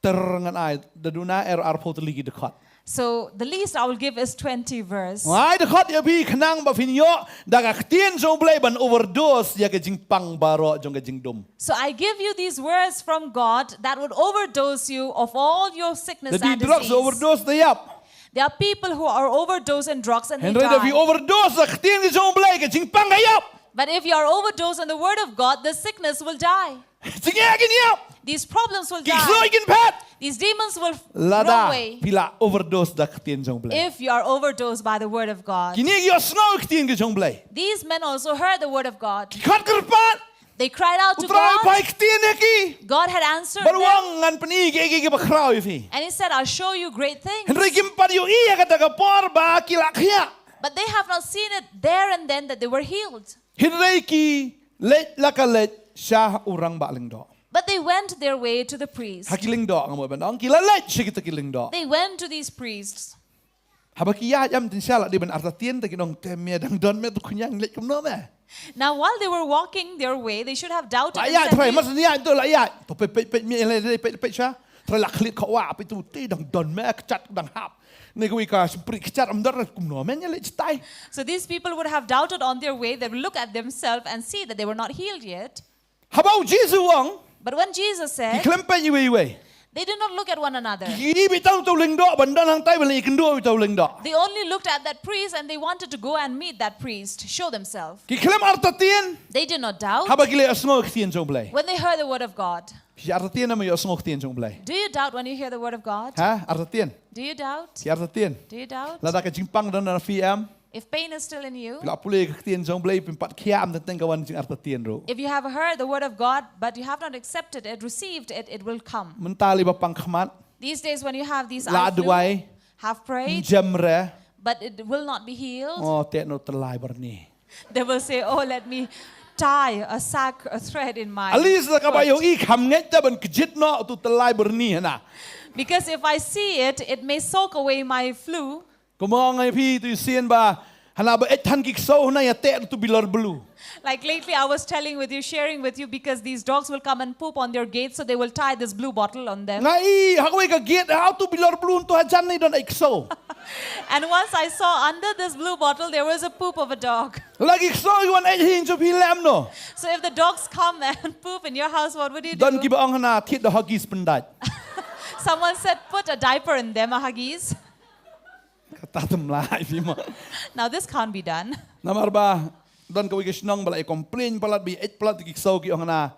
Ter ngan ai, da duna er arphew tylli ki dkhot. So the least I will give is twenty verse. Nga ai dkhot ïa phi khnang ba phin ïoh da ka ktien jong U Blei ban overdose ïa ka jingpang baroh jong ka jingdum. So I give you these words from God that would overdose you of all your sickness and disease. Da dei drugs overdose da ïap. There are people who are overdose in drugs and they die. Hynrei da phi overdose da ka ktien ka jong U Blei, ka jingpang ka ïap. But if you are overdose on the word of God, the sickness will die. Jingeh kin ïap. These problems will die. Ki ksuid kin phet. These demons will run away. Lada phi la overdose da ka ktien jong U Blei. If you are overdosed by the word of God. Kine ki ïohsngew ka ktien ka jong U Blei. These men also heard the word of God. Ki khot kyrpad. They cried out to God. U Trai u phai ktien ïa ki. God had answered them. Bad u ong, ngan pyni kiei kiei kiba khraw ïa phi. And he said, "I'll show you great things." Hynrei kim pat ïohi ïa kata ka por ba ki la khiah. But they have not seen it there and then that they were healed. Hynrei ki leit la ka leit sha u rangbah lyngdoh. But they went their way to the priest. Ha ki lyngdoh nga mut ban ong, ki la leit sha kita ki lyngdoh. They went to these priests. Haba ki ïaid, ym tin sha la dei ban artatien, te kin ong, "Te me dang don me tu khñiang, leit kumno me?" Now while they were walking their way, they should have doubted and said, "Trai, mar shen ïaid tu la ïaid." To peit peit peit me, leit peit peit sha. Trai, la khlieh kawah, peit tu te dang don me, kjat dang hap. Ne kawei ka shymprieh kjat, ym don re, kumno me ngi leit shatai. So these people would have doubted on their way. They would look at themselves and see that they were not healed yet. Haba U Jisu u ong, but when Jesus said, ki khlem peit iwei iwei. They did not look at one another. Ki ïohi beit tang uta u lyngdoh, ban don hangtai ban leit ïakynduh uta u lyngdoh. They only looked at that priest and they wanted to go and meet that priest, show themselves. Ki khlem artatien. They did not doubt. Haba ki la ïohsngew ka ktien jong U Blei. When they heard the word of God. Phi artatien haba ïohsngew ka ktien jong U Blei? Do you doubt when you hear the word of God? Ha? Artatien? Do you doubt? Phi artatien? Do you doubt? Lada ka jingpang don ha phi em? If pain is still in you, phi la pule ka ktien jong Blei, phim pat khiah, ym teng teng ka wan jingartatien ruh. If you have heard the word of God, but you have not accepted it, received it, it will come. Mynta lei ba pang khmat. These days when you have these eye flu, la duwai, have prayed, jem re, but it will not be healed. Oh, teh noh tyllai byrni. They will say, "Oh, let me tie a sack, a thread in my foot." At least la ka ba ïohi kham ngeit te ban kjit noh utu tyllai byrni hana. Because if I see it, it may soak away my flu. Kumba ong ïa phi tu sien ba hana ba eit than ki ksew hana ïa teh utu bilor blue. Like lately, I was telling with you, sharing with you, because these dogs will come and poop on their gate, so they will tie this blue bottle on them. Nga i ha kawei ka gate ha utu bilor blue to hajan ne don eit ksew. And once I saw under this blue bottle, there was a poop of a dog. La ki ksew ki wan eit ha ïing jong phi lem noh. So if the dogs come and poop in your house, what would you do? Don kiba ong hana thied da Huggies pyndait. Someone said, "Put a diaper in them, a Huggies." Kata tam lai phi mo. Now this can't be done. Namar ba don kawei ka shnong ba la ïa complain palat ba ïa eit palat ki ksew ki ong hana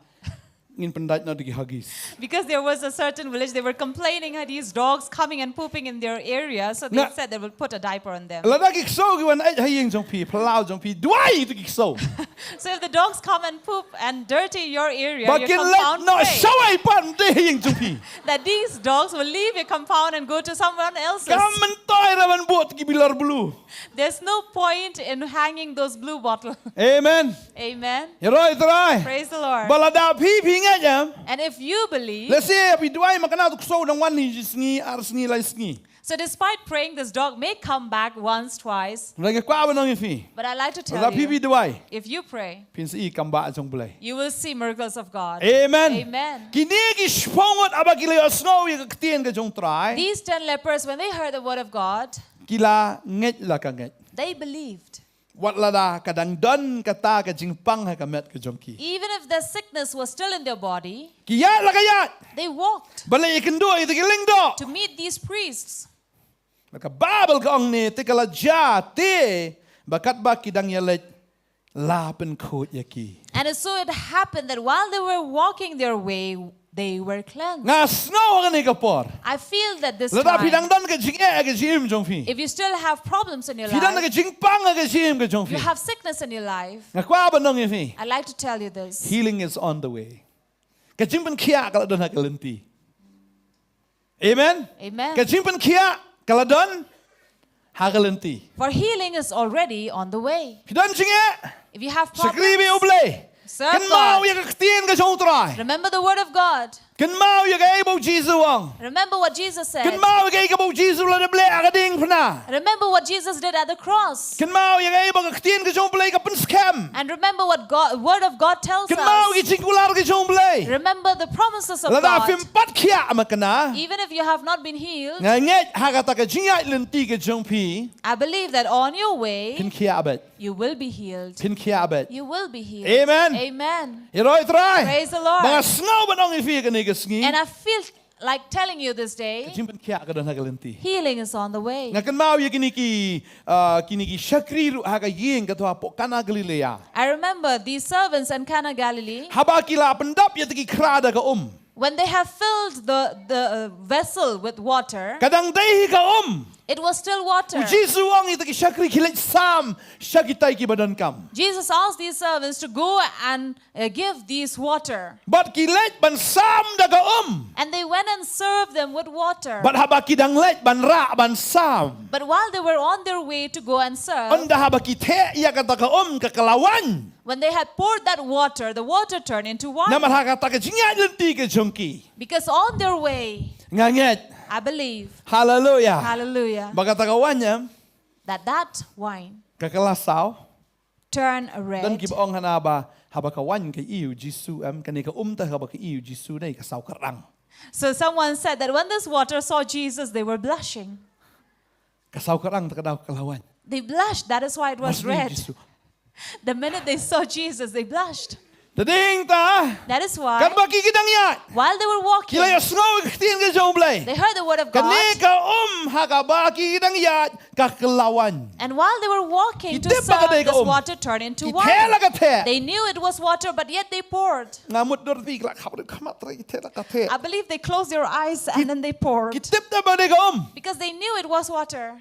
ngin pyndait noh da ki Huggies. Because there was a certain village, they were complaining at these dogs coming and pooping in their area, so they said they will put a diaper on them. Lada ki ksew ki wan eit ha ïing jong phi, phyllaw jong phi, duwai ïa ki ksew. So if the dogs come and poop and dirty your area, your compound, pray. Ba kin leit noh shawei pat, ym dei ha ïing jong phi. That these dogs will leave your compound and go to someone else's. Kam myntoi re ban buh ki bilor blue. There's no point in hanging those blue bottle. Amen. Amen. Ïaroh ïa u Trai. Praise the Lord. Ba lada phi phi ngeit em. And if you believe, let's say phi duwai ma kane utu u ksew u dang wan hi shi sngi, ar sngi, lai sngi. So despite praying, this dog may come back once, twice. Hynrei nga kwah ban ong ïa phi. But I like to tell you, lada phi phi duwai, if you pray, phin sa i kam bah jong U Blei. You will see miracles of God. Amen. Amen. Kine ki shiphew ngut haba ki la ïohsngew ïa ka ktien ka jong U Trai. These ten lepers, when they heard the word of God, ki la ngeit la ka ngeit. They believed. Wat lada ka dang don kata ka jingpang ha ka met ka jong ki. Even if the sickness was still in their body, ki ïaid la ka ïaid. They walked. Ban leit ïakynduh ïa kita ki lyngdoh. To meet these priests. Bad ka Baibl ka ong ne, te ka la jia te ba katba ki dang ïaleit la pynkhuid ïa ki. And so it happened that while they were walking their way, they were cleansed. Nga sngew ha kane ka por, I feel that this time, lada phi dang don ka jingeh ha ka jingim jong phi, if you still have problems in your life, phi don ka jingpang ha ka jingim ka jong phi, you have sickness in your life, nga kwah ban ong ïa phi, I'd like to tell you this. Healing is on the way. Ka jingpynkhiah ka la don ha ka lynti. Amen. Amen. Ka jingpynkhiah ka la don ha ka lynti. For healing is already on the way. Phi don jingeh? If you have problems, shakri bad ïa U Blei. Serve God. Kynmaw ïa ka ktien ka jong U Trai. Remember the word of God. Kynmaw ïa kaei ba U Jisu u ong. Remember what Jesus said. Kynmaw ïa kaei kaba U Jisu u la leh ha ka diengphna. Remember what Jesus did at the cross. Kynmaw ïa kaei ba ka ktien ka jong U Blei ka pynskhem. And remember what God, word of God tells us. Kynmaw ïa ki jingkular ka jong U Blei. Remember the promises of God. Lada phim pat khiah ma kane, even if you have not been healed, nga ngeit ha kata ka jingïaid lynti ka jong phi, I believe that on your way, phin khiah bad. You will be healed. Phin khiah bad. You will be healed. Amen. Amen. Ïaroh ïa U Trai. Praise the Lord. Ba nga sngew ban ong ïa phi kane ka sngi. And I feel like telling you this day, ka jingpynkhiah ka don ha ka lynti. Healing is on the way. Nga kynmaw ïa kine ki, ah, kine ki shakri ruh ha ka ïing kata hapoh Kana Galilea. I remember these servants in Cana Galilee. Haba ki la pyndap ïa kita ki khra da ka um. When they have filled the, the, uh, vessel with water, ka dang dei hi ka um. It was still water. U Jisu u ong ïa kita ki shakri ki leit sam sha kitai kiba donkam. Jesus asked these servants to go and, uh, give these water. Bad ki leit ban sam da ka um. And they went and served them with water. Bad haba ki dang leit ban rah ban sam, but while they were on their way to go and serve, ynda haba ki theh ïa kata ka um ka kylla waiñ. When they had poured that water, the water turned into wine. Namar ha kata ka jingïaid lynti ka jong ki. Because on their way, nga ngeit, I believe, hallelujah, hallelujah, ba kata ka waiñ em, that that wine, ka kylla saw, turned red. Don kiba ong hana ba haba ka waiñ ka ïohi U Jisu em, kane ka um te haba ka ïohi U Jisu ne ka saw kyrang. So someone said that when this water saw Jesus, they were blushing. Ka saw kyrang te ka daw kylla waiñ. They blushed. That is why it was red. Mar shu ïohi U Jisu. The minute they saw Jesus, they blushed. Te dei hangta, that is why, katba ki ki dang ïaid, while they were walking, ki la ïohsngew ïa ka ktien ka jong U Blei. They heard the word of God. Kane ka um ha kaba ki ki dang ïaid ka kylla waiñ. And while they were walking to serve, this water turned into wine. Ki tip ba ka dei ka um. Ki theh la ka theh. They knew it was water, but yet they poured. Nga mut dur phi ki la khap rit khmat re, ki theh la ka theh. I believe they closed their eyes and then they poured. Ki tip te ba dei ka um. Because they knew it was water.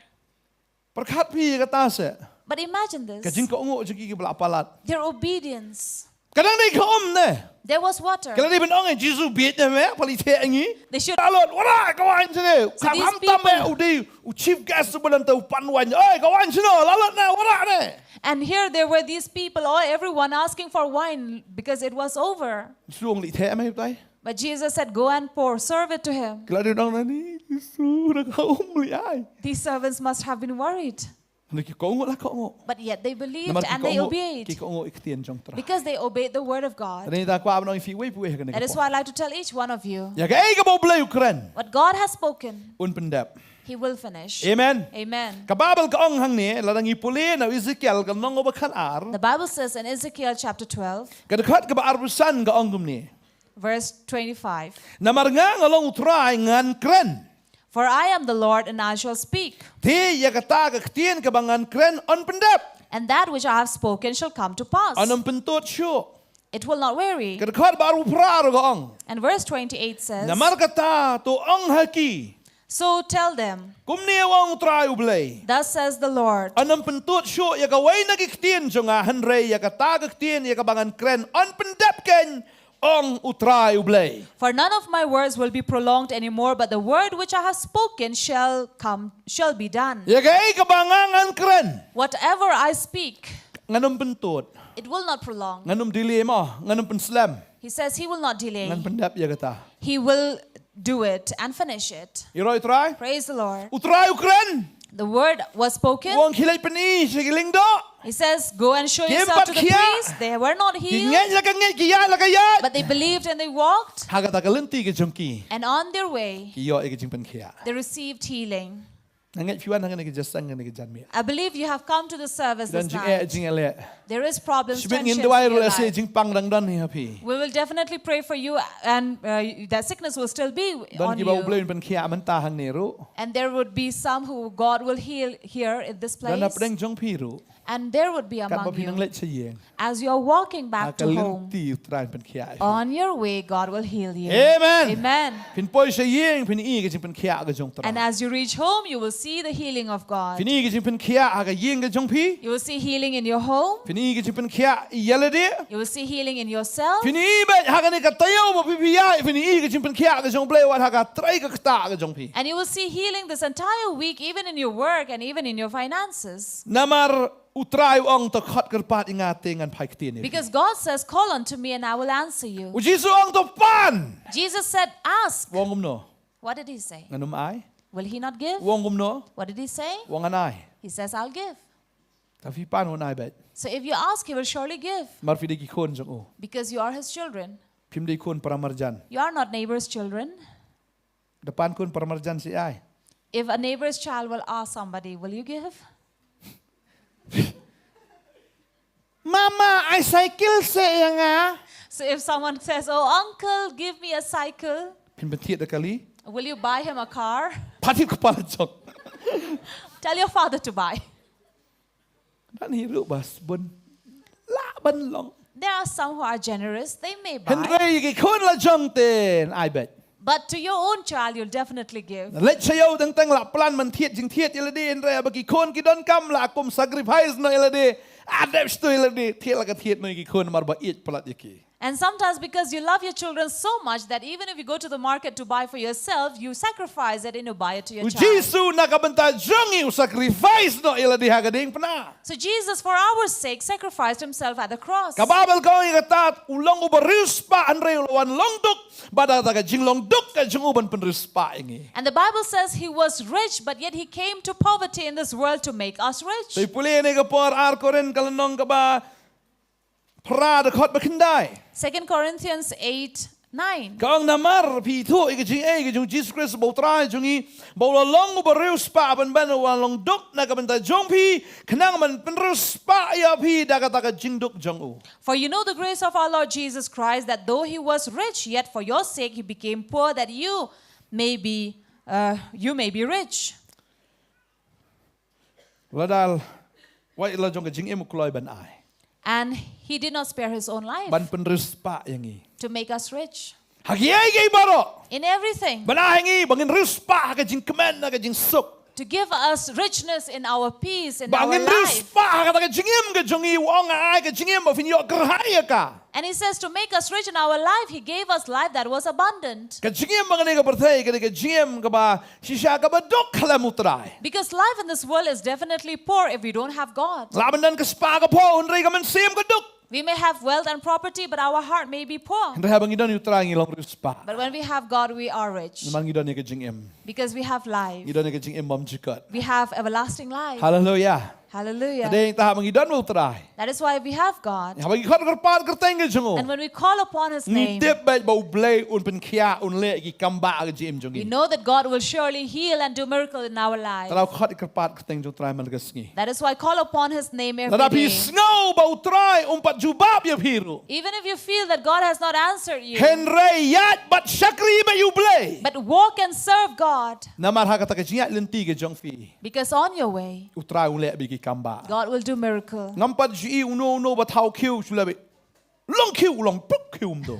Pyrkhat phi ïa kata seh. But imagine this. Ka jingkohnguh jong ki kiba la palat. Their obedience. Ka dang dei ka um ne. There was water. Ki la dei ban ong, eh, Jisu bieit ne me, pynlait heh ïa ngi. They should La lut, wanrah ka waiñ shane. So these Khamtam me people u dei u chief guest uba don te u pan waiñ. Oi, ka waiñ shano, la lut ne, wanrah ne. And here there were these people, oh, everyone asking for wine because it was over. Jisu ong, lait heh me, batai. But Jesus said, "Go and pour, serve it to him." Ki la dei ban ong, nani, Jisu, da ka um lait heh. These servants must have been worried. Hynrei ki kohnguh la kohnguh. But yet they believed Namar ki and they kohnguh, obeyed ki kohnguh ïa ka ktien jong U Trai. Because they obeyed the word of God. Hynrei nga kwah ban ong ïa phi uwei pa uwei ha kane ka por. That is why I'd like to tell each one of you Ïa kaei kaba U Blei u kren. What God has spoken, Un pyndep. He will finish. Amen. Amen. Ka Baibl ka ong hangne, lada ngi pule na u Ezekiel ka lynnong ba khatar. The Bible says in Ezekiel chapter twelve, Ka dkhot kaba arphew san ka ong kumne. Verse twenty-five. Namar nga nga long U Trai ngan kren. For I am the Lord and I shall speak. Te ïa kata ka ktien kaba ngan kren yn pyndep. And that which I have spoken shall come to pass. Yn ym pyntud shuh. It will not weary. Ka dkhot ba arphew phra ruh ka ong. And verse twenty-eight says, Namar kata to ong ha ki. So tell them, Kumne u ong U Trai U Blei. Thus says the Lord. Yn ym pyntud shuh ïa kawei na ki ktien jong nga, hynrei ïa kata ka ktien ïa kaba ngan kren yn pyndep keiñ, ong U Trai U Blei. For none of my words will be prolonged anymore, but the word which I have spoken shall come, shall be done. Ïa kaei kaba nga ngan kren. Whatever I speak, Ngan ym pyntud. It will not prolong. Ngan ym delay mo, ngan ym pynslem. He says he will not delay. Ngan pyndep ïa kata. He will do it and finish it. Ïaroh ïa U Trai. Praise the Lord. U Trai u kren. The word was spoken. U ong khie leit pyni sha ki lyngdoh. He says, "Go and show yourself to the priest." They were not healed. Ki ngeit la ka ngeit, ki ïaid la ka ïaid. But they believed and they walked. Ha kata ka lynti ka jong ki. And on their way, ki ïoh ïa ka jingpynkhiah. They received healing. Nga ngeit phi wan hangne ka jingïaseng, hangne ka jingmih. I believe you have come to the service this night. Don jingeh, jingeh leh. There is problems, tensions in your life. Shibit ngin duwai ruh lehse jingpang dang don hi ha phi. We will definitely pray for you and, uh, that sickness will still be on you. Don kiba U Blei un pynkhiah mynta hangne ruh. And there would be some who God will heal here in this place. Don hapdeng jong phi ruh. And there would be among you. Katba phi nang leit sha ïing. As you are walking back to home, ha ka lynti U Trai un pynkhiah ïa phi. On your way, God will heal you. Amen. Amen. Phin poi sha ïing, phin i ka jingpynkhiah ka jong U Trai. And as you reach home, you will see the healing of God. Phin i ka jingpynkhiah ha ka ïing ka jong phi. You will see healing in your home. Phin i ka jingpynkhiah ïa lade. You will see healing in yourself. Phin i bad ha kane ka taïew ba phi phi ïaid, phin i ka jingpynkhiah ka jong U Blei wat ha ka trei ka ktah ka jong phi. And you will see healing this entire week, even in your work and even in your finances. Namar U Trai u ong, to khot kyrpad ïa nga te ngan phai ktien ïa phi. Because God says, "Call unto me and I will answer you." U Jisu u ong, to pan. Jesus said, "Ask." U ong kumno? What did he say? Ngan ym ai. Will he not give? U ong kumno? What did he say? U ong ngan ai. He says, "I'll give." Te phi pan un ai bad. So if you ask, he will surely give. Namar phi dei ki khun jong u. Because you are his children. Phim dei khun para marjan. You are not neighbor's children. Da pan khun para marjan seh ai. If a neighbor's child will ask somebody, "Will you give?" Mama, ai cycle seh ïa nga. So if someone says, "Oh, uncle, give me a cycle," phin pynthied da kali? Will you buy him a car? Pynthiew kpal jong. Tell your father to buy. Don hi ruh ba sbun lah ban long. There are some who are generous, they may buy. Hynrei ki khun la jong te ai bad. But to your own child, you'll definitely give. Leit sha ïew teng teng la plan ban thied jingthied ïa lade, hynrei haba ki khun ki donkam la kum sacrifice noh ïa lade. Ah, dep shuh ïa lade, thied la ka thied noh ïa ki khun namar ba ïeit palat ïa ki. And sometimes because you love your children so much that even if you go to the market to buy for yourself, you sacrifice it and you buy it to your child. U Jisu na ka bynta jong ngi u sacrifice noh ïa lade ha ka diengphna. So Jesus, for our sake, sacrificed himself at the cross. Ka Baibl ka ong ïa kata, u long uba riewspah hynrei u la wan long duk, bad da ka jinglong duk ka jong u ban pynriewspah ïa ngi. And the Bible says he was rich, but yet he came to poverty in this world to make us rich. Te pule ne ka por ar Korinth ka lynnong kaba phra dkhot ba khyndai. Second Corinthians eight nine. Ka ong namar phi ithuh ïa ka jingaiei ka jong u Jisu Khrist ba u Trai jong ngi, ba u la long uba riewspah ban ban u wan long duk na ka bynta jong phi, khnang ban pynriewspah ïa phi da kata ka jingduk jong u. For you know the grace of our Lord Jesus Christ, that though he was rich, yet for your sake he became poor, that you may be, uh, you may be rich. Lada wai la jong ka jingim u kloi ban ai. And he did not spare his own life. Ban pynriewspah ïa ngi. To make us rich. Ha kiei kiei baroh. In everything. Ban ai ngi ba ngin riewspah ha ka jingkmen ha ka jingsuk. to give us richness in our peace, in ba our ngin life. Spah ha kata ka jingim ka jong ngi, u ong ai ka jingim ba phin ïoh kyrhai ïa ka. And he says to make us rich in our life, he gave us life that was abundant. Ka jingim ba kane ka pyrthei ka dei ka jingim kaba shisha kaba duk khlem U Trai. Because life in this world is definitely poor if we don't have God. Lah ban don ka spah ka phew hynrei ka mynsiem ka duk. We may have wealth and property, but our heart may be poor. Hynrei haba ngi don ïa U Trai ngi long riewspah. But when we have God, we are rich. Namar ngi don ïa ka jingim. Because we have life. Ngi don ïa ka jingim bymjukut. We have everlasting life. Haleluia. Hallelujah. Hynrei haba ngi don U Trai. That is why we have God. Haba ngi khot kyrpad kyrteng ka jong u. And when we call upon his name, ngi tip beit ba U Blei un pynkhiah, un leh ki kam ba ha ka jingim jong ngi. We know that God will surely heal and do miracle in our life. Te la khot kyrpad kyrteng jong U Trai man la ka sngi. That is why call upon his name every day. Lada phi sngew ba U Trai um pat jubab ïa phi ruh. Even if you feel that God has not answered you, hynrei ïaid bad shakri bad ïa U Blei. But walk and serve God. Namar ha kata ka jingïaid lynti ka jong phi, because on your way, U Trai u leh beit ki kam ba. God will do miracle. Ngam pat ju i uno uno ba thaw khiew shu leh beit. Long khiew, long puk khiew um to.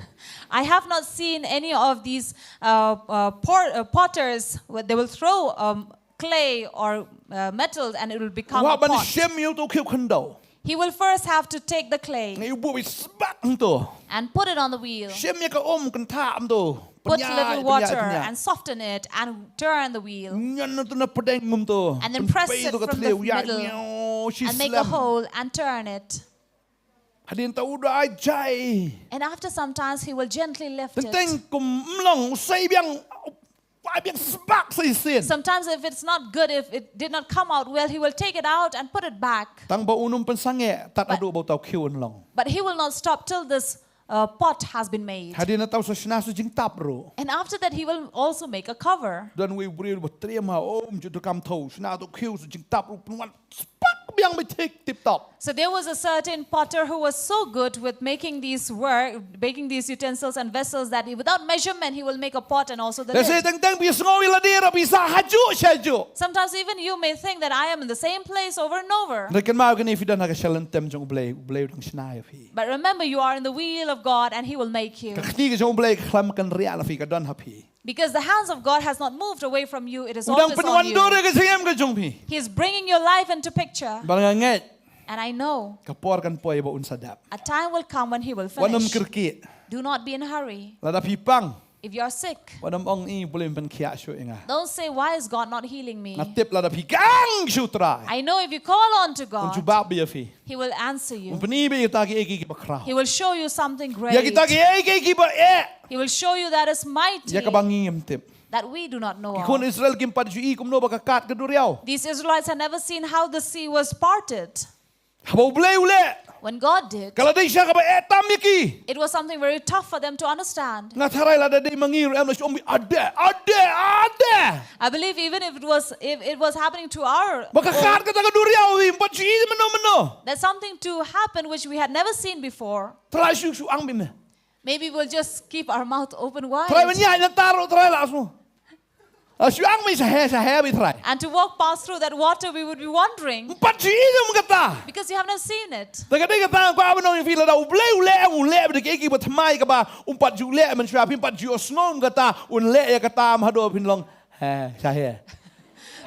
I have not seen any of these uh, uh, por- uh, potters. They will throw um, clay or uh, metal and it will become a pot. Wat ban shim ïa uto u khiew khyndew. He will first have to take the clay. Ngi u buh beit sbak um to. And put it on the wheel. Shim ïa ka um kynthah um to. Put a little water and soften it and turn the wheel. Ngan uto na pdeng um to. And then press it from the middle and make a hole and turn it. Hadien ta u da ai jai. And after some times he will gently lift it. Teng teng kum mlong u sei biang, ai biang sbak sei sien. Sometimes if it's not good, if it did not come out well, he will take it out and put it back. Tang ba un um pynsangeh tad haduh ba u thaw khiew un long. But he will not stop till this uh, pot has been made. Hadien ta u sa shna sa jingtap ruh. And after that he will also make a cover. Don wei u briew ba triem ha um ju da kam thaw shna ta u khiew sa jingtap ruh pynwan spak biang beit thik tip top. So there was a certain potter who was so good with making these work, making these utensils and vessels that he, without measurement, he will make a pot and also the lid. Lehse teng teng phi sngew ïa lade ruh phi sah hajuh shajuh. Sometimes even you may think that I am in the same place over and over. Hynrei kynmaw kane, phi don ha ka shalynter jong U Blei, U Blei u dang shna ïa phi. But remember, you are in the will of God and he will make you. Ka kti ka jong U Blei ka khlem kynriah na phi, ka don ha phi. Because the hands of God has not moved away from you, it is always on you. U dang pynwandur ïa ka jingim ka jong phi. He is bringing your life into picture. Bad nga ngeit. And I know. Ka por kan poi ba un sa dep. A time will come when he will finish. Wat nym kyrkieh. Do not be in a hurry. Lada phi pang. If you are sick, wat nym ong, i, U Blei um pynkhiah shuh ïa nga. Don't say, "Why is God not healing me?" Nga tip lada phi kang sha U Trai, I know if you call on to God, un jubab ïa phi. He will answer you. Un pyni beit ïa kita kiei kiei kiba khraw. He will show you something great. Ïa kita kiei kiei kiba eh. He will show you that is mighty, ïa kaba ngi ngim tip, that we do not know of. Ki khun Israel kim pat ju i kumno ba ka kad ka duriaw. These Israelites had never seen how the sea was parted. Haba U Blei u leh, when God did, ka la dei shisha kaba eh tam ïa ki. It was something very tough for them to understand. Nga tharai lada dei ma ngi ruh em la shu ong beit, "Ade, ade, ade." I believe even if it was, if it was happening to our own, ba ka kad kata ka duriaw hi, ym pat ju i mynno mynno. There's something to happen which we had never seen before. Trai shu shu ang beit me. Maybe we'll just keep our mouth open wide. Trai ban ïaid na tar ruh trai la shu. Ah, shu ang beit, sha he, sha he beit trai. And to walk past through that water, we would be wondering. Ym pat ju i ïa kata. Because you have not seen it. Te ka dei kata nga kwah ban ong ïa phi, lada U Blei u leh, u leh beit da kiei kiei ba thymmai kaba ym pat ju leh mynshuwa, phim pat ju ïohsngew ïa kata, un leh ïa kata, ym haduh phin long, he, sha he.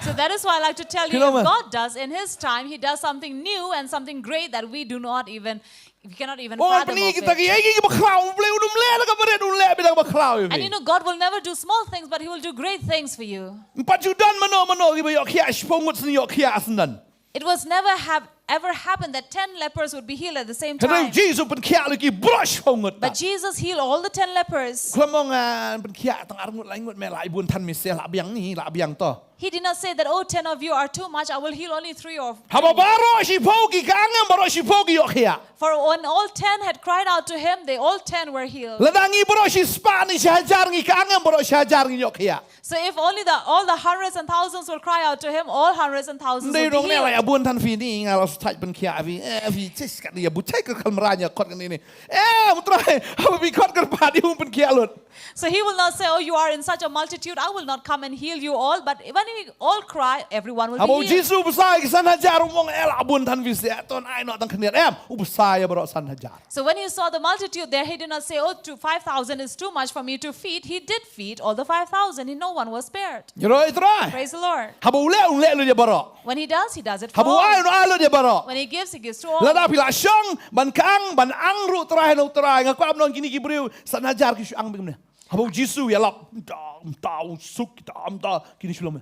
So that is why I like to tell you, if God does in his time, he does something new and something great that we do not even, we cannot even fathom of it. Oh, pynban kita kiei kiei kiba khraw, U Blei un ym leh da kaba rit, un leh beit da kaba khraw ïa phi. And you know, God will never do small things, but he will do great things for you. Ym pat ju don mano mano kiba ïoh khiah shiphew ngut sien, ïoh khiah sien. It was never have ever happened that ten lepers would be healed at the same time. Hynrei Jisu pynkhiah lut ïa ki baroh shiphew ngut. But Jesus healed all the ten lepers. Khlem ong, ah, pynkhiah tang ar ngut lai ngut, me lah ai bun than, me seh lah biang ni, lah biang to. He did not say that, "Oh, ten of you are too much, I will heal only three or two." Haba baroh shiphew ki kang em, baroh shiphew ki ïoh khiah. For when all ten had cried out to him, they all ten were healed. Lada ngi baroh shispah ne shihajar ngi kang em, baroh shihajar ngi ïoh khiah. So if only the, all the hundreds and thousands will cry out to him, all hundreds and thousands will be healed. Ym dei ruh ngi la ïa bun than phi ni, nga la shu thait pynkhiah phi, eh, phi chis kat ni ïa bun chai ka kal mra ïa khot kane ni. Eh, U Trai, haba phi khot kyrpad ïa u pynkhiah lut. So he will not say, "Oh, you are in such a multitude, I will not come and heal you all." But when All cry, everyone will be healed. Haba u Jisu u bsa ïa ki san hajar, um ong, eh, la bun than phi seh, to ai noh tang khyndiat, em, u bsa ïa baroh san hajar. So when he saw the multitude there, he did not say, "Oh, to five thousand is too much for me to feed." He did feed all the five thousand, and no one was spared. Ïaroh ïa u Trai. Praise the Lord. Haba u leh, u leh lut ïa baroh. When he does, he does it for all. Haba u ai, u ai lut ïa baroh. When he gives, he gives to all. Lada phi la shong ban khang, ban ang ruh, Trai, ha u Trai, nga kwah ban ong kine ki briew san hajar ki shu ang beit kumne. Haba u Jisu u ïalap, mta, mta, u suk, mta, mta, kine shu lum.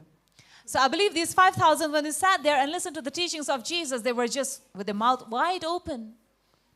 So I believe these five thousand, when they sat there and listened to the teachings of Jesus, they were just with their mouth wide open.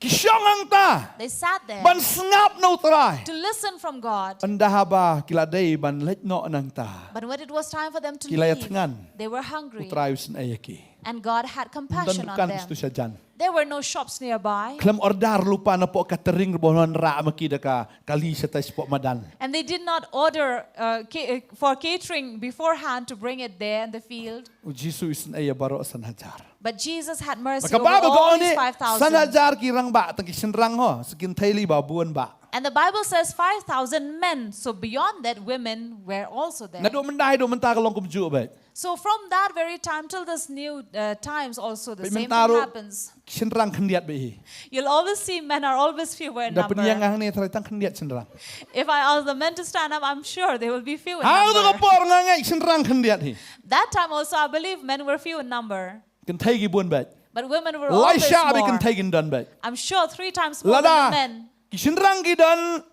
Ki shong hangta. They sat there. Ban sngap na u Trai. To listen from God. Ynda haba ki la dei ban leit noh nangta, But when it was time for them to leave, ki la ïathngan. They were hungry. U Trai u isynei ïa ki. And God had compassion on them. Ym don dukan shatu shajan. There were no shops nearby. Khlem order lypa napoh catering ruh ban wanrah ma ki da ka kali shatai shapoh madan. And they did not order, uh, ca-, uh, for catering beforehand to bring it there in the field. U Jisu u isynei ïa baroh san hajar. But Jesus had mercy over all these five thousand. Ba ka Baibl ka ong ne, san hajar ki rangbah, tang ki shynrang ho, sa kynthei lei ba bun bah. And the Bible says five thousand men, so beyond that, women were also there. Naduh mynta haduh mynta ka long kumjuh beit. So from that very time till this new, uh, times also the same thing happens. Peit mynta ka long, shynrang khyndiat beit hi. You'll always see men are always fewer in number. Ynda pynïeng hangne, tharai tang khyndiat shynrang. If I ask the men to stand up, I'm sure they will be few in number. Ha kata ka por nga ngeit shynrang khyndiat hi. That time also, I believe men were few in number. Kynthei ki bun beit. But women were always more. Laishah beit kynthei kin don beit. I'm sure three times more than the men. Lada ki shynrang ki don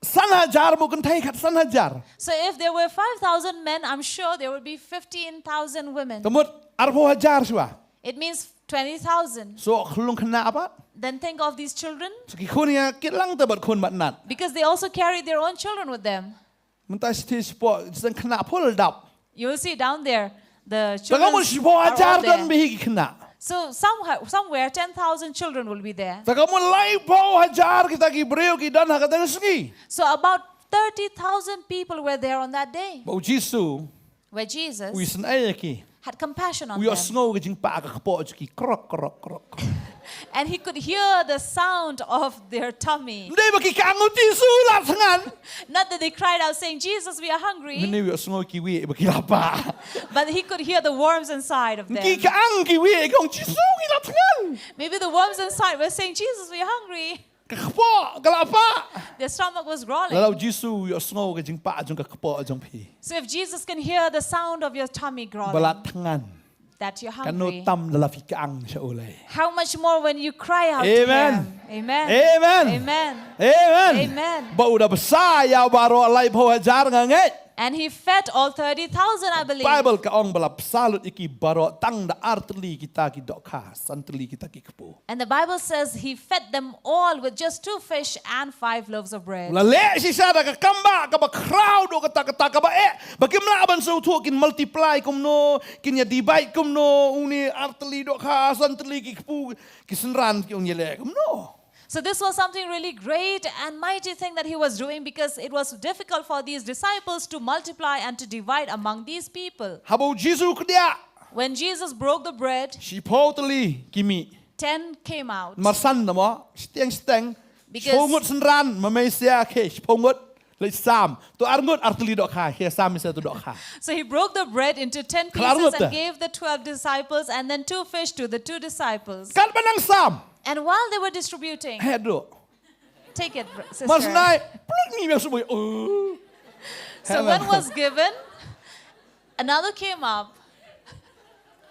san hajar, mo, kynthei khat san hajar. So if there were five thousand men, I'm sure there would be fifteen thousand women. Te mut arphew hajar shuwa. It means twenty thousand. So khlung khynnah pat. Then think of these children. So ki khun ïakit lang te bad khun bad nat. Because they also carried their own children with them. Mynta shi thiah shi poh, shi tang khynnah pule dap. You will see down there, the children are all there. Te ka mut shiphew hajar don beit hi ki khynnah. So somewhere, somewhere ten thousand children will be there. Te ka mut laiphew hajar kita ki briew ki don ha katei ka sngi. So about thirty thousand people were there on that day. Ba u Jisu, where Jesus, u isynei ïa ki, had compassion on them. U ïohsngew ka jingpah ka kpoh jong ki, krok, krok, krok, krok. And he could hear the sound of their tummy. Ym dei ba ki kyang, u Jisu, la thngan. Not that they cried out saying, "Jesus, we are hungry." Mynne u ïohsngew ki wieh ba ki la pah. But he could hear the worms inside of them. Ki kyang ki wieh, ki ong, "Jisu, ngi la thngan." Maybe the worms inside were saying, "Jesus, we are hungry." Ka kpoh ka la pah. Their stomach was growling. Lada u Jisu u ïohsngew ka jingpah jong ka kpoh jong phi. So if Jesus can hear the sound of your tummy growling, ba la thngan, that you're hungry, katno tam lada phi kyang sha u lei. How much more when you cry out to him. Amen. Amen. Amen. Amen. Amen. Ba u da bsa ïa baroh laiphew hajar nga ngeit. And he fed all thirty thousand, I believe. Baibl ka ong ba la bsa lut ïa ki baroh tang da ar tylli kita ki dohkha, san tylli kita ki kpu. And the Bible says he fed them all with just two fish and five loaves of bread. La leh shisha da ka kam ba, kaba khraw duh katta katta, kaba eh ba kim lah ban sngewthuh kin multiply kumno, kin ïa divide kumno, une ar tylli dohkha, san tylli ki kpu, ki synran ki ong ïaleh kumno. So this was something really great and mighty thing that he was doing, because it was difficult for these disciples to multiply and to divide among these people. Haba u Jisu u kdiah, when Jesus broke the bread, shiphew tylli ki mih. Ten came out. Mar san da mo, shiteng shiteng. Because shiphew ngut synran, ma mei sia, okay, shiphew ngut leit sam. To ar ngut ar tylli dohkha, okay, sam mei sia tu dohkha. So he broke the bread into ten pieces and gave the twelve disciples, and then two fish to the two disciples. Katba nang sam. And while they were distributing, heh duh. Take it, br-, sister. Mar snai, plut ngi biang sumoi. Oh. So one was given, another came up.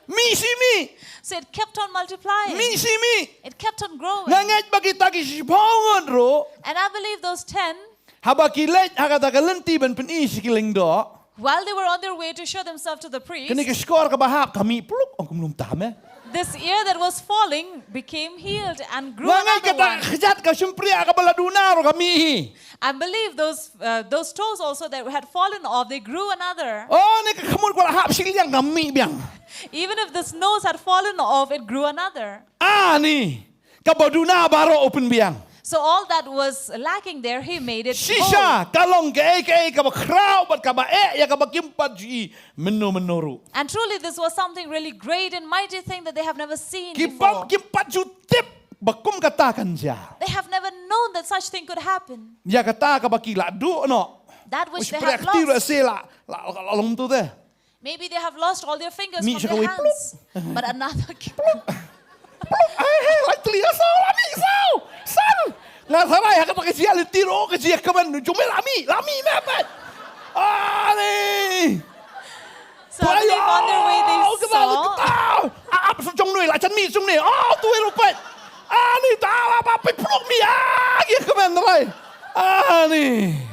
Mih shi mih. So it kept on multiplying. Mih shi mih. It kept on growing. Nga ngeit ba kita ki shiphew ngut ruh. And I believe those ten, haba ki leit ha kata ka lynti ban pyni sha ki lyngdoh, while they were on their way to show themselves to the priest, kane ka shkor kaba hap ka mih pluk, ong kumno mynta me. This ear that was falling became healed and grew another one. Nga ngeit kata ka kjat ka shympriah kaba la duna ruh ka mih hi. I believe those, uh, those toes also that had fallen off, they grew another. Oh, ne ka khmut kaba la hap shiliang ka mih biang. Even if this nose had fallen off, it grew another. Ani kaba duna baroh u pynbiang. So all that was lacking there, he made it whole. Shisha ka long kaei kaei kaba khraw bad kaba eh ïa kaba kim pat ju i mynno mynno ruh. And truly this was something really great and mighty thing that they have never seen before. Ki bym kim pat ju tip ba kum kata kan jia. They have never known that such thing could happen. Ïa kata kaba ki la duh noh. That which they have lost. Ushprekti ruh se la, la, la, la long tu te. Maybe they have lost all their fingers Mih from sha their kawei, plup. Hands. But another. Ai, ai, lai tli, ah, saw, la mih, saw, san. Nga tharai ha kata ka jia lynti ruh ka jia kmen, jong me la mih, la mih me pat. Ani. So I believe on their way they saw. Ah, ap sa jong nui, la jan mih jong ne. Oh, tu ruh pat. Ani, ta la ba pi pluk mih, ah, jia kmen rai. Ani.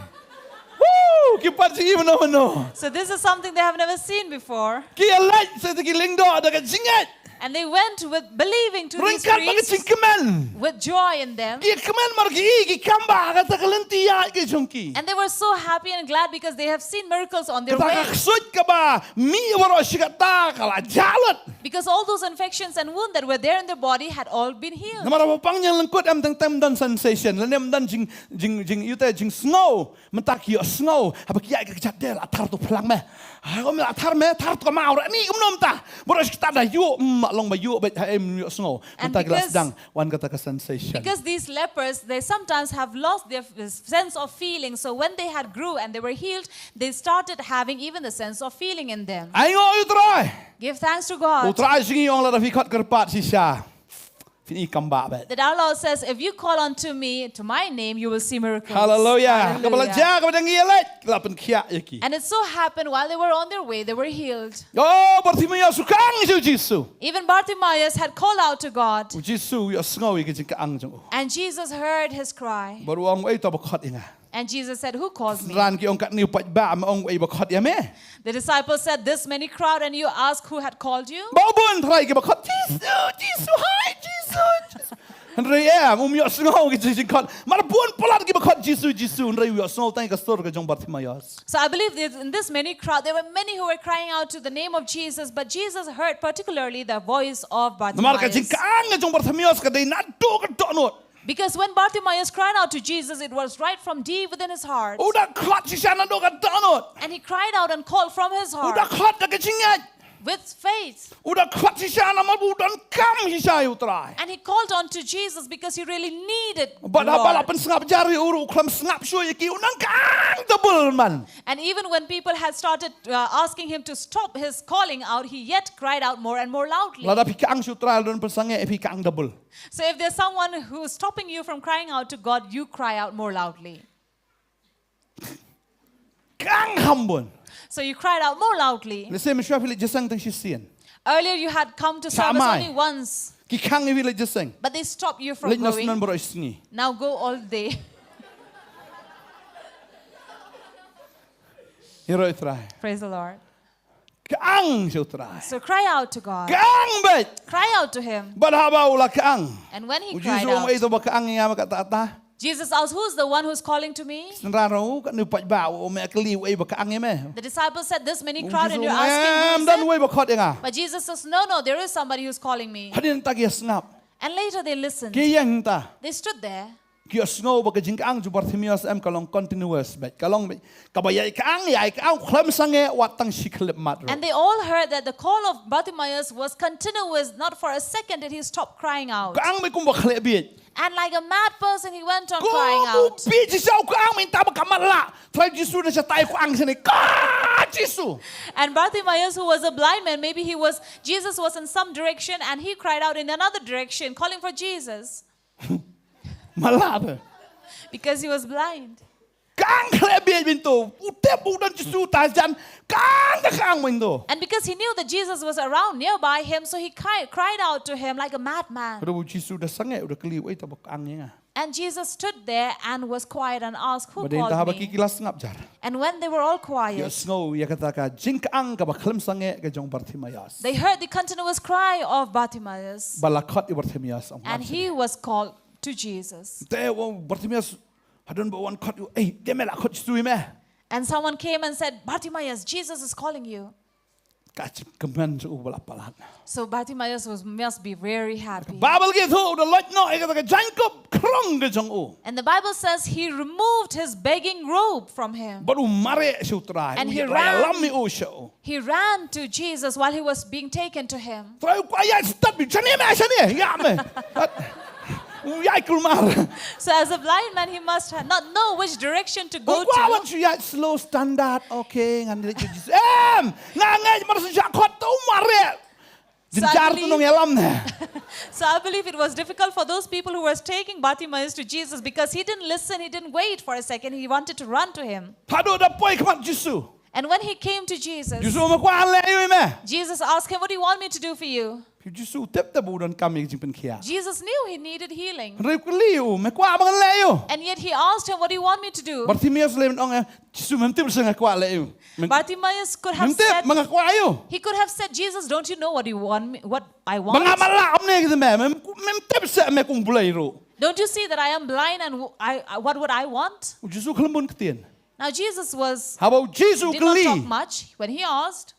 Woo, ki pat ji mano mano. So this is something they have never seen before. Ki ïaleit sa ki lyngdoh da ka jingngeit. And they went with believing to these Ryngkat bad ka priests jingkmen. With joy in them. Ki kmen mar ki, ki kam ba ha kata ka lynti ïaid ka jong ki. And they were so happy and glad because they have seen miracles on their Kata ka way. ksuid kaba mih baroh shi katta ka la jah lut. Because all those infections and wounds that were there in their body had all been healed. Namar ba pang ïa lyngkut em tang tang don sensation, lane em don jing, jing, jing, ïoh te jingsngew. Mynta ki ïohsngew, haba ki ïaid ka kjat de, la thar tu phlang me. Ai, kum la thar me, thar tu ka maw, ni kumno mynta. Baroh shi katta da ïoh, mm, long ba ïoh, ba ha em ïohsngew. And Mynta ki la because- sdang wan kata ka sensation. Because these lepers, they sometimes have lost their f- sense of feeling. So when they had grew and they were healed, they started having even the sense of feeling in them. Ai, ngo u Trai. Give thanks to God. U Trai, jingïong lada phi khot kyrpad shisha, phin i kam ba bad. That our Lord says, "If you call unto me, to my name, you will see miracles." Hallelujah. Kaba la Hallelujah. jah, kaba dang ïaleit, la pynkhiah ïa ki. And it so happened while they were on their way, they were healed. Oh, Bartimaeus u kang sha u Jisu. Even Bartimaeus had called out to God, U Jisu u ïohsngew ïa ka jingkang jong u. And Jesus heard his cry. Bad u ong, "Ei, to ba khot ïa nga." And Jesus said, "Who called me?" Synran ki ong, "Katne u paidbah me ong, ei ba khot ïa me." The disciples said, "This many crowd, and you ask who had called you?" Ba bun trai ki ba khot, "Jisu, Jisu, hai, Jisu, Jisu." Hynrei em, um ïohsngew ki jingkhot. Mar bun palat ki ba khot, "Jisu, Jisu." Hynrei u ïohsngew tang ka sur ka jong Bartimaeus. So I believe that in this many crowd, there were many who were crying out to the name of Jesus, but Jesus heard particularly the voice of Namar ka Bartimaeus. jingkang ka jong Bartimaeus ka dei naduh ka dohnud. Because when Bartimaeus cried out to Jesus, it was right from deep within his heart. U da khot shisha naduh ka dohnud. And he cried out and called from his U da heart khot da ka jingngeit. With faith. U da khot shisha namar ba u donkam shisha ïa u Trai. And he called on to Jesus because he really needed the Bad haba la Lord. pynsngap jar ïa u ruh, u khlem sngap shuh ïa ki, u nang kang double man. And even when people had started uh, asking him to stop his calling out, he yet cried out more and more loudly. Lada phi kang sha u Trai, don pynsangeh, phi kang double. So if there's someone who's stopping you from crying out to God, you cry out more loudly. Kang kham bun. So you cried out more loudly. Lehse mynshuwa phi leit jingïaseng tang shisien. Earlier you had come to service Shamai. Only once, Ki khang ïa phi leit jingïaseng. But they stopped you from Leit noh shen going. Baroh shisngi. Now go all day. Ïaroh ïa u Trai. Praise the Lord. Kang sha u Trai. So cry out to God. Kang beit. Cry out to him. Bad haba u la kang. And when he U cried Jisu u ong, out, "Ei, to ba kang ïa nga, me katta katta." Jesus asked, "Who's the one who's calling to me?" Synran ruh, "Katne u paidbah, u me kylli, u ei ba kang ïa me." The disciples said, "This many U crowd, Jisu and u you're ong, asking "Em, who don is uei it?" ba khot ïa nga." But Jesus says, "No, no, there is somebody who's calling me." Hadien ta ki ïasngap. And later they listened. Ki ïeng ta. They stood there. Ki ïohsngew ba ka jingkang jong Bartimaeus em ka long continuous beit. Ka long beit. Kaba ïai kang, ïai kang, khlem sangeh, wat tang shi khyllipmat ruh. And they all heard that the call of Bartimaeus was continuous, not for a second did he stop crying out. Kang beit kum ba khleh bieit. And like a mad person, he went on Kum crying ba out. bieit shisha, u kang mynta ba ka matlah. Trai Jisu na shatai, u kang shane. Ka Jisu. And Bartimaeus, who was a blind man, maybe he was, Jesus was in some direction, and he cried out in another direction, calling for Jesus. Matlah bha. Because he was blind. Kang khleh bieit mynta. U tip u don Jisu ta jan. Kang ka kang mynta. And because he knew that Jesus was around nearby him, so he cri- cried out to him like a madman. Haba u Jisu u da sangeh, u da kylli, "Uei uta ba kang ïa nga?" And Jesus stood there and was quiet and asked, "Who Bad hadien ta haba called ki, me?" ki la sngap jar. And when they were all Ki quiet, ïohsngew ïa kata ka jingkang kaba khlem sangeh ka jong Bartimaeus. They heard the continuous cry of Bartimaeus. Ba la khot ïa Bartimaeus, ong, And he was called to Jesus. Te u Bartimaeus, hadien ba wan khot ïa u, "Ei, dei me la khot Jisu ïa me." And someone came and said, "Bartimaeus, Jesus is calling you." Ka jingkmen jong u ba la palat. So Bartimaeus was, must be very happy. Baibl ka ong, u da loit noh ïa kata ka jaiñkup khrong ka jong u. And the Bible says he removed his begging robe from him. Bad u mareh sha u Trai. And U he ïa Trai ran. ïalam ïa u sha u. He ran to Jesus while he was being taken to him. Trai u kwah ïaid stad beit, shane me, shane, ïa me. U ïaid kulmar. So as a blind man, he must ha- not know which direction to go Ong kwah wan to. shu ïaid slow standard. Okay, ngan leit sha Jisu. Em, nga ngeit mar shu khot tu mare. So I Jynjar tu believe- nongïalam ne. So I believe it was difficult for those people who were taking Bartimaeus to Jesus because he didn't listen, he didn't wait for a second, he wanted to run to him. Haduh da poi khmat Jisu. And when he came to Jesus, Jisu, me kwah leh ïa me. Jesus asked him, "What do you want me to do for you?" Jisu tip te ba u donkam ïa ka jingpynkhiah. Jesus knew he needed healing. Hynrei kylli u, me kwah ba ngan leh ïa u. And yet he asked him, "What do you want me to do?" Bartimaeus leh ong, eh, Jisu, mem tip sha nga kwah leh ïa u. Mem Bartimaeus could have mem tip said, ma nga kwah ïa u. He could have said, "Jesus, don't you know what you want me, what I Ba nga want? matlah kumne ki te me. Mem mem tip sha me kum Blei ruh. Don't you see that I am blind and w- I, I- what would I want?" U Jisu khlem bun ktien. Now Jesus was Haba u Jisu did not talk kylli. Much when he asked,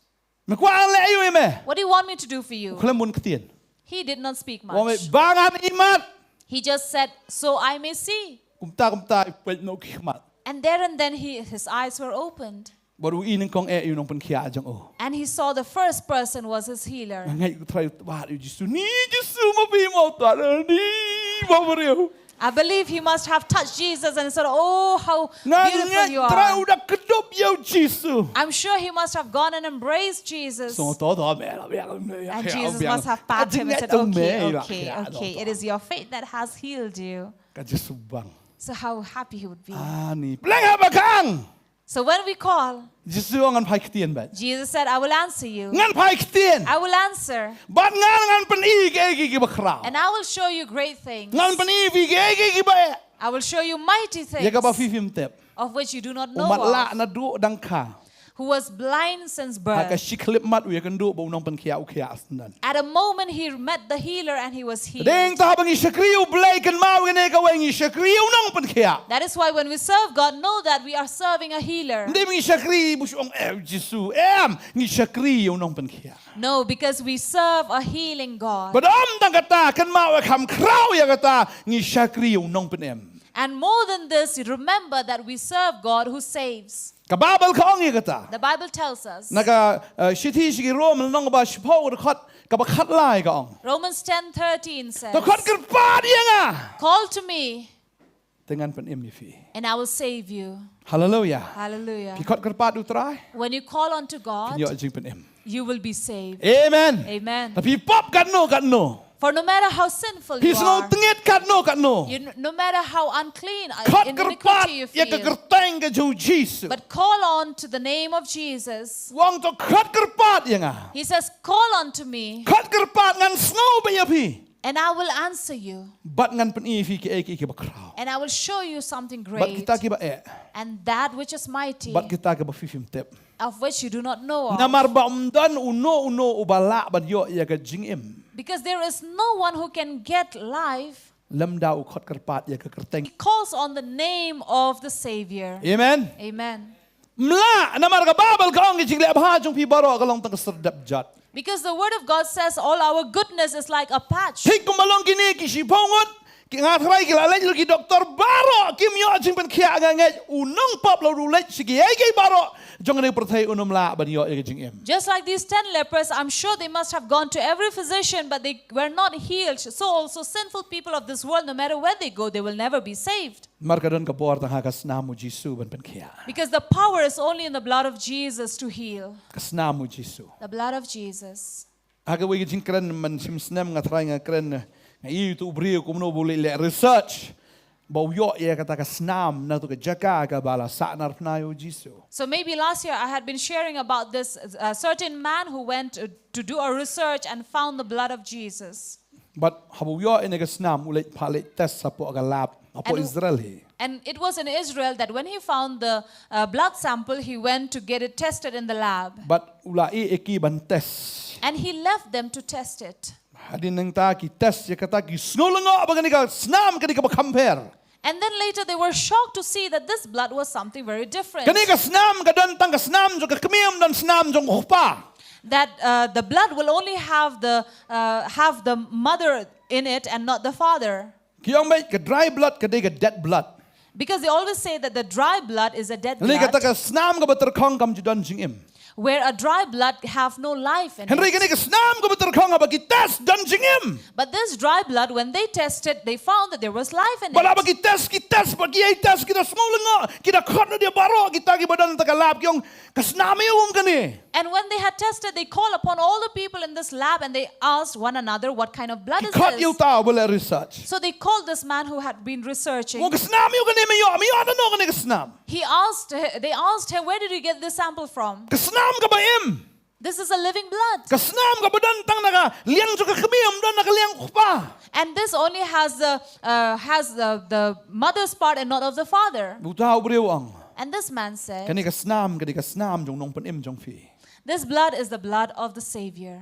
Me kwah leh ïa u me. "What do you want me to do for you?" Khlem bun ktien. He did not speak Wa me much. ba ngan imat. He just said, "So I may see." Kumta kumta i peit noh ki khmat. And there and then he, his eyes were opened. Bad u i nyngkong eh ïa u nongpynkhiah jong u. And he saw the first person was his healer. Nga ngeit u Trai u tbat ïa u Jisu. Ni Jisu ma phi mo tbat ni ma briew. I believe he must have touched Jesus and said, "Oh, how Nga beautiful ngeit you u Trai are." u da kdup ïa u Jisu. I'm sure he must have gone and embraced Jesus. So to to me la biang. And Jesus must have patted him and said, "Okay, okay, okay. It is your faith that has healed you." Ka Jisu bang. So how happy he would be. Ani. Pleng ha ba khang. So when we call, Jisu ong ngan phai ktien bad. Jesus said, "I will answer you. Ngan phai ktien. I will answer. Bad ngan ngan pyni kiei kiei kiba khraw. And I will show you great things. Ngan pyni phi kiei kiei kiba eh. I will show you mighty things Ïa kaba phi phim tip. Of which you do not U know matlah of." naduh dang kha. Who was blind since Ha ka birth. shi khyllipmat u ïakynduh bad u nongpynkhiah u khiah syndon. At a moment he met the healer and he was healed. Dang ta haba ngi shakri u Blei kynmaw kane kawei ngi shakri u nongpynkhiah. That is why when we serve God, know that we are serving a healer. Ym dei ngi shakri bad shu ong eh Jisu em ngi shakri u nongpynkhiah. No, because we serve a healing God. Bad ym tang kata kynmaw eh kham khraw ïa kata ngi shakri u nongpynim. And more than this, remember that we serve God who saves. Ka Baibl ka ong ïa kata. The Bible tells us. Na ka uh, shithi sha ki Rom lynnong ba shiphew dkhot kaba khatlai ka ong. Romans ten thirteen says, To khot kyrpad ïa nga. "Call to me, Te ngan pynim ïa phi. And I will save you." Hallelujah. Hallelujah. Phi khot kyrpad u Trai. When you call on to God, Kin ïoh jingpynim. You will be saved. Amen. Amen. Te phi pop katno katno. For no matter how sinful Phi you sngew are, tyngeh katno katno. You, no matter how unclean uh, Khot in kyrpad iniquity you ïa ka feel, kyrteng ka jong u Jisu. But call on to the name of Jesus. U ong to khot kyrpad ïa nga. He says, "Call on to me, Khot kyrpad ngan sngew beit ïa phi. And I will answer you, Bad ngan pyni ïa phi kiei kiei kiba khraw. And I will show you something Bad great, kita kiba eh. And that which is mighty, Bad kita kiba phi phim tip. Of which you do not know of." Namar ba ym don uno uno uba lah ban ïoh ïa ka jingim. Because there is no one who can get life. Lymda u khot kyrpad ïa ka kyrteng. He calls on the name of the Savior. Amen. Amen. Ym lah namar ka Baibl ka ong ki jingleh bha jong phi baroh ka long tang ka syrdep jot. Because the word of God says all our goodness is like a patch. Thik kumba long kine ki shiphew ngut ki nga tharai ki la leit lut ki doktor baroh kim ïoh jingpynkhiah. Nga ngeit u nongpop la u leit sha kiei kiei baroh jong kane ka pyrthei un ym lah ban ïoh ïa ka jingim. Just like these ten lepers, I'm sure they must have gone to every physician, but they were not healed. So also sinful people of this world, no matter where they go, they will never be saved. Namar ka don ka bor tang ha ka snam u Jisu ban pynkhiah. Because the power is only in the blood of Jesus to heal. Ka snam u Jisu. The blood of Jesus. Ha kawei ka jingkren man shim snem nga tharai nga kren nga ïohi uto u briew kumno ba u leit leh research ba u ïoh ïa kata ka snam na kato ka jaka kaba la sahnarphna ïa u Jisu. So maybe last year I had been sharing about this uh, certain man who went uh, to do a research and found the blood of Jesus. Bad haba u ïoh ïa kane ka snam u leit phah leit test hapoh ka lab hapoh And- Israel hi. And it was in Israel that when he found the uh, blood sample, he went to get it tested in the lab. Bad u la ïeh ïa ki ban test. And he left them to test it. Hadien nangta ki test ïa kata ki sngew lyngngoh ba kane ka snam ka dei kaba kham pher. And then later they were shocked to see that this blood was something very different. Kane ka snam ka don tang ka snam jong ka kmie, ym don snam jong u kpa. That uh, the blood will only have the uh, have the mother in it and not the father. Ki ong beit ka dry blood ka dei ka dead blood. Because they always say that the dry blood is a dead Lei kata blood. Ka snam kaba tyrkhong kam ju don jingim. where a dry blood have no life in Hynrei kane it. Ka snam kaba tyrkhong haba ki test don jingim. But this dry blood, when they tested, they found that there was life in Ba la ba it. Ki test, ki test, ba ki ai test, ki da sngew lyngngoh, ki da khot na dia baroh kita kiba don ha ka lab, ki ong, ka snam aïu um kane. And when they had tested, they called upon all the people in this lab and they asked one another, "What kind of blood Ki is khot ïa this?" Uta uba la research. So they called this man who had been researching. Ong, ka snam aïu kane me ïoh, me ïoh na no kane ka snam. He asked, they asked him, "Where did you get this sample from?" Ka snam kaba im. This is a living blood. Ka snam kaba don tang na ka liang jong ka kmie, ym don na ka liang u kpa. And this only has the, uh, has the, the mother's part and not of the father. Uta u briew u ong. And this man said, Kane ka snam, kane ka snam jong u nongpynim jong phi. This blood is the blood of the Savior.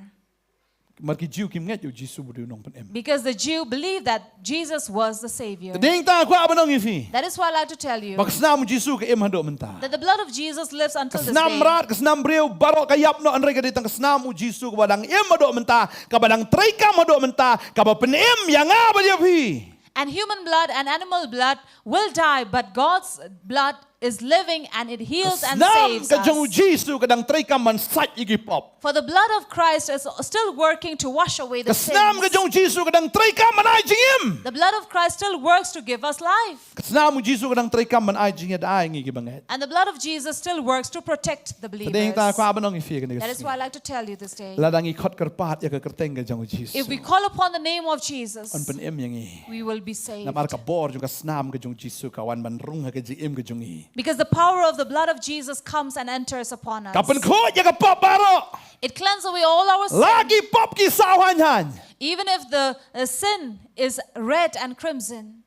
Namar ki Jiw kim ngeit ïa u Jisu ba u dei u nongpynim. Because the Jew believed that Jesus was the Savior. Te dei nangta nga kwah ban ong ïa phi. That is why I like to tell you Ba ka snam u Jisu ka im haduh mynta. That the blood of Jesus lives until this day. Ka snam mrad, ka snam briew, baroh ka ïap noh, hynrei ka dei tang ka snam u Jisu kaba dang im haduh mynta, kaba dang treikam haduh mynta, kaba pynim ïa nga bad ïa phi. And human blood and animal blood will die, but God's blood is living and it heals and saves us. Ka snam ka jong u Jisu ka dang treikam ban sait ïa ki pop. For the blood of Christ is still working to wash away the sins. Ka snam ka jong u Jisu ka dang treikam ban ai jingim. The blood of Christ still works to give us life. Ka snam u Jisu ka dang treikam ban ai jingïada ïa ngi kiba ngeit. And the blood of Jesus still works to protect the believers. Te dei nangta nga kwah ban ong ïa phi kane ka sngi. That is why I like to tell you this day. Lada ngi khot kyrpad ïa ka kyrteng ka jong u Jisu. If we call upon the name of Jesus, Un pynim ïa ngi. We will be saved. Namar ka bor jong ka snam ka jong u Jisu ka wan ban rung ha ka jingim ka jong ngi. Because the power of the blood of Jesus comes and enters upon us. Ka pynkhuid ïa ka pop baroh. It cleanses away all our sin. La ki pop ki saw haiñ haiñ. Even if the uh, sin is red and crimson,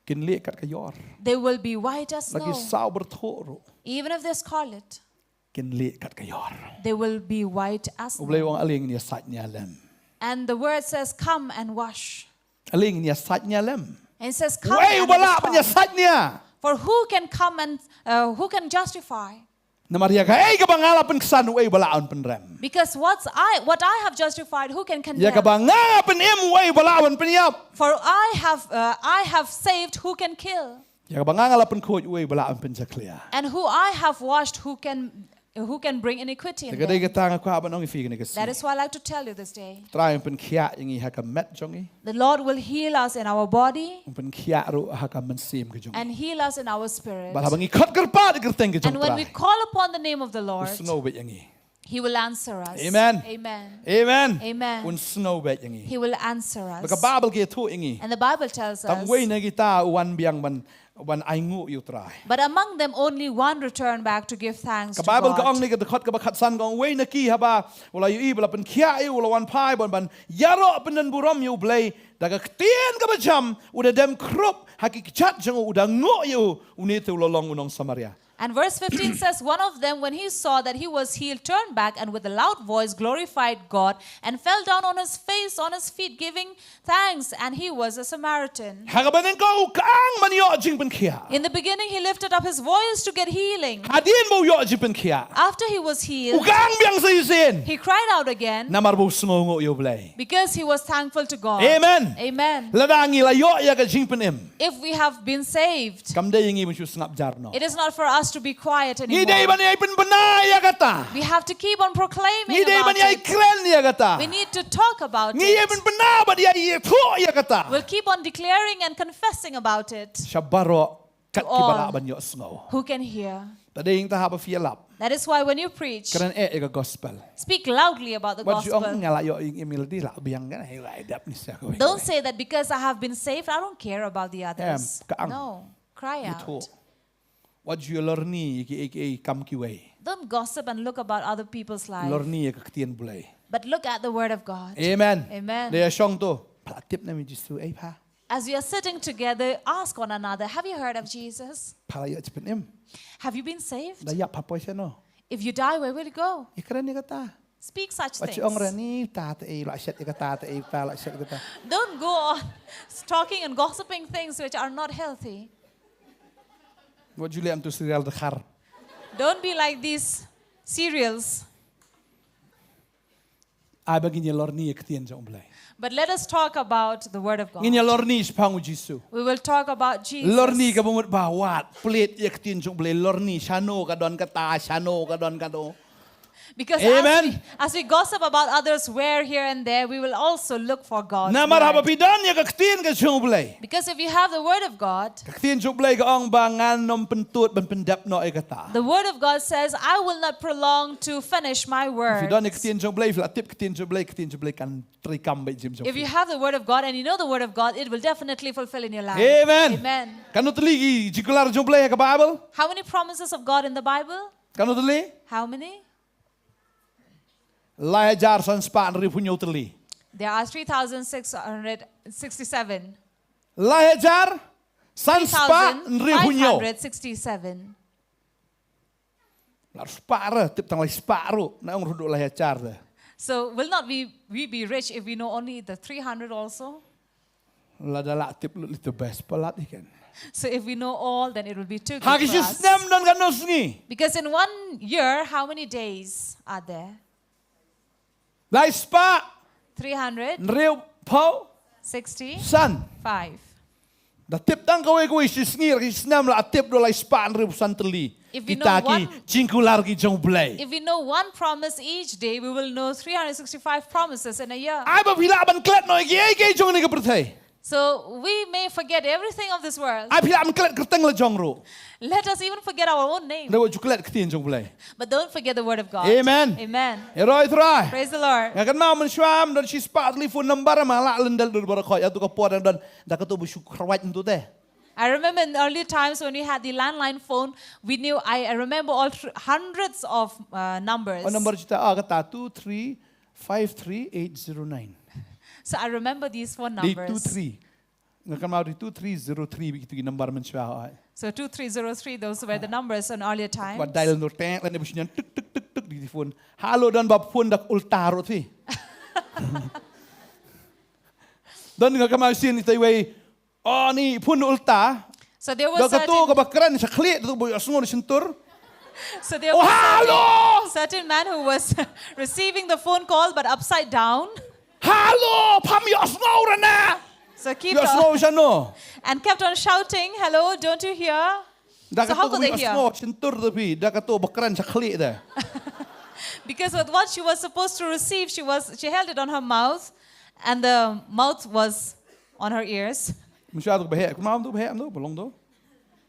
Kin lieh kat ka ïor. They will be white as snow. La ki saw byrthuh ruh. Even if they're scarlet, Kin lieh kat ka ïor. They will be white as snow. U Blei u ong ale ngin ïa sait nia lem. And the word says, "Come and wash." Ale ngin ïa sait nia lem. And it says, "Come and wash." Uei uba lah ban ïa sait nia? For who can come and uh, who can justify? Namar ïa kaei kaba nga la pynksan uei uba lah ban pynrem? Because what's I, what I have justified, who can condemn? Ïa kaba nga pynim uei uba lah ban pynïap? For I have, uh, I have saved, who can kill? Ïa kaba nga la pynkhuid uei uba lah ban pynjakhlia? And who I have washed, who can, who can bring iniquity in them? Te ka dei kata nga kwah ban ong ïa phi kane ka sngi. That is why I like to tell you this day. Trai un pynkhiah ïa ngi ha ka met jong ngi. The Lord will heal us in our body. Un pynkhiah ruh ha ka mynsiem ka jong ngi. And heal us in our spirit. Bad haba ngi khot kyrpad ïa ka kyrteng ka jong Trai, and when we call upon the name of the Lord, Un sngew beit ïa ngi. He will answer us. Amen. Amen. Amen. Amen. Un sngew beit ïa ngi. He will answer us. Bad ka Baibl ka ïathuh ïa ngi, and the Bible tells us, tang uwei na kita u wan biang ban, ban ainguh ïa u Trai. But among them only one returned back to give thanks to God. Ka Baibl ka ong ha ka dkhot kaba khatsan, ka ong, uwei na ki haba u la ïohi ba la pynkhiah ïa u, u la wan phai ban, ban ïaroh pyndonburom ïa U Blei da ka ktien kaba jam, u da dem khrup ha ki kjat jong u, u da nguh ïa u, une te u la long u nong Samaria. And verse fifteen says, "One of them, when he saw that he was healed, turned back and with a loud voice glorified God and fell down on his face on his feet, giving thanks, and he was a Samaritan." Ha kaba nyngkong u kang ban ïoh jingpynkhiah. In the beginning, he lifted up his voice to get healing. Hadien ba u ïoh jingpynkhiah, after he was healed, u kang biang sa shisien. He cried out again. Namar ba u sngewnguh ïa U Blei. Because he was thankful to God. Amen. Amen. Lada ngi la ïoh ïa ka jingpynim, if we have been saved, kam dei ïa ngi ban shu sngap jar noh. It is not for us to be quiet anymore. Ngi dei ban ïai pynbna ïa kata. We have to keep on proclaiming about it. Ngi dei ban ïai kren ïa kata. We need to talk about it. Ngi ïai pynbna bad ïai ïathuh ïa kata. We'll keep on declaring and confessing about it. Sha baroh kat kiba lah ban ïohsngew. To all who can hear. Te dei nangta haba phi ïalap, that is why when you preach, kren eh ïa ka gospel. Speak loudly about the gospel. Wat ju ong nga la ïoh ïa ka jingim, ngi la dei lah biang, kan, ai dap ngi sa kawei. Don't say that because I have been saved, I don't care about the others. Em, kang. No, cry out. Ïathuh. Wat ju lorni ïa kiei kiei kam kiwei. Don't gossip and look about other people's life. Lorni ïa ka ktien Blei. But look at the word of God. Amen. Amen. Lei shong to, pha la tip ne em ïa u Jisu, ei pha? As you are sitting together, ask one another, "Have you heard of Jesus? Pha la ïoh jingpynim? Have you been saved? Da ïap pha poi shano? If you die, where will you go?" Ïa kren ïa kata. Speak such things. Wat ju ong rani ta te ei, la shet ïa kata te ei, ta la shet ïa kata. Don't go on talking and gossiping things which are not healthy. Wat ju leh kum tu serial dkhar. Don't be like these serials. Ai ba ngin ïa lorni ïa ka ktien jong U Blei. But let us talk about the word of God. Ngin ïa lorni shaphang u Jisu. We will talk about Jesus. Lorni kaba mut ba wat plie ïa ka ktien jong U Blei, lorni shano ka don kata, shano ka don kato. Because as Amen. we, as we gossip about others where, here and there, we will also look for God's Namar haba word. phi don ïa ka ktien ka jong U Blei. Because if you have the word of God, Ka ktien jong U Blei ka ong ba ngan nym pyntud ban pyndep noh ïa kata. the word of God says, "I will not prolong to finish my Phi don ïa ka words." ktien jong U Blei, phi la tip ka ktien jong U Blei, ka ktien jong U Blei kan treikam bad jingim jong If phi. you have the word of God and you know the word of God, it will definitely fulfill in your life. Amen. Amen. Katno tylli ki jingkular jong U Blei ha ka Bible? How many promises of God in the Bible? Katno tylli? How many? Lai hajar san spah hynriewphew hynñiew tylli. There are three thousand six hundred sixty-seven. Lai hajar san spah hynriewphew hynñiew. Three thousand five hundred sixty-seven. Lar spah re, tip tang lai spah ruh, na ong ruh dei lai hajar de. So will not we, we be rich if we know only the three hundred also? Lada lah tip lut li te best palat ikan. So if we know all, then it will be too good Ha ki for us. snem don katno sngi? Because in one year, how many days are there? Lai spah Three hundred hynriewphew sixty-five. san. Da tip tang kawei kawei shi sngi, ki snem la tip dei lai spah hynriewphew san tylli. If we Kita know ki one jingkular ki jong U Blei. If we know one promise each day, we will know three hundred sixty-five promises in a year. Ai ba phi lah ban klet noh ïa kiei kiei jong kane ka pyrthei. So we may forget everything of this world. Ai phi lah ban klet kyrteng la jong ruh. Let us even forget our own name. Hynrei wat ju klet ktien jong U Blei. But don't forget the word of God. Amen. Amen. Ïaroh ïa U Trai. Praise the Lord. Nga kynmaw mynshuwa ym don shispah telephone number, ma lah lyndet lut baroh khoit, ïa tu ka por dang don da katu ba shu kyrwat ntu te. I remember in early times when we had the landline phone, we knew, I, I remember all thr- hundreds of uh, numbers. Oh, number jita, ah, kata two three five three eight zero nine. So I remember these phone Di numbers. two three. Nga kynmaw di two three zero three bad kitu ki number mynshuwa, ai. So two three zero three, those were the numbers in earlier times. Ba dial ndu teng, lane ba shu ñion tuk tuk tuk tuk di phone. Halo don ba phone da ka ulta ruh ti. Don nga kynmaw sien ita iwei. Oh, ni phone da ulta. So there was Da katu certain, kaba kren sha khlieh, tu ba ïohsngew na shyntur. So there Oh, was certain, halo! certain man who was receiving the phone call but upside down. Halo, pham ïohsngew rana. So keep Ïohsngew on, shano. and kept on shouting, "Hello, don't you hear?" Da So how katu could ba they hear? ïohsngew shyntur tu phi, da katu ba kren sha khlieh da. Because with what she was supposed to receive, she was, she held it on her mouth, and the mouth was on her ears. Mynshuwa tu ba heh, kumno tu ba heh tu, ba long tu.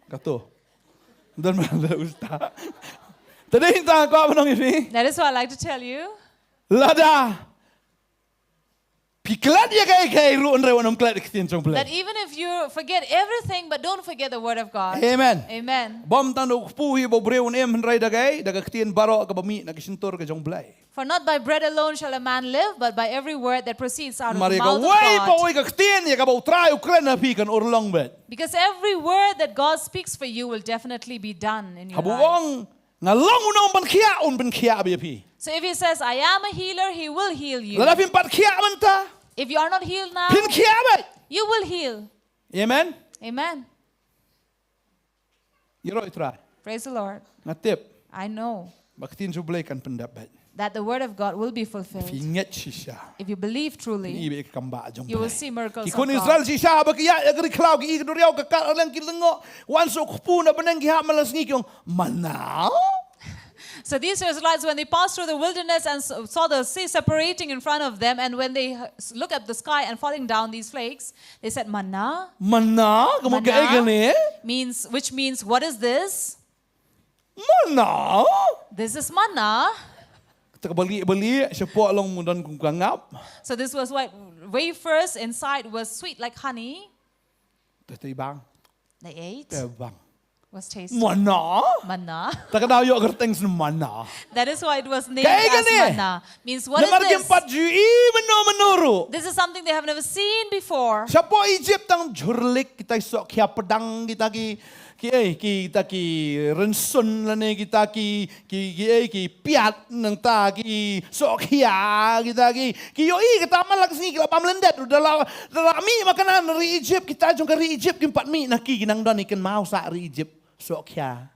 Katu. Don ma da usta. Tadi ta ko ba nong ïa phi. That is what I like to tell you. Lada phi klet ïa kaei kaei ruh hynrei wat nym klet ïa ka ktien jong U Blei. That even if you forget everything, but don't forget the word of God. Amen. Amen. Bym tang da u kpu hi ba u briew un im hynrei da kaei, da ka ktien baroh kaba mih na ka shyntur ka jong U Blei. For not by bread alone shall a man live, but by every word that proceeds out of Mar the ïa mouth of kawei pa God. kawei ka ktien ïa kaba U Trai u kren ha phi kan urlong beit. Because every word that God speaks for you will definitely be done in your Haba u life. ong, nga long u nongpynkhiah, un pynkhiah beit ïa phi. So if he says, "I am a healer," he will heal you. Lada phim pat khiah mynta, If you are not healed now, phin khiah beit. you will heal. Amen. Amen. Ïaroh ïa U Trai. Praise the Lord. Nga tip. I know Ba ka ktien jong U Blei kan pyndep beit. that the word of God will be fulfilled. Phi ngeit shisha. If you believe truly, Phin i beit ïa ka kam bah jong U Blei. you will see miracles Ki of khun God. Israel shisha haba ki ïaid ïa ka ri khlaw, ki i ka duriaw, ka kar arliang, ki lyngngoh, wan sha u kpu na bneng, ki hap man la sngi, ki ong, "Manna?" So these Israelites, when they passed through the wilderness and s- saw the sea separating in front of them, and when they h- s- look at the sky and falling down these flakes, they said, "Manna?" Manna? Ka mut kaei Manna kane? means, which means, "What is this?" Manna? This is manna. Te ka balieh balieh, shapoh long mut don kum ka ngap. So this was what wafers, inside was sweet like honey. Te te bang. They ate. Te bang. Was tasty. Manna? Manna. Te ka daw ïoh kyrteng sien manna. That is why it was named Kaei as kane? manna. Means, "What is Namar kim this?" pat ju i mynno mynno ruh. This is something they have never seen before. Shapoh Egypt tang jhurlik, kita ki sohkhia pdang, kita ki, ki, eh, kita ki rynsun lane kita ki, ki, ki, eh, ki piat, nangta ki sohkhia, kita ki, ki ïohi kata man la ka sngi ki la bam lyndet, da la, da la mih ma Kanaan, ri Egypt, kita jong ka ri Egypt kim pat mih na ki, ki nang don i kynmaw sah ri Egypt sohkhia.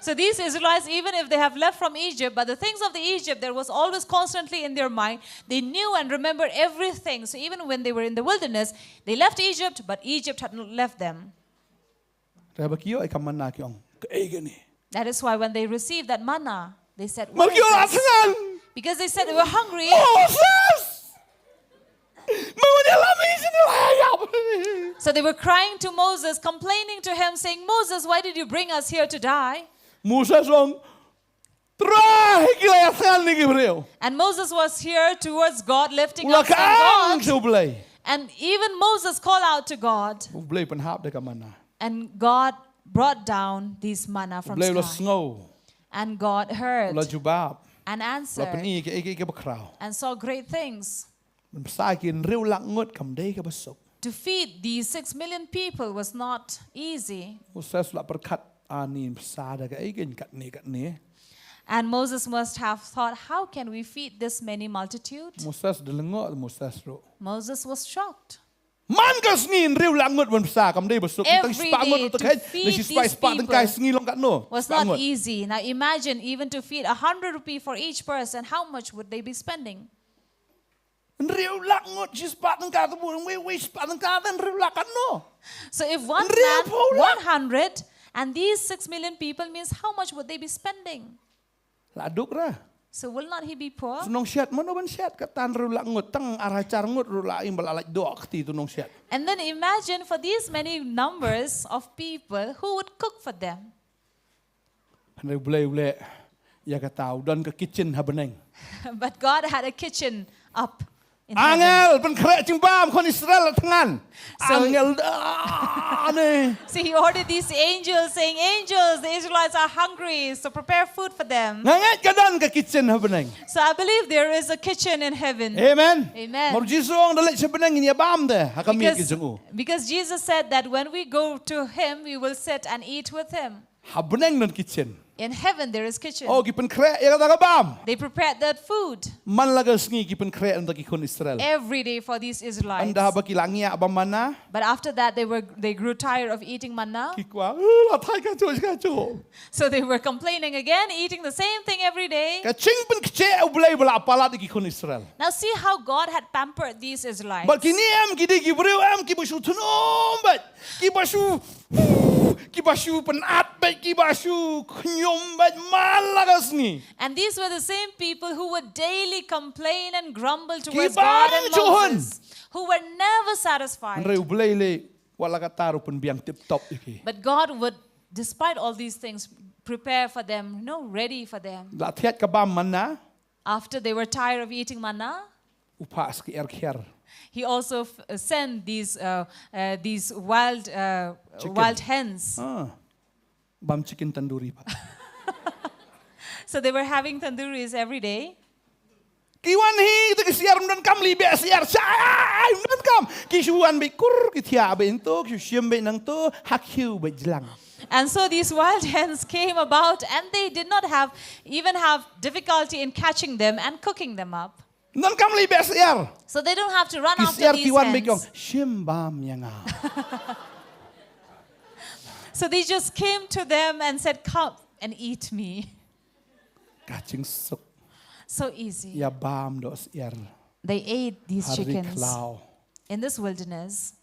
So these Israelites, even if they have left from Egypt, but the things of the Egypt that was always constantly in their mind, they knew and remember everything. So even when they were in the wilderness, they left Egypt, but Egypt had not left them. Te haba ki ïoh ïa ka manna ki ong, "Kaei kane?" That is why when they received that manna, They said, Mar "What ki is la this?" thngan. Because they said they were hungry. Moses! Ma wan ïalam ïa i sha ïap. So they were crying to Moses, complaining to him, saying, "Moses, why did you bring us here to die?" Moses ong, Trai, ki la ïa thngan ïa ki briew. And Moses was here towards God, lifting U la up, saying, kang "God." sha U Blei. And even Moses called out to God. U Blei pynhap da ka manna. And God brought down these manna U from Blei u la sky. sngew. And God U la heard jubab. and U la answered pyni ïa ki, ïa ki, ïa ki ba khraw. And saw great things. Ban bsa ki hynriew lak ngut kam dei kaba suk. To feed these six million people was not easy. Moses la pyrkhat, ani bsa da kaei kein katne katne. And Moses must have thought, "How can we feed this many multitude?" Moses da lyngngoh, Moses ruh. Moses was shocked. Man ka sngi hynriew lak ngut ban bsa kam dei ba suk. Tang Every shispah ngut day ruh te to khein, feed ne shispah these shispah tyngka people sngi long katno. Was Shispah not ngut. Easy. Now imagine even to feed a hundred rupee for each person, how much would they be spending? Hynriew lak ngut shispah tyngka te bun, wei wei shispah tyngka te hynriew lak katno. So if one Hynriew man, phew lak. One hundred, and these six million people means how much would they be spending? La duk ra. So will not he be poor? Nong shet mano ban shet kata hynriew lak ngut tang ar hajar ngut ruh la im ba la lait doh kti tu nong shet. And then imagine for these many numbers of people who would cook for them. Hynrei U Blei u leh ïa kata u don ka kitchen ha bneng. But God had a kitchen up in heaven. Angel pynkhreh jingbam khun Israel la thngan. So- Angel da ne. See, he ordered these angels saying, "Angels, the Israelites are hungry, so prepare food for them." Nga ngeit ka don ka kitchen ha bneng. So I believe there is a kitchen in heaven. Amen. Amen. Mar Jisu ong da leit sha bneng ngin ïa bam de ha ka miet ki jong u. Because Jesus said that when we go to him, we will sit and eat with him. Ha bneng don kitchen. In heaven there is kitchen. Oh, ki pynkhreh ïa kata ka bam. They prepared that food Man la ka sngi ki pynkhreh ïa ki khun Israel. Every day for these Israelites. Ynda haba ki la ngiah ba manna. But after that, they were they grew tired of eating manna. Ki kwah, "Eh, la thait kajuh kajuh." So they were complaining again, eating the same thing every day. Ka jingpynkhiah U Blei ba la palat ïa ki khun Israel. Now see how God had pampered these Israelites. Bad kine em ki dei ki briew em kiba shu thnum bad kiba shu, kiba shu pynat bad kiba shu khñium bad man la ka sngi. And these were the same people who would daily complain and grumble Ki towards God bang and juhun. Moses, who were never satisfied. Hynrei U Blei leh wat la katta ruh u pynbiang tip top ïa ki. But God would, despite all these things, prepare for them, you know, ready for them. La thiah ka bam manna. After they were tired of eating manna, U phah sa ki er khiar. He also f- uh, sent these uh, uh, these wild uh, Chicken. Wild hens. Ah. Bam chicken tandoori pa. So they were having tandooris every day. Ki wan hi te ki syiar ym donkam leh beh syiar. Sha ai ym donkam. Ki shu wan beit kur ki thiah beit nangto, ki shu shim beit nangto, ha khiew beit jlang. And so these wild hens came about, and they did not have even have difficulty in catching them and cooking them up. Ym donkam leh beh syiar. So they don't have to run Ki after syiar these ki wan beit ki ong, hens. "Shim bam ïa nga." So they just came to them and said, "Come and eat me." Ka jingsuk. So easy. Ïa bam doh syiar. They ate these Ha ri chickens khlaw. In this wilderness.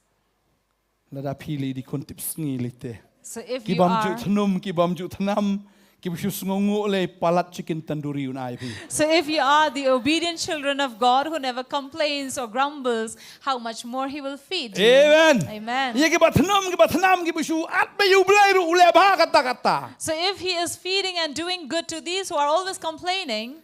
Lada phi leh dei khun tip sngi leh te. So if Ki you bam ju are, thnum, ki bam ju thnam, ki ba shu sngewnguh leh palat chicken tandoori un ai phi. So if you are the obedient children of God who never complains or grumbles, how much more He will feed you. Amen. Amen. Ïa ki ba thnum, ki ba thnam, ki ba shu at beit ïa U Blei ruh u leh bha katta katta. So if He is feeding and doing good to these who are always complaining,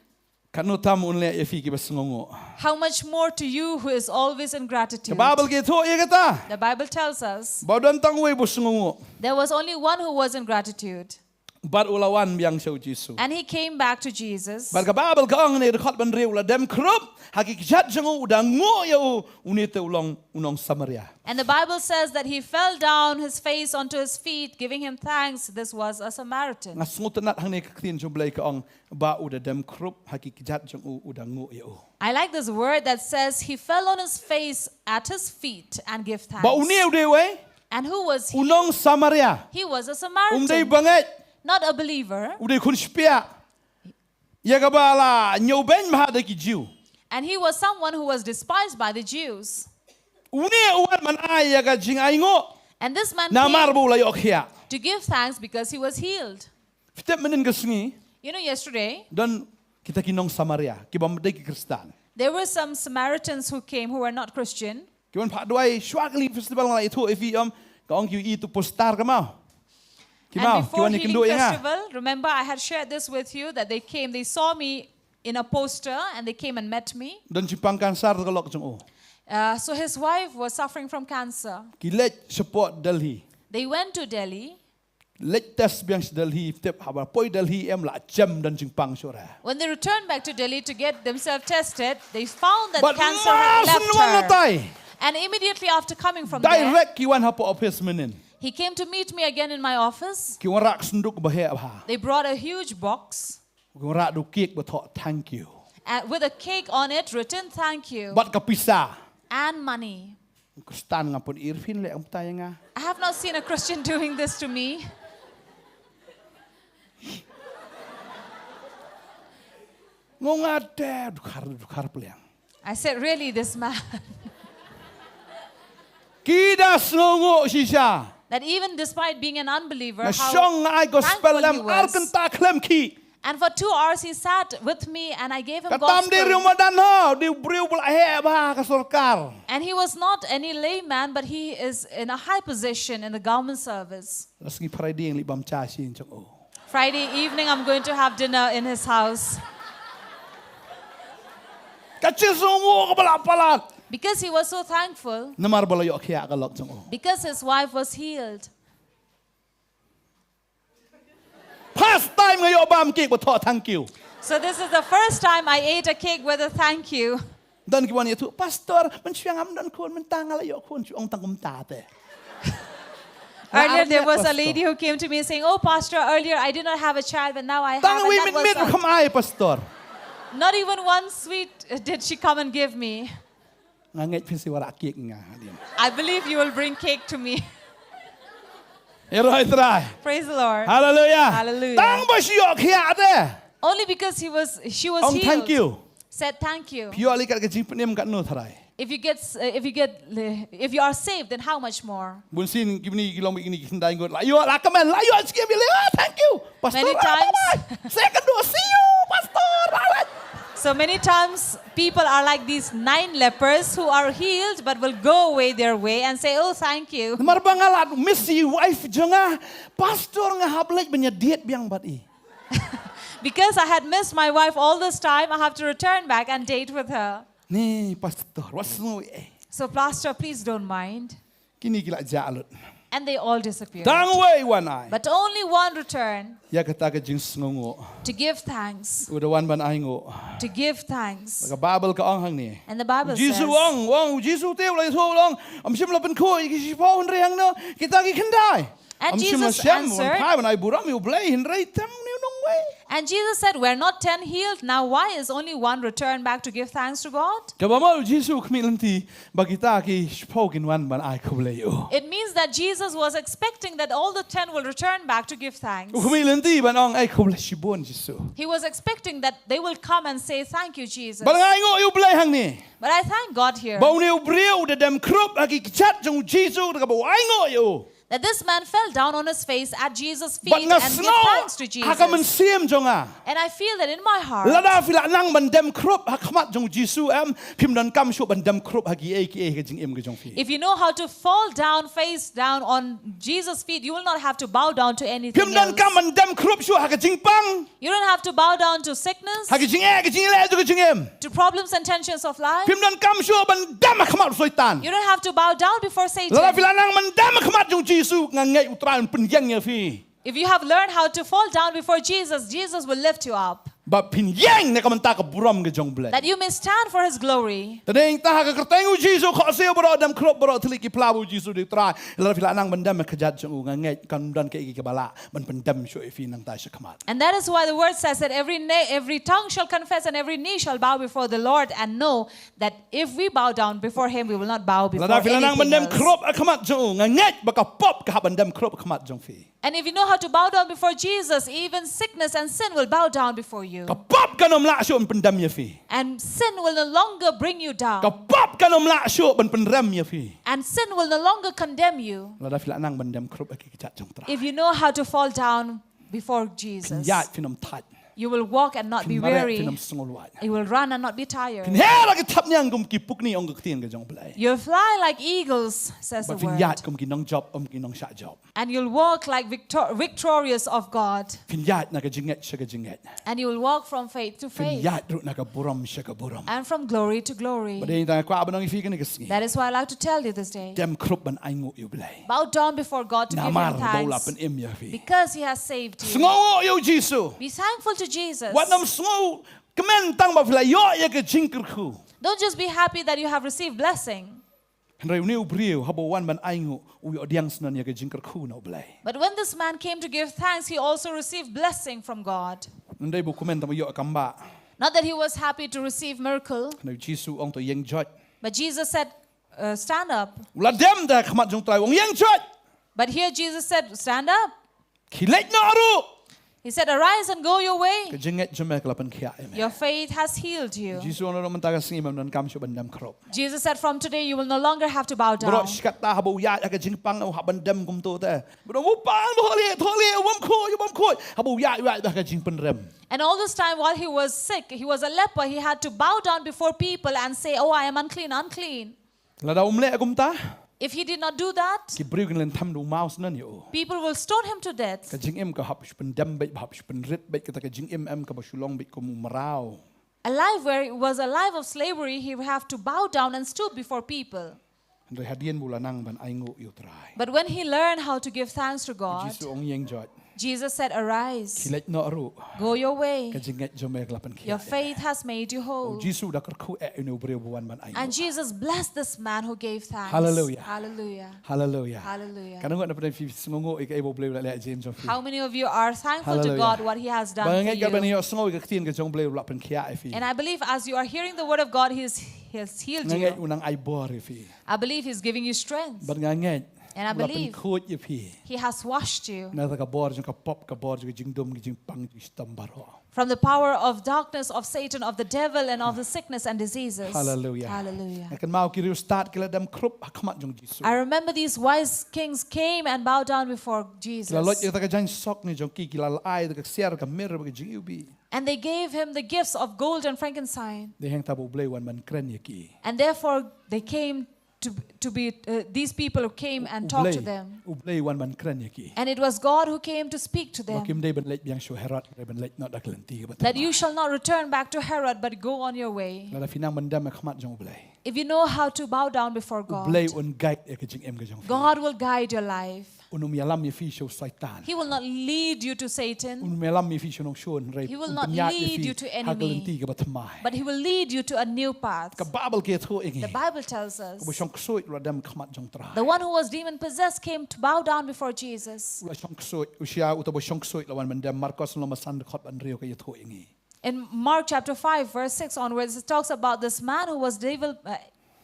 Katno tam un leh ïa phi ki ba sngewnguh. How much more to you who is always in gratitude? Ka Baibl ka ïathuh ïa kata. The Bible tells us Ba don tang uwei ba sngewnguh. there was only one who was in gratitude. Bad u la wan biang sha u Jisu. And he came back to Jesus. Bad ka Baibl ka ong ne dkhot ba hynriew u la dem khrup ha ki kjat jong u, u da nguh ïa u, une te u long u nong Samaria. And the Bible says that he fell down his face onto his feet, giving him thanks. This was a Samaritan. Nga sngewtynnat hangne ka ktien jong U Blei ka ong ba u da dem khrup ha ki kjat jong u, u da nguh ïa u. I like this word that says he fell on his face at his feet and gave thanks. Ba une u dei uwei? And who was he? U nong Samaria. He was a Um dei Samaritan, bangeit. Not a believer. U dei khun shpiah. Ïa kaba la ñiewbeiñ bha da ki Jiw. And he was someone who was despised by the Jews. Une u wan ban ai ïa ka jingainguh. And this man Namar came ba u la ïoh khiah. To give thanks because he was healed. Phi tip mynnin ka sngi. You know, yesterday, don kita ki nong Samaria, ki bym dei ki Khristan. There were some Samaritans who came who were not Christian. Ki wan phah duwai shuwa ka Lent Festival, nga la ïathuh ïa phi, em, ka ong ki ïohi ïa uto u poster ka maw. Ki maw, And ki wan before ïa Healing kynduh ïa nga. Festival, remember I had shared this with you, that they came, they saw me in a poster and they came and met me. Don jingpang cancer ka lok jong u. Uh, so his wife was suffering from cancer. Ki leit shapoh Delhi. They went to Delhi. Leit test biang sha Delhi, tip haba poi Delhi em la jem don jingpang shuh re. When they returned back to Delhi to get themselves tested, they found that But cancer had mar left shen wan her. Natai, And immediately after coming from there, direct ki wan hapoh office mynnin. He came to meet me again in my office. Ki wanrah ka synduk ba heh bha. They brought a huge box Ki wanrah da u cake ba thoh thank you. uh, with a cake on it written "Thank you" Bad ka pisa. And money. Khristan ngam pat ïohi phin leh kumta ïa nga. I have not seen a Christian doing this to me. Nga ong, "Ade, dkhar, dkhar pliang." I said, "Really, this man?" Ki da sngewnguh shisha. That even despite being an unbeliever, Nga how shong nga ai gospel thankful he lem ar was. Kynta khlem khih. And for two hours he sat with me and I gave him Kata ym dei u riew gospel. madan ho, u dei u briew ba la heh bha ha ka sorkar. And he was not any layman, but he is in a high position in the government service. La sngi Friday ngi leit bam cha sha ïing jong u. Friday evening, I'm going to have dinner in his house. Ka jingsngewnguh kaba la palat. Because he was so thankful, Namar ba la ïoh khiah ka lok jong u. Because his wife was healed. First time nga ïoh bam cake ba thoh thank you. So this is the first time I ate a cake with a "Thank you." Don ki wan ïathuh, "Pastor, mynshuwa ngam don khun, mynta nga la ïoh khun." Shu ong tang kumta te. Earlier, there Nga was a pastor. Lady who came to me saying, "Oh, Pastor, earlier I did not have a child, but now I have." Tang And wei that mynmiet was ruh kam ai, Pastor. Not even one sweet uh, did she come and give me. Nga ngeit phi sa wanrah cake ïa nga. I believe you will bring cake to me. Ïaroh ïa u Trai. Praise the Lord. Hallelujah. Hallelujah. Tang ba shu ïoh khiah te. Only because he was, she was Ong healed. Thank you. Said, "Thank you." Phi ïoh lei kat ka jingpynim katno tharai. If you get, uh, if you get, if you are saved, then how much more? Bunsien kine ki long kine ki khyndai ngut. La ïoh, la kmen, la ïoh, skim, la ïoh, "Thank you, Pastor." Many Bye, times. Bye, bye. Second dose, "See you, Pastor." Bye, bye. So many times, people are like these nine lepers who are healed but will go away their way and say, "Oh, thank you." Namar ba nga la miss ïa u wife jong nga, Pastor, nga hap leit ban ïa date biang bad i. Because I had missed my wife all this time, I have to return back and date with her. Ni, Pastor, wat sngew ei. So, Pastor, please don't mind. Kine ki la jah lut. And they all disappeared. Tang wei wan ai. But only one returned Ïa kata ka jingsngewnguh. To give thanks. U da wan ban ai nguh. To give thanks. Ka Bible ka ong hangne. And the Bible Jisu says, ong, ong, Jisu te u la ong, "Ym shym la pynkhot ïa ki shiphew hynrei hangno, kita ki khyndai?" And Ym shym la Jesus shem, wan answered, phai ban ai burom ïa U Blei hynrei tang une u nongwei. And Jesus said, "Were not ten healed? Now why is only one returned back to give thanks to God?" Kaba mut u Jisu u khmih lynti ba kita ki shiphew kin wan ban ai khublei ïa u. It means that Jesus was expecting that all the ten will return back to give thanks. U khmih lynti ban ong, "Ai khublei shibun Jisu." He was expecting that they will come and say, "Thank you, Jesus." Bad nga ai nguh ïa U Blei hangne. But I thank God here Ba une u briew u da dem khrup ha ki kjat jong u Jisu, da kaba u ai nguh ïa u. that this man fell down on his face at Jesus' feet Bad nga and gave sngew thanks to ha ka Jesus. mynsiem jong nga, And I feel that in my heart, lada phi la nang ban dem khrup ha khmat jong u Jisu, em, phim donkam shuh ban dem khrup ha kiei kiei ha ka jingim ka jong phi. If you know how to fall down face down on Jesus' feet, you will not have to bow down to anything Phim donkam else. ban dem khrup shuh ha ka jingpang. You don't have to bow down to sickness, Ha ka jingeh, ka jingeh jong ka jingim. To problems and tensions of life. Phim donkam shuh ban dem ha khmat u Soitan. You don't have to bow down before Satan. Lada phi la nang ban dem ha khmat jong u Jisu, nga ngeit u Trai un pynïeng ïa phi. If you have learned how to fall down before Jesus, Jesus will lift you up. Ba phin ïeng na ka bynta ka burom ka jong U Blei. That you may stand for his glory. Te nangta ha ka kyrteng u Jisu, khohsiew baroh, dem khrup baroh, thylliej ki phla ba u Jisu u dei u Trai. Lada phi la nang ban dem ha ka kjat jong u, nga ngeit kan don kaei kaei kaba lah ban pyndem shuh ïa phi nangta sha khmat. And that is why the word says that every na- every tongue shall confess and every knee shall bow before the Lord, and know that if we bow down before him, we will not bow before Lada phi la nang ban anything dem else. khrup ha khmat jong u, nga ngeit ba ka pop ka hap ban dem khrup ha khmat jong phi. And if you know how to bow down before Jesus, even sickness and sin will bow down before you. Ka pop kan ym lah shuh ban pyndem ïa phi. And sin will no longer bring you down. Ka pop kan ym lah shuh ban pynrem ïa phi. And sin will no longer condemn you. Lada phi la nang ban dem khrup ha ki kjat jong u Trai. If you know how to fall down before Jesus, Ïa phin ym thait. You will walk and not be Phin mareh, weary. Phin ym sngewlwait. You will run and not be tired. Phin her ha ki thapniang kum ki pukni, ong ka ktien ka jong U Blei. You'll fly like eagles, says the Bad phin word. Ïaid kum ki nongjop, ym ki nongshah jop. And you'll walk like victor- victorious of God. Phin ïaid na ka jingngeit sha ka jingngeit. And you will walk from faith to Phin faith. Ïaid ruh na ka burom sha ka burom. And from glory to glory. Bad dei nga kwah ban ong ïa phi kane ka sngi. That is why I like to tell you this day. Dem khrup ban ainguh ïa U Blei. Bow down before God to give Namar him ba u la thanks. pynim ïa phi. Because he has saved you. Sngewnguh ïa U Jisu. Be thankful to Jesus. Wat nym sngewkmen tang ba phi la ïoh ïa ka jingkyrkhu. Don't just be happy that you have received blessing. Hynrei une u briew haba u wan ban ainguh, u ïoh pdiang syndon ïa ka jingkyrkhu na U Blei. But when this man came to give thanks, he also received blessing from God. Ym dei ba u kmen tang ba u ïoh kam ba. Not that he was happy to receive miracle, Hynrei U Jisu u ong to ïeng joit. but Jesus said, uh, "Stand up." U la dem da khmat jong U Trai, u ong ïeng joit. But here Jesus said, "Stand up." Khie leit noh ruh. He said, "Arise and go your way. Ka jingngeit jong me ka la pynkhiah ïa me. Your faith has healed you." Jisu u ong, naduh mynta ka sngi mem donkam shuh ban dem khrup. Jesus said, "From today you will no longer have to bow down." Baroh shi katta haba u ïaid ha ka jingpang, u hap ban dem kumto te. Baroh u pang, thoh leh, thoh leh, u bym khuid, u bym khuid. Haba u ïaid, u ïaid ha ka jingpynrem. And all this time while he was sick, he was a leper, he had to bow down before people and say, "Oh, I am unclean, unclean." Lada um leh kumta, If he did not do that, ki briew kin leit them da u maw syndon ïa u. People will stone him to death. Ka jingim ka hap shu pyndem beit, hap shu pynrit beit, kata ka jingim em kaba shu long beit kum u mraw. A life where it was a life of slavery, he would have to bow down and stoop before people. Hynrei hadien ba u la nang ban ainguh ïa U Trai, But when he learned how to give thanks to God, Jisu u ong, ïeng joit. Jesus said, "Arise. Khie leit noh ruh. Go your way. Ka jingngeit jong me ka la pynkhiah ïa me." Your faith has made you whole. U Jisu u da kyrkhu eh ïa une u briew ba wan ban ainguh. And Jesus blessed this man who gave thanks. Hallelujah. Hallelujah. Hallelujah. Hallelujah. Katno ngut na pdeng phi sngewnguh ïa kaei ba U Blei u la leh ha ka jingim jong phi? How many of you are thankful to God what he has done for you? Hallelujah. Ba nga ngeit katba phi ïohsngew ïa ka ktien ka jong U Blei u la pynkhiah ïa phi. And I believe as you are hearing the word of God, he is, he has healed you. Nga ngeit u nang ai bor ïa phi. I believe he's giving you strength. Bad nga ngeit u la pynkhuid ïa phi. And I believe he has washed you. Na kata ka bor jong ka pop, ka bor jong ka jingdum, ka jingpang, jingshitom baroh. From the power of darkness, of Satan, of the devil, and of the sickness and diseases. Hallelujah. Hallelujah. Nga kynmaw ki riewstad ki la dem khrup ha khmat jong U Jisu. I remember these wise kings came and bowed down before Jesus. Ki la loit ïa kata ka jaiñ sok ne jong ki, ki la ai ïa ka ksiar, ka mir bad ka jingiwbih. And they gave him the gifts of gold and frankincense. Dei hangta ba U Blei u wan ban kren ïa ki. And therefore they came to, to be, uh, these people who came and talked to them. U Blei u wan ban kren ïa ki. And it was God who came to speak to them. Ba kim dei ban leit biang sha u Herod, hynrei ban leit noh da ka lynti kaba thymmai. That you shall not return back to Herod, but go on your way. Lada phi nang ban dem ha khmat jong U Blei, if you know how to bow down before God, U Blei un guide ïa ka jingim ka jong phi. God will guide your life. Un ym ïalam ïa phi sha u Soitan. He will not lead you to Satan. Un ym ïalam ïa phi sha u nongshun, hynrei un pynïaid ïa phi ha ka lynti kaba thymmai. He will not lead you to enemy, but he will lead you to a new path. Ka Baibl ka ïathuh ïa ngi. The Bible tells us, uba shong ksuid u la dem ha khmat jong U Trai. The one who was demon possessed came to bow down before Jesus. U la shong ksuid, u shia, uta uba shong ksuid u la wan ban dem. Markos lynnong ba san dkhot ba hynriew ka ïathuh ïa ngi. In Mark chapter five, verse six onwards, it talks about this man who was devil, uh,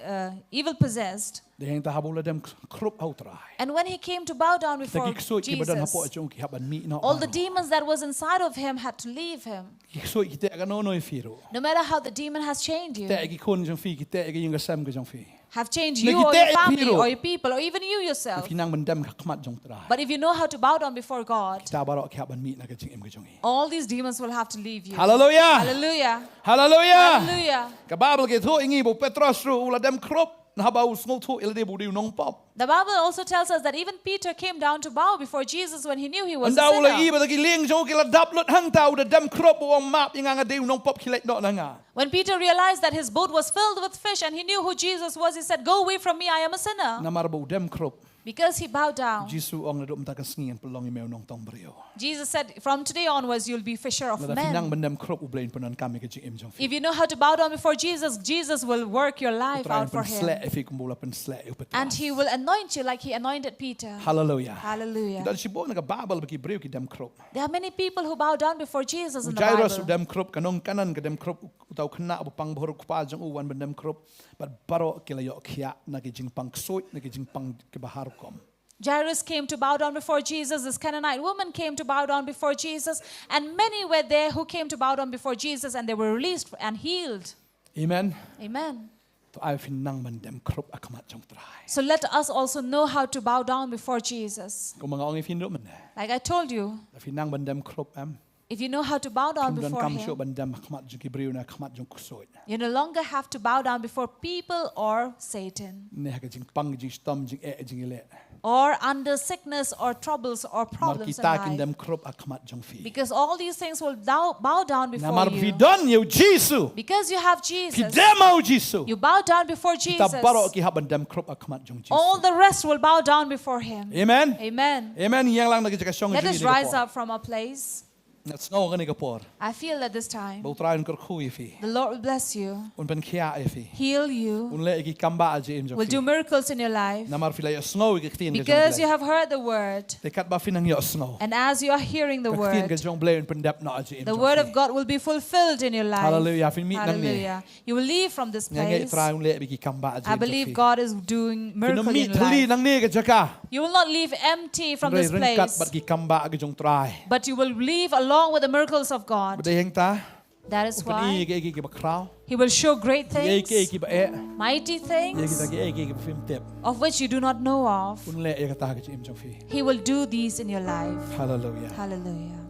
uh, evil possessed. Dei hangta haba u la dem khrup ha U Trai, and when he came to bow down before Jesus, kita ki ksuid kiba don hapoh jong u ki hap ban mih noh baroh. All the demons that was inside of him had to leave him. Ki ksuid ki teh kano kano ïa phi ruh. No matter how the demon has chained you, ki teh ïa ki khun jong phi, ki teh ïa ka ïing ka sem ka jong phi, have chained you or your family or your people or even you yourself. Lada phi nang ban dem ha khmat jong U Trai, but if you know how to bow down before God, kita baroh ki hap ban mih na ka jingim ka jong ngi. All these demons will have to leave you. Hallelujah. Hallelujah. Hallelujah. Hallelujah. Ka Baibl ka ïathuh ïa ngi ba u Petros ruh u la dem khrup haba u sngewthuh ïa lade ba u dei u nongpop. The Bible also tells us that even Peter came down to bow before Jesus when he knew he was a sinner. Ynda u la ïohi ba kita ki lieng jong u ki la dap lut hangta, u da dem khrup, u ong, map ïa nga, nga dei u nongpop, khie leit noh na nga. When Peter realized that his boat was filled with fish and he knew who Jesus was, he said, "Go away from me, I am a sinner." Namar ba u dem khrup. Because he bowed down. U Jisu u ong, naduh mynta ka sngi ngan pynlong ïa me u nongtong briew. Jesus said, "From today onwards, you'll be fisher of men." Lada phi nang ban dem khrup, U Blei un pyndonkam ïa ka jingim jong phi. If you know how to bow down before Jesus, Jesus will work your life out for him. U Trai un pynsleh ïa phi kumba u la pynsleh ïa u Petros. And he will anoint you like he anointed Peter. Hallelujah. Hallelujah. Don shibun na ka Baibl ba ki briew ki dem khrup. There are many people who bow down before Jesus in the Bible. U Jairus u dem khrup, ka nong Kanaan ka dem khrup, uta u khynnah uba pang bhur, u kpa jong u u wan ban dem khrup. Bad baroh ki la ïoh khiah na ki jingpang ksuid, na ki jingpang kiba har rukom. Jairus came to bow down before Jesus. This Canaanite woman came to bow down before Jesus. And many were there who came to bow down before Jesus, and they were released and healed. Amen. Amen. To ai phi nang ban dem khrup ha khmat jong U Trai. So let us also know how to bow down before Jesus. Kumba nga ong ïa phi naduh mynne. Like I told you. Lada phi nang ban dem khrup em, If you know how to bow down before Him, phim donkam shuh ban dem ha khmat jong ki briew ne ha khmat jong u ksuid. You no longer have to bow down before people or Satan. Ne ha ka jingpang, jingshitom, jingeh, jingïaleh. Or under sickness or troubles or problems in life. Namar kita kin dem khrup ha khmat jong phi. Because all these things will bow, bow down before you. Namar phi don ïa u Jisu. Because you have Jesus. Phi dem ha u Jisu. You bow down before Jesus. Kita baroh ki hap ban dem khrup ha khmat jong u Jisu. All the rest will bow down before Him. Amen. Amen. Amen. Ïeng lang na ka jaka shong. Let us rise up from our place. Nga sngew ha kane ka por, I feel that this time, ba U Trai un kyrkhu ïa phi. The Lord will bless you. Un pynkhiah ïa phi. Heal you. Un leh ïa ki kambah ha jingim jong phi. Will do miracles in your life. Namar phi la ïohsngew ïa ka ktien ka jong U Blei. Because you have heard the word. Te katba phi nang ïohsngew, and as you are hearing the word, ka ktien ka jong U Blei un pyndep noh ha jingim jong phi. The word of God will be fulfilled in your life. Hallelujah. Phin mih nangne. Hallelujah. You will leave from this place. Nga ngeit U Trai un leh bad ki kambah ha jingim jong phi. I believe God is doing miracle in your life. Phin ym mih thylli nangne ka jaka. You will not leave empty from this place. Hynrei ryngkat bad ki kambah ka jong U Trai. But you will leave along with the miracles of God. Bad hangta, that is why, u pyn-i ïa kiei kiei kiba khraw, He will show great things, kiei kiei kiba eh, mighty things, ïa kita kiei kiei kiba phim tip, of which you do not know of. Un leh ïa kata ha ka jingim jong phi. He will do these in your life. Hallelujah. Hallelujah.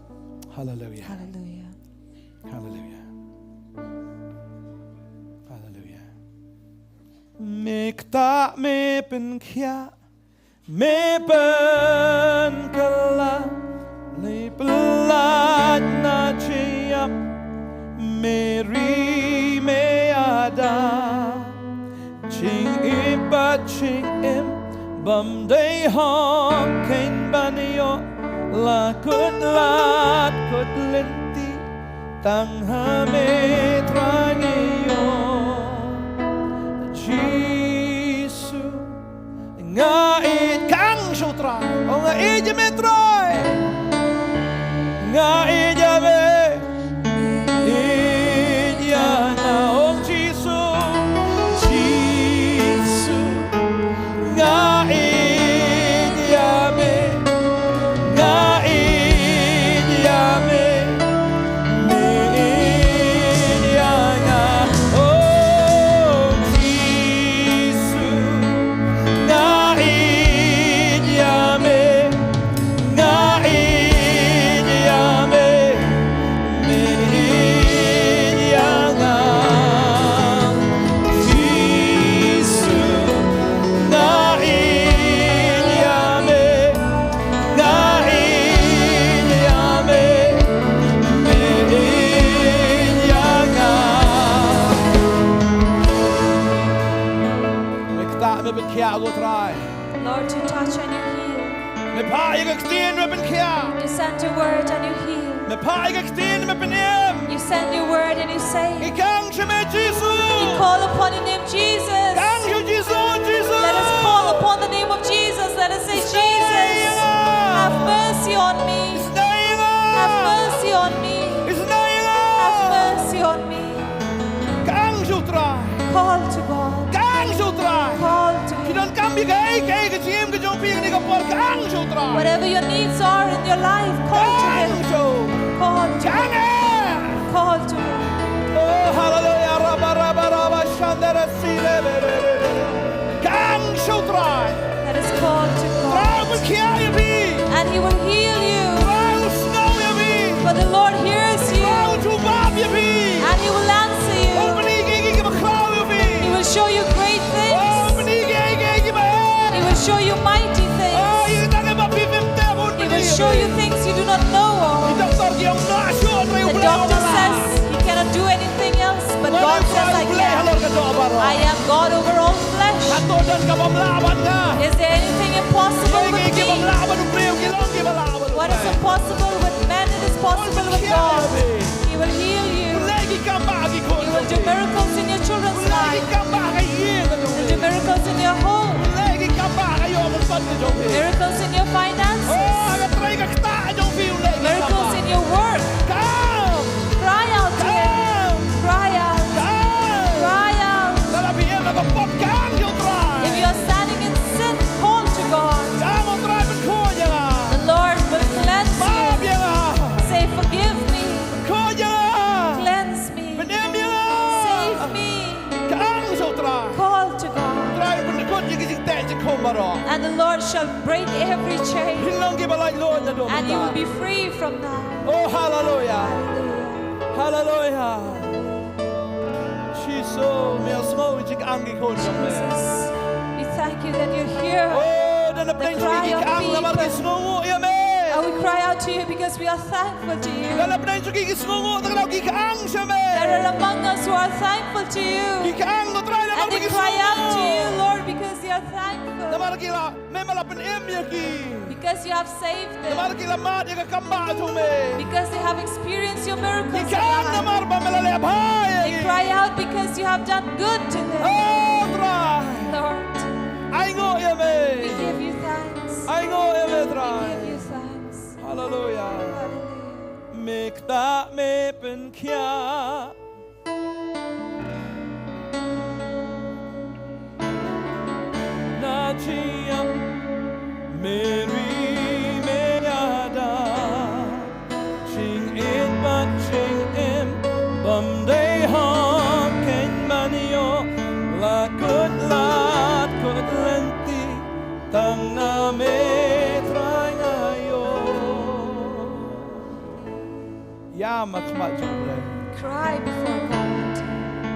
Hallelujah. Hallelujah. Hallelujah. Hallelujah. Me ktah, me pynkhiah, me pynkylla, me pyllait na jingïap, me ri me ïada. Jingim bad jingim bym dei hok keiñ ban ïoh, la kut lad kut lynti, tang ha me Trai ngi ïoh. Jisu, nga ïeit, kang sha U Trai. Oh, nga ïeit ïa me Trai. Nga ïeit ïa me. Ïeit ïa nga, oh Jisu. Jisu, nga ïeit ïa me. Nga ïeit ïa me. Me ïeit ïa nga, oh Jisu. Nga ïeit ïa me. Nga ïeit ïa me. Me ïeit ïa nga, Jisu. Nga ïeit ïa me. Nga ïeit ïa me. Me ïeit ïa nga. Me ktah, me pynkhiah, ko Trai. Lord, you touch and you heal. Me phah ïa ka ktien, me pynkhiah. You send your word and you heal. Me phah ïa ka ktien, me pynim. You send your word and you save. Ngi kang sha me Jisu. We call upon your name, Jesus. Kang sha Jisu, Jisu. Let us call upon the name of Jesus. Let us say, Jesus, have mercy on me. Have mercy on me. Have mercy on me. Kang sha U Trai. Call to God. Kang sha U Trai. Call to Him. Phi donkam ïa kaei kaei ka jingim ka jong phi ha kane ka por, kang sha U Trai. Whatever your needs are in your life, call to Him. Kang sha. Call to Him. Kang eh. Call to Him. Oh, hallelujah. Raba, raba, raba, shandara, sire, re, re, re, re. Kang sha U Trai. Let us call to God. Trai un pynkhiah ïa phi. And He will heal you. Trai un sngew ïa phi. For the Lord hears you. Trai un jubab ïa phi. And He will answer you. Un pyni kiei kiei kiba khraw ïa phi. He will show you great things. Oh, un pyni kiei kiei kiba eh. He will show you mighty things. Oh, ïa kita kiba phi phim tip un pyni. He will show you things you do not know of. Ki doktor ki ong noh shuh, hynrei U Blei u la. The doctor says he cannot do anything else. But God says, "I can. I am God over all flesh." Hato don kaba ym lah bad nga? Is there anything impossible with me? Kiei kiei kiba ym lah bad u briew ki long kiba lah bad u Blei. What is impossible with men, it is possible with God. He will heal you. Un leh ki kambah ha ki khun. He will do miracles in your children's life. Un leh ki kambah ha ka ïing ka jong phi. He will do miracles in your home. Un leh ki kambah ha ka ïoh ka kot ka jong phi. Miracles in your finances. Oh, ha ka trei ka ktah jong phi un leh ki kambah. Miracles in your work. Come. Cry out to Him. Come. Cry out. Come. Cry out. Lada phi im ha ka pop, kang sha U Trai. If you are standing in sin, call to God. Kang, U Trai, pynkhuid ïa nga. The Lord will cleanse you. Map ïa nga. Say, "Forgive me." Pynkhuid ïa nga. Cleanse me. Pynim ïa nga. Save me. Kang sha U Trai. Call to God. Trai un pynkut ïa ki jingteh jingkhum. baroh. And the Lord shall break every chain. Phin long kiba laitluid naduh mynta. And you will be free from now. Oh, hallelujah. Hallelujah. Hallelujah. Jisu, me sngew ïa ka jingkang ki khun jong me. Jesus, we thank you that you're here. Oh, da napdeng jong ki kang namar ki sngewnguh ïa me. And we cry out to you because we are thankful to you. Da napdeng jong ki ki sngewnguh, tang ki kang sha me. There are among us who are thankful to you. Ki kang, Ko Trai, namar ki sngewnguh. And they cry out to you, Lord, because they are thankful. Namar ki la Me, me la pynim ïa ki. Because you have saved them. Namar ki la mad ïa ka kam bah jong me. Because they have experienced your miracles in life. Ki kang namar ba me la leh bha ïa ki. They cry out because you have done good to them. Oh, Trai. Lord. Ainguh ïa me. We give you thanks. Ainguh ïa me, Trai. We give you thanks. Hallelujah. Hallelujah. Me ktah me pynkhiah na jingïap, me ri me ïada, jingïeit bad jingim bym dei hok kein ban ïoh, la kut lad kut lynti, tang na me Trai nga ïoh. Ïam ha khmat jong U Blei. Cry before God.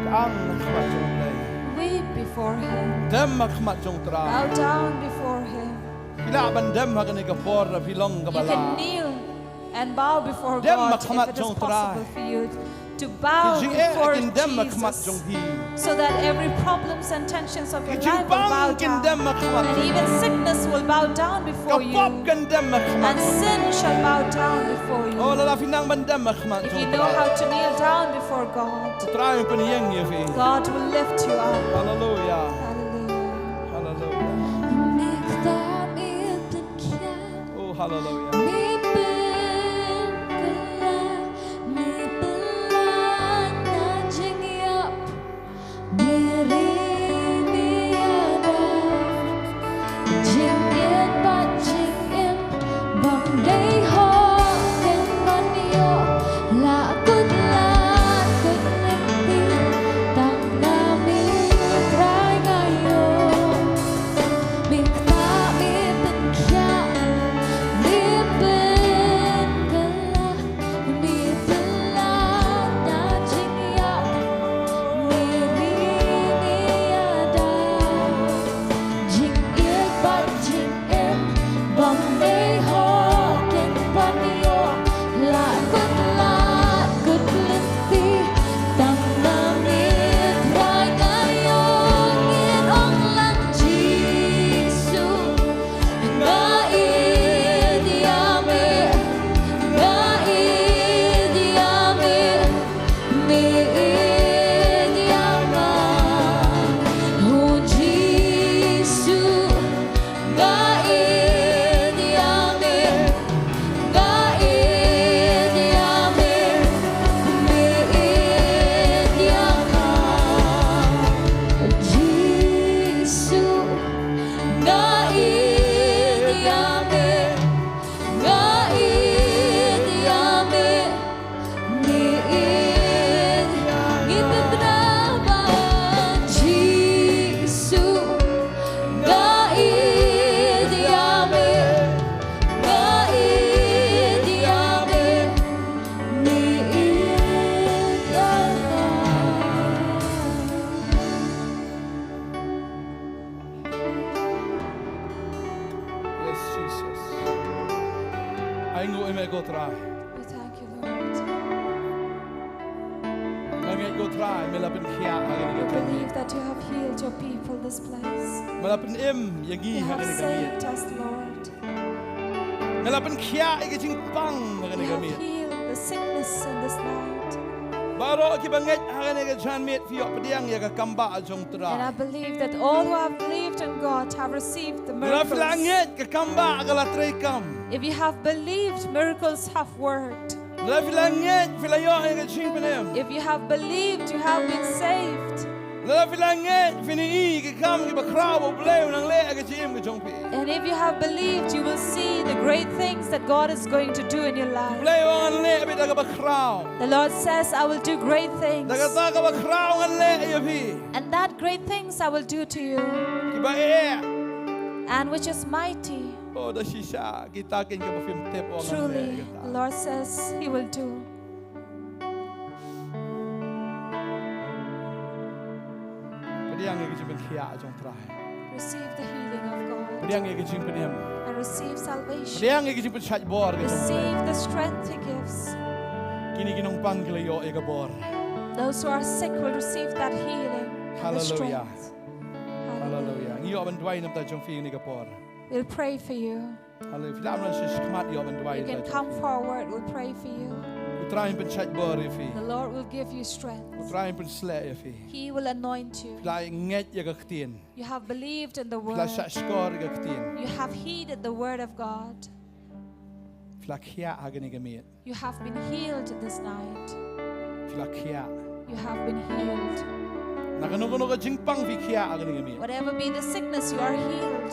Kang ha khmat jong U Blei. Weep before Him. Dem ha khmat jong U Trai. Bow down before Him. Phi lah ban dem ha kane ka por, phi long kaba lah. You can kneel and bow before God if it is possible for you to bow before Jesus. Dem ha khmat jong U Trai. Ki jingeh kin dem ha khmat jong phi. So that every problems and tensions of your life will bow down. Ki jingpang kin dem ha khmat jong phi. And even sickness will bow down before you. Ka pop kan dem ha khmat jong phi. And sin shall bow down before you. Oh, lada phi nang ban dem ha khmat jong U Trai. If you know how to kneel down before God, U Trai un pynïeng ïa phi. God will lift you up. Hallelujah. Hallelujah. Hallelujah. Me ktah me pynkhiah. Oh, hallelujah. Me pynkylla, me pynkylla na jingïap. Me ri me ïada, jingïeit bad jingim bym dei hok kein ban ïoh, la kut lad kut lynti, tang na me Trai nga ïoh. Me ktah me pynkhiah, me pynkylla, me pynkylla na jingïap, me ri me ïada, jingïeit bad jingim bym dei hok kein ban ïoh, la kut lad kut lynti, tang na me Trai nga ïoh. Ngin ong lang Jisu. Nga ïeit ïa me, nga ïeit ïa me, me ïeit ïa nga. Oh Jisu, nga ïeit ïa me, nga ïeit ïa me, me ïeit ïa nga. Jisu, nga ïeit ïa me, nga ïeit ïa me, me ïeit ïa me. Ngi pynbna ba Jisu, nga ïeit ïa me, nga ïeit ïa me, me ïeit ïa nga. Yes, Jesus. Ainguh ïa me ko Trai. We thank you, Lord. Nga ngeit ko Trai, me la pynkhiah ha kane ka jingmut. We believe that you have healed your people this place. Me la pynim ïa ngi ha kane ka jingmut. You have saved us, Lord. Me la pynkhiah ïa ka jingpang ha kane ka jingmut. You have healed the sickness in this night. Baroh kiba ngeit ha kane ka jingmut phi ïoh pdiang ïa ka kam bah jong Trai. And I believe that all who have believed in God have received the miracles. Lada phi la ngeit ka kam bah ka la treikam. If you have believed, miracles have worked. Lada phi la ngeit phi la ïoh ïa ka jingpynim. If you have believed, you have been saved. Lada phi la ngeit phin ïohi ki kam kiba khraw ba U Blei u nang leh ha ka jingim ka jong phi. And if you have believed, you will see the great things that God is going to do in your life. U Blei u ong ngan leh beit da kaba khraw. The Lord says, "I will do great things." Da kata kaba khraw ngan leh ïa phi. And that great things I will do to you. Kiba eh. and which is mighty. Oh, da shisha kita kin kaba phim tip ong. Truly, the Lord says He will do. Pdiang ïa ka jingpynkhiah jong Trai. Receive the healing of God. Pdiang ïa ka jingpynim. And receive salvation. Pdiang ïa ka jingpynshait bor ka jong Trai. Receive the strength He gives. Kine ki nongpang ki la ïoh ïa ka bor. Those who are sick will receive that healing and the strength. Hallelujah. Hallelujah. Ngi ïoh ban duwai namar jong phi kane ka por. We'll pray for you. Hallelujah. Phi lah ban wan sha khmat ïoh ban duwai. You can come forward, we'll pray for you. U Trai un pynshait bor ïa phi. The Lord will give you strength. U Trai un pynsleh ïa phi. He will anoint you. Phi la ngeit ïa ka ktien. You have believed in the word. Phi la shah shkor ïa ka ktien. You have heeded the word of God. Phi la khiah ha kane ka miet. You have been healed this night. Phi la khiah. You have been healed. Na kano kano ka jingpang phi khiah ha kane ka miet. Whatever be the sickness, you are healed.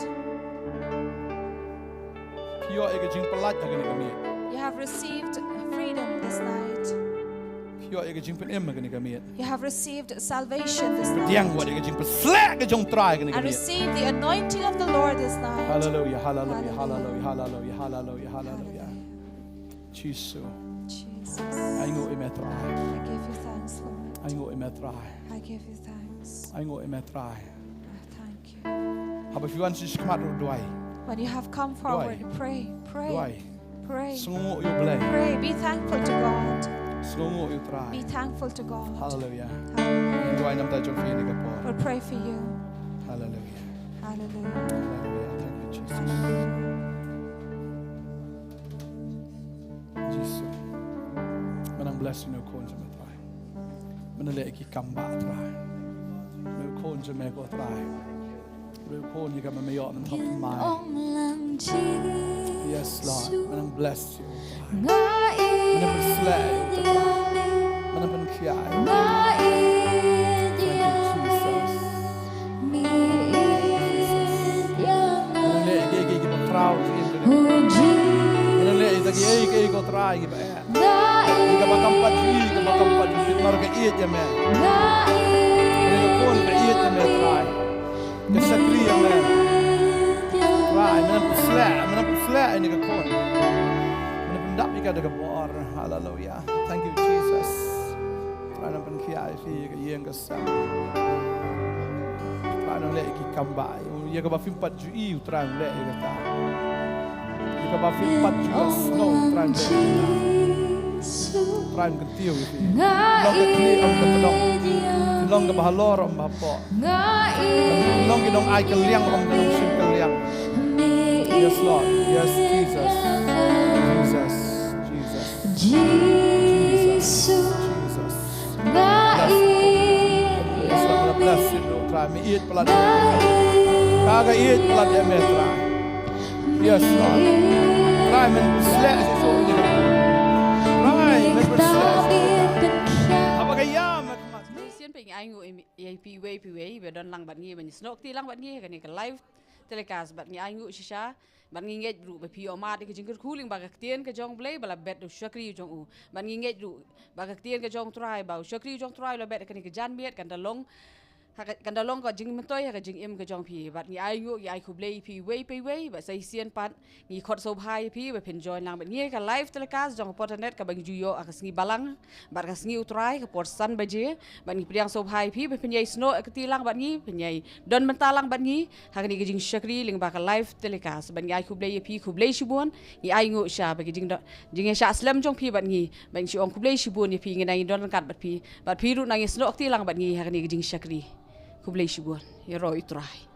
Phi ïoh ïa ka jingpyllait ha kane ka miet. You have received freedom this night. Phi ïoh ïa ka jingpynim ha kane ka miet. You have received salvation this night. Pdiang wat ïa ka jingpynsleh ka jong Trai ha kane ka miet. And receive the anointing of the Lord this night. Hallelujah, hallelujah, hallelujah, hallelujah, hallelujah, hallelujah. Jisu. Jesus. Ainguh ïa me Trai. I give you thanks, Lord. Ainguh ïa me Trai. I give you thanks. Ainguh ïa me Trai. I thank you. Haba phi wan sha khmat ruh duwai. When you have come forward, pray, pray, pray. Sngewnguh ïa u Blei. Pray, be thankful to God. Sngewnguh ïa u Trai. Be thankful to God. Hallelujah. Hallelujah. Duwai namar jong phi ha kane ka por. We'll pray for you. Hallelujah. Hallelujah. Hallelujah. Thank you, Jesus. Hallelujah. Jisu. Men nang bless ïa une u khun jong me Trai. Men nang leh ïa ki kam bah Trai. Une u khun jong me ko Trai. Une u khun ïa kaba me ïoh na thap mai. Yes, Lord. Men nang bless ïa u Trai. Men nang pynsleh ïa u Trai. Men nang pynkhiah ïa u Trai. Thank you, Jesus. Men nang leh ïa kiei kiei kiba khraw jingim jong u. Men nang leh ïa kiei kiei ko Trai kiba eh. Ïa kaba kam pat ju, ïa kaba kam pat ju, namar ka ïeit ïa me. Ïa ka khun ka ïeit ïa me Trai. Ka shakri ïa me. Trai, men nang pynsleh, men nang pynsleh ïa ka khun. Men nang pyndap ïa ka da ka bor. Hallelujah. Thank you, Jesus. Trai nang pynkhiah ïa phi ïa ka ïing ka sem. Trai nang leh ïa ki kam bah. Ïa kaba phim pat ju i u Trai un leh ïa kata. Ïa kaba phim pat ju ïohsngew u Trai un leh ïa kata. Trai un kyntiew ïa phi. Long ka khlieh ym ka tdong. Long kaba halor ym ba hapoh. Long ki nongai kylliang ym ka nongshim kylliang. Yes, Lord. Yes, Jesus. Jesus. Jesus. Jesus. Bless. Bless, bless, bless, Trai. Me ïeit palat. Ka ka ïeit palat ïa me Trai. Yes, Lord. Trai men sleh shuh shuh ïa ka. Trai men sleh shuh shuh ïa ka. Haba ka ïam ha khmat. Shisien pat ngi ainguh ïa phi iwei pa iwei ba don lang bad ngi, ba ngi snoh kti lang bad ngi ha kane ka live telecast, bad ngi ainguh shisha. Bad ngi ngeit ruh ba phi ïohmad ïa ka jingkyrkhu lyngba ka ktien ka jong u Blei ba la bet da u shakri jong u. Bad ngi ngeit ruh ba ka ktien ka jong u Trai, ba u shakri jong u Trai u la bet ha kane ka janmiet, kan da long, ha ka, kan da long ka jingmyntoi ha ka jingim ka jong phi. Bad ngi ainguh, ngi ai khublei ïa phi iwei pa iwei, bad sa shisien pat ngi khot sngewbha ïa phi ba phin join lang bad ngi ha ka live telecast jong ka Pop Dot Net kaba ngi ju ïoh ha ka sngi Balang bad ka sngi u Trai, ka por san baje. Bad ngi pdiang sngewbha ïa phi ba phin ïai snoh kti lang bad ngi, phin ïai don bynta lang bad ngi ha kane ka jingshakri lyngba ka live telecast. Bad ngi ai khublei ïa phi, khublei shibun. Ngi ainguh shisha ba ka jingdo-, jingïashah slem jong phi bad ngi. Bad ngi shu ong khublei shibun ïa phi, ngin nang ïadon ryngkat bad phi. Bad phi ruh nang ïasnoh kti lang bad ngi ha kane ka jingshakri. Khublei shibun. Ïaroh ïa u Trai.